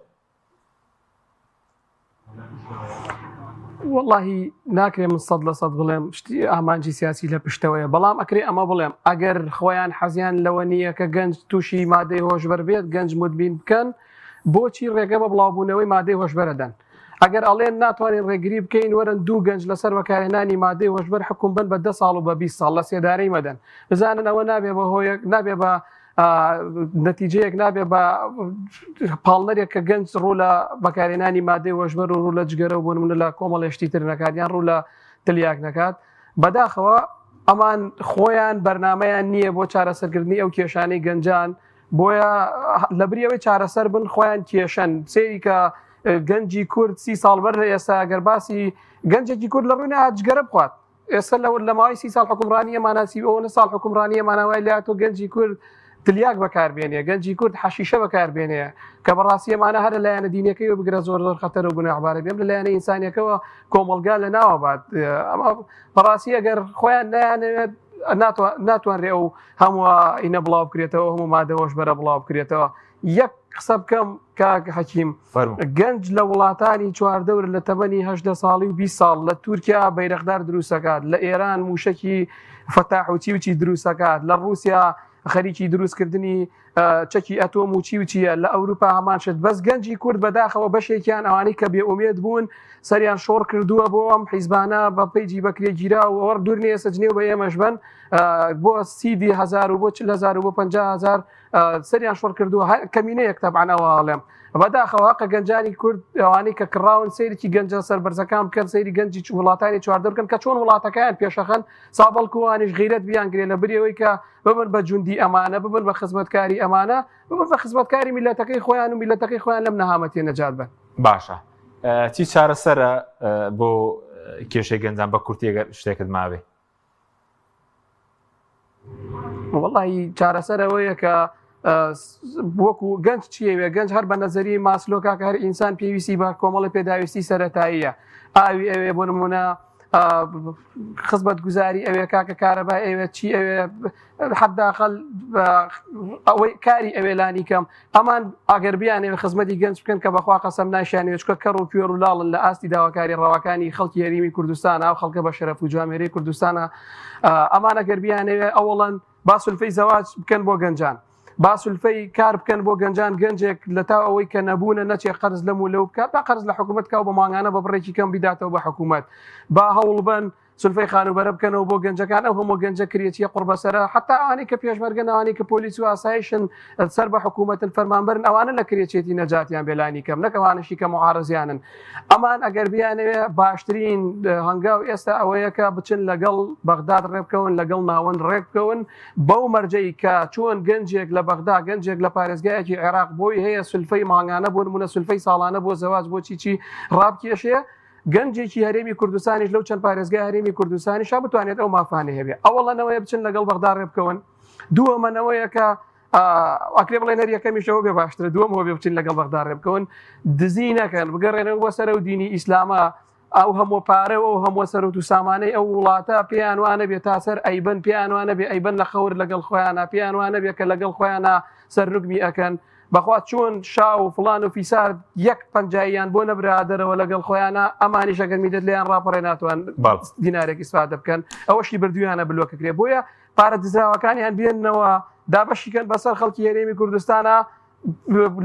وەڵاهی ناکرێ من سەد لە سەد بڵێم شتی ئامانجی سیاسی لە پشتەوەیە بەڵام ئەکرێ ئەمە بڵێم ئەگەر خۆیان حەزیان لەوە نییە کە گەنج تووشی مادەی هۆشبەر بێت گەنج مدبین بکەن بۆچی ڕێگە بە بڵاوبوونەوەی مادەی هۆشبەرەدەن ئەگەر ئەڵێن ناتوانین ڕێگری بکەین وەرن دوو گەنج لەسەر بەکارهێنانی مادەی هۆشبەر حکوم بن بە ده ساڵ و بە 20 ساڵ لە سێدارەی مەدەن بزانن ئەوە نابێ بە هۆیەک نابێ بە نەتیجەیەک نابێ بە پاڵنەرێک کە گەنج ڕوو لە بەکارهێنانی مادەی هۆشبەر و ڕوو لە جگەرە و بۆ نمونە لە کۆمەڵێشتی تر نەکات یان ڕوو لە تلیاک نەکات بەداخەوە ئەمان خۆیان بەرنمەیان نییە بۆ چارەسەرکردنی ئەو کێشانەی گەنجان بۆیە لەبری ئەوەی چارەسەر بن خۆیان کێشەن سەیری کە گەنجی کورد سی ساڵ بەر لە ئێستا گەر باسی گەنجێکی کورد لە ڕووی نەهات جگەرە بخوات ئێستا لە لە ماوەی سی ساڵ حکومڕانی ئەمانە سی ئەوەنە ساڵ حکومڕانی ئەمانە وای لە تۆ گەنجی کورد تلیاک بەکاربێنێ گەنجی کورد حەشیشە بەکاربێنێ کە بەڕاستی ئەمانە هەر لە لایەنە دینەکەی و بگرە زۆر زۆر خەتەر و گوناحبارە بێم لە لایەنە ئینسانیەکەوە کۆمەڵگا لە ناوە بات ئەمە بەڕاستی ئەگەر خۆیان نایانەوێت ناتوانرێ ئەو هەموو ئینە بڵاو بکرێتەوە هەموو مادە هۆشبەرە بڵاو بکرێتەوە یەک قسە بکەم کاک حەکیم گەنج لە وڵاتانی چواردەور لە تەمەنی هەدە ساڵی و 20 ساڵ لە تورکیا بەیرەقدار دروستەکات لە ئێران موشکی فەتاح و چی و چی دروستەکات لە رووسیا خەریکی دروستکردنی چەکی ئەتۆم و چی و چییە لە ئەوروپا هەمان شت بەس گەنجی کورد بەداخەوە بەشێکیان ئەوانەی کە بێ ئومێد بوون سەریان شۆڕ کردووە بۆ ئەم حیزبانە بە پەیجی بەکرێ گیرا و ئەوە دوور نییە سەجنێو بە ئێمەش بن بۆ سیدی هزار و بۆ 40 هزار و بۆ 50 هزار سەریان شۆڕ کردووە کەمینەیەک تەبعەن ئەوە ئەڵێم بەداخەوە هەقە گەنجانی کورد ئەوانەی کە کڕاون سەیرکی گەنجە سەربەرزەکان بکەن سەیری گەنجی وڵاتانی چواردە بکەن کە چۆن وڵاتەکەیان پێشەخەن سا بەڵکوانیش غیرەت بیانگرێ لە بریەوەی کە ببن بە جوندی ئەمانە ببن بە خزمەتکاری ئەمانە ببن بە خزمەتکاری میلەتەکەی خۆیان و میلەتەکەی خۆیان لەم نەهامەتیە نەجات بن. باشە چی چارەسەرە بۆ کێشەی گەنجان بە کورتی گەر شتێکت ماوێ؟ وەڵی چارەسەر ئەوەیە کە وەکو گەنج چیەوێ گەنج هەر بە نەزەری ماسلۆ کاکە هەر ئینسان پێویستی بە کۆمەڵی پێداویستی سەتاییە ئاوی ئەوێ بۆ نمونە خزمەت گوزاری ئەوێ کاکە کارەبا ئەوێ چی ئەوێ حداقل ئەوەی کاری ئەوێ لانی کەم ئەمان ئەگەر بیانەوێ خزمەتی گەنج بکەن کە بەخوا قەسەم ناشیانەوێ چکە کەڕ و کوێر و لاڵن لە ئاستی داواکاری ڕەواکانی خەڵکی هەریمی کوردستان ئەو خەڵکە بە شەرەف و جوامێرەی کوردستانە ئەمان ئەگەر بیانەوێ ئەوەڵەن با سولفەی زەواج بکەن بۆ گەنجان با سولفەی کار بکەن بۆ گەنجان گەنجێک لە تا ئەوەی کە نەبوونە نەچێ قەرز لەم و لەو بکات با قەرز لە حکوومەت کا و بە مانگانە بە بڕێکی کەم بیداتەوە بە حکوومەت با هەوڵ بن سولفەی خانووبەرە بکەنەوە بۆ گەنجەکان ئەو هەموو گەنجە کرێچیە قوڕبەسەرە حتا ئەوانەی کە پێشمەرگەن ئەوانەی کە پۆلیس و ئاسایشن سەر بە حکوومەتن فەرمانبەرن ئەوانە لە کرێچێتی نەجاتیان بێلانی کەم نەک ئەوانەشی کە معارزیانن ئەمان ئەگەر بیانەوێ باشترین هەنگاو ئێستا ئەوەیە کە بچن لەگەڵ بەغداد ڕێبکەون لەگەڵ ناوەند ڕێک بکەون بەو مەرجەی کە چۆن گەنجێک لە بەغدا گەنجێک لە پارێزگایەکی عێراق بۆی هەیە سولفەی مانگانە بۆ نمونە سولفەی ساڵانە بۆ زەواج بۆ چی چی ڕابکێشێ گەنجێکی هەرێمی کوردستانیش لەو چەند پارێزگای هەرێمی کوردستانیشا بتوانێت ئەو مافانەی هەبێ ئەوەڵەن ئەوەیە بچن لەگەڵ بەغدا ڕێ بکەون دووەمەن ئەوەیە کە ئەکرێ بڵێن هەر یەکەمیشەوە بێ باشترە دووەم هۆ بێ بچن لەگەڵ بەغدا ڕێ بکەون دزی نەکەن بگەڕێنەوە بۆ سەر و دینی ئیسلامە ئەو هەموو پارە و ئەو هەموو سەرۆت و سامانەی ئەو وڵاتە پێیان وانە بێ تا سەر ئەیبن پێیان وانە بێ ئەیبن لە خەور لەگەڵ خۆیانە پێیان وانە بێ کە لەگەڵ خۆیانە سەرنوگمی ئەکەن بەخوا چۆن شا و فڵان و فیسار یەک پەنجاییان بۆ نەبرا دەرەوە لەگەڵ خۆیانە ئەمانیش ئەگەر میلەت لێیان ڕاپەڕێ ناتوان دینارێک ئیسفادە بکەن ئەوەشی بردویانە بلۆکە کرێ بۆیە. پارە دزراوەکانیان بێننەوە دابەشیکەن بەسەر خەڵکی هەرێمی کوردستانە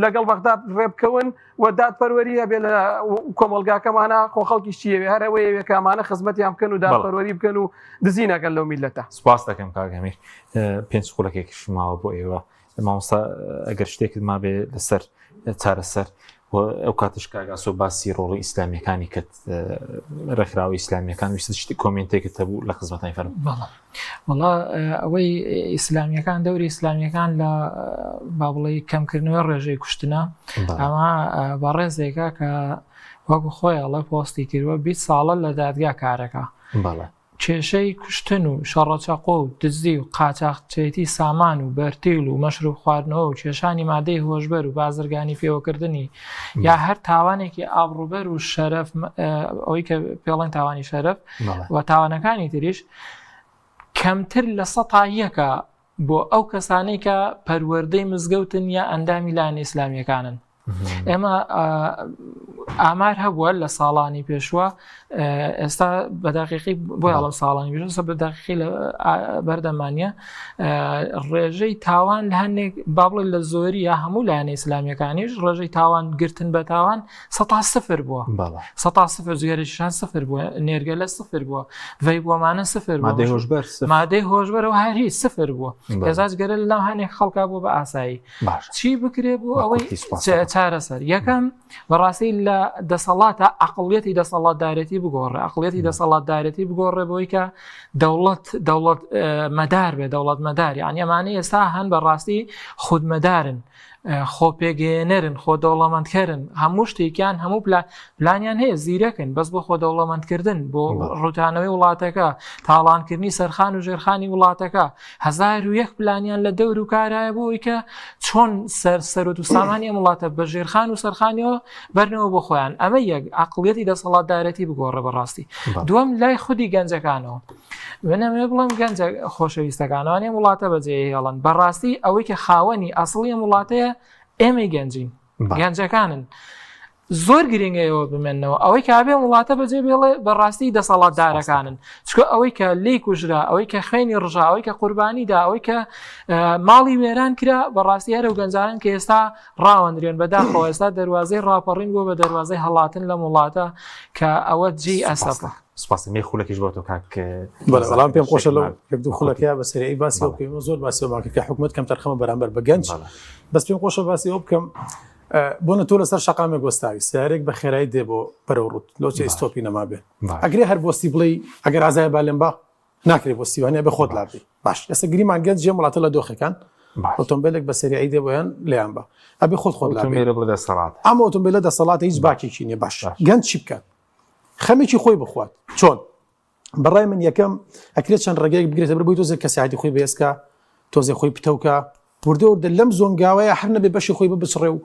لەگەڵ بەغدا ڕێبکەون و دادپەروەری هەبێ لە کۆمەڵگاکەمانە خۆ خەڵکیش چیەوێ هەر ئەوەیەوێ کە ئەمانە خزمەتیان بکەن و دادپەروەری بکەن و دزی نەکەن لەو میللەتە. سپاس دەکەم کاک ئەمیر پێنج خولەکێکیش ماوە بۆ ئێوە مامۆستا ئەگەر شتێکت مابێ لەسەر چارەسەر و ئەو کاتش کاک ئاسۆ باسی ڕۆڵی ئیسلامیەکانی کرد ڕێکخراوە ئیسلامیەکان ویست شتی کۆمێنتێکت هەبوو لە خزمەتانی فەرم وەڵا ئەوەی ئیسلامیەکان دەوری ئیسلامیەکان لە با بڵێ کەمکردنەوەی ڕێژەی کوشتنە ئەمە بەڕێزێکە کە وەکو خۆی ئەڵێ پۆستی کردووە 20 ساڵە لە دادگا کارەکە کێشەی کوشتن و شەڕەچەقۆ و دزی و قاچاخچێتی سامان و بەرتیل و مەشروب خواردنەوە و کێشانی مادەی هۆشبەر و بازرگانی پێوەکردنی یا هەر تاوانێکی ئابڕوبەر و شەرەف ئەوەی کە پێڵێن تاوانی شەرەف و تاوانەکانی تریش کەمتر لە سەتا یەکە بۆ ئەو کەسانەی کە پەروەردەی مزگەوتن یا ئەندامی لایەنە ئیسلامیەکانن ئێمە ئامار هەبووە لە ساڵانی پێشوە ئێستا بەداقیقی بۆ ئەڵم ساڵانی پێشوە بە داقیقی لە بەردەمانە ڕێژەی تاوان لە هەندێک با بڵێ لە زۆری یا هەموو لایەنە ئیسلامیەکانیش ڕێژەی تاوان گرتن بە تاوان سەتا سفر بووە سەتا سفر جگەرەکیشان سفر بووە نێرگەلە سفر بووە ڤەیبووەمانە سفر بووە مادەی هۆشبەر مادەی هۆشبەرەوە هەر هیچ سفر بووە ئێستا جگەرە لەناو هەنێک خەڵکا بووە بە ئاسایی چی بکرێ بۆ ئەوەی چارەسەر یەکەم بەڕاستی لە دەسەڵاتە عقلیەتی دەسەڵاتدارێتی بگۆڕێ عقلیەتی دەسەڵاتدارێتی بگۆڕێ بۆی کە دەوڵەت دەوڵەت مەدار بێ دەوڵەت مەدار یعنی ئەمانە ئێستا هەن بەڕاستی خودمەدارن خۆپێگەیەنەرن، خۆدەوڵەمەندکەرن، هەموو شتێکیان هەموو پلانیان هەیە، زیرەکن بەس بۆ خۆدەوڵەمەندکردن، بۆ ڕوتانەوەی وڵاتەکە، تاڵانکردنی سەرخان و ژێرخانی وڵاتەکە، 1001 پلانیان لە دەور و کارایە بۆ ئەوەی کە چۆن سەر سەروەت و سامانی ئەم وڵاتە بە ژێرخان و سەرخانیەوە بەرنەوە بۆ خۆیان. ئەمە یەک عەقڵیەتی دەسەڵاتدارێتی بگۆڕێ بەڕاستی. دووەم لای خودی گەنجەکانەوە. من ئەمەوێ بڵێم گەنجە خۆشەویستەکان ئەوانەی ئەم وڵاتە بەجێ هێڵن بەڕاستی ئەوەی کە خاوەنی ئەسڵی ئەم وڵاتەیە ئێمەی گەنجین گەنجەکانن زۆر گرنگە ئێوە بمێنەوە ئەوەی کە ئەبێ وڵاتە بەجێ بێڵێ بەڕاستی دەسەڵاتدارەکانن چکە ئەوەی کە لی کوژرا ئەوەی کە خوێنی ڕژا ئەوەی کە قوربانی دا ئەوەی کە ماڵی وێران کرا بەڕاستی هەرو گەنجانن کە ئێستا ڕاوەندرێن بەداخەوە ئێستا دەواازەی ڕاپەڕین بووە بە دەواازەی هەڵاتن لەم وڵاتە کە ئەوە جێی ئەسەفە. سپاس مێ خولەکیش بۆ تۆ کاک بەڵێ بەڵام پێم خۆشە لەو یەک دوو خولەکەیا بە سەریعی باسی ئەو بکەین زۆر باسی ئەومان کرد کە حکومەت کەمتەرخەمە بەرامبەر بە گەنج بەس پێم خۆشە باسی ئەو بکەم بۆنە تۆ لەسەر شەقامێک وەستاوی سیارێک بە خێرایی دێ بۆ بەرەو ڕوت لۆچێ ئیستۆپی نەمابێ ئەگرێ هەر بۆستی بڵێ ئەگەر ئازای بالێن با ناکرێ بۆ سیوانە بە خۆت لابی باش ئێستا گریمان گەنج جێ وڵاتە لە دۆخەکان ئۆتۆمبیلێک بە سەریعی دێ بۆیان لێیان بە ئەبێ خۆت خۆت دەسەڵات ئەم ئۆتۆمبیلە دەسەڵاتە هیچ باکێکی نییە باش گەنج چی بکات خەمێکی خۆی بخوات چۆن بەڕای من یەکەم ئەکرێت چەند ڕێگەیەک بگرێتە بەر بۆی تۆزێک کەسایەتی خۆی بەهێزکە تۆزێ خۆی پتەوکە وردە وردە لەم زۆنگاوەیە هەر نەبێ بەشی خۆی ببچڕێ و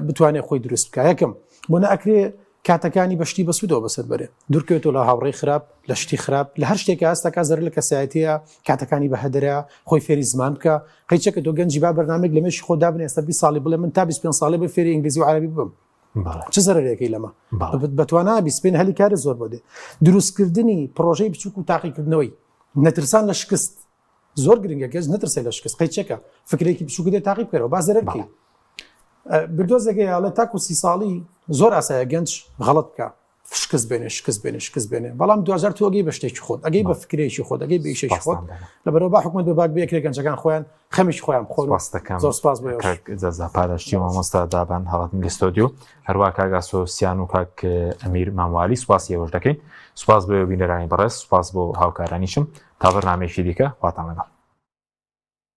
بتوانێت خۆی دروست بکە یەکەم بۆ نەئەکرێ کاتەکانی بەشتی بەسوودەوە بەسەر بەرێ دوورکەوێتەوە لە هاوڕێی خراپ لە شتی خراپ لە هەر شتێک ئاستەکە زەرەر لە کەسایەتیە کاتەکانی بە هەدرە خۆی فێری زمان بکە قەیچەکە تۆ گەنجی با بەرنامێک لە مێشکی خۆ دابنێ ئێستا 20 ساڵی بڵێ من تا 25 ساڵی بە فێری ئینگلیزی و عەرەبی ببم چ زەرەرێکی لەمە بەتوانا بیسپێن هەلی کارە زۆر بۆ دێ دروستکردنی پرۆژەی بچوک و تاقیکردنەوەی نەترسان لە شکست زۆر گرنگە گەنج نەترسێ لە شکست قەیچەکە فکرێکی بچوک دێ تاقی بکەرەوە با زەرەر بکەی بردۆزێکە یاڵێ تاکو سی ساڵی زۆر ئاسایە گەنج غەڵت بکە شکست بێنێ شکست بێنێ شکست بێنێ بەڵام دواجار تۆ ئەگەی بە شتێکی خۆت ئەگەی بە فکرێکی خۆت ئەگەی بە ئیشێکی خۆت لەبەرەوە با حکومەت بە باک بێکرێ گەنجەکان خۆیان خەمێکی خۆیان بخۆن سپاس زۆر سپاس بۆ ئێوەش. کاک جەزا پاداشتی مامۆستا دابان هەڵاتن لە ستۆدیۆ هەروا کاک ئاسۆ سیان و کاک ئەمیر ماموالی سپاسی ئێوەش دەکەین سپاس بۆ بینەرانی بەڕێز سپاس بۆ هاوکارانیشم تا بەرنامەیەکی دیکە خواتان لەگەڵ.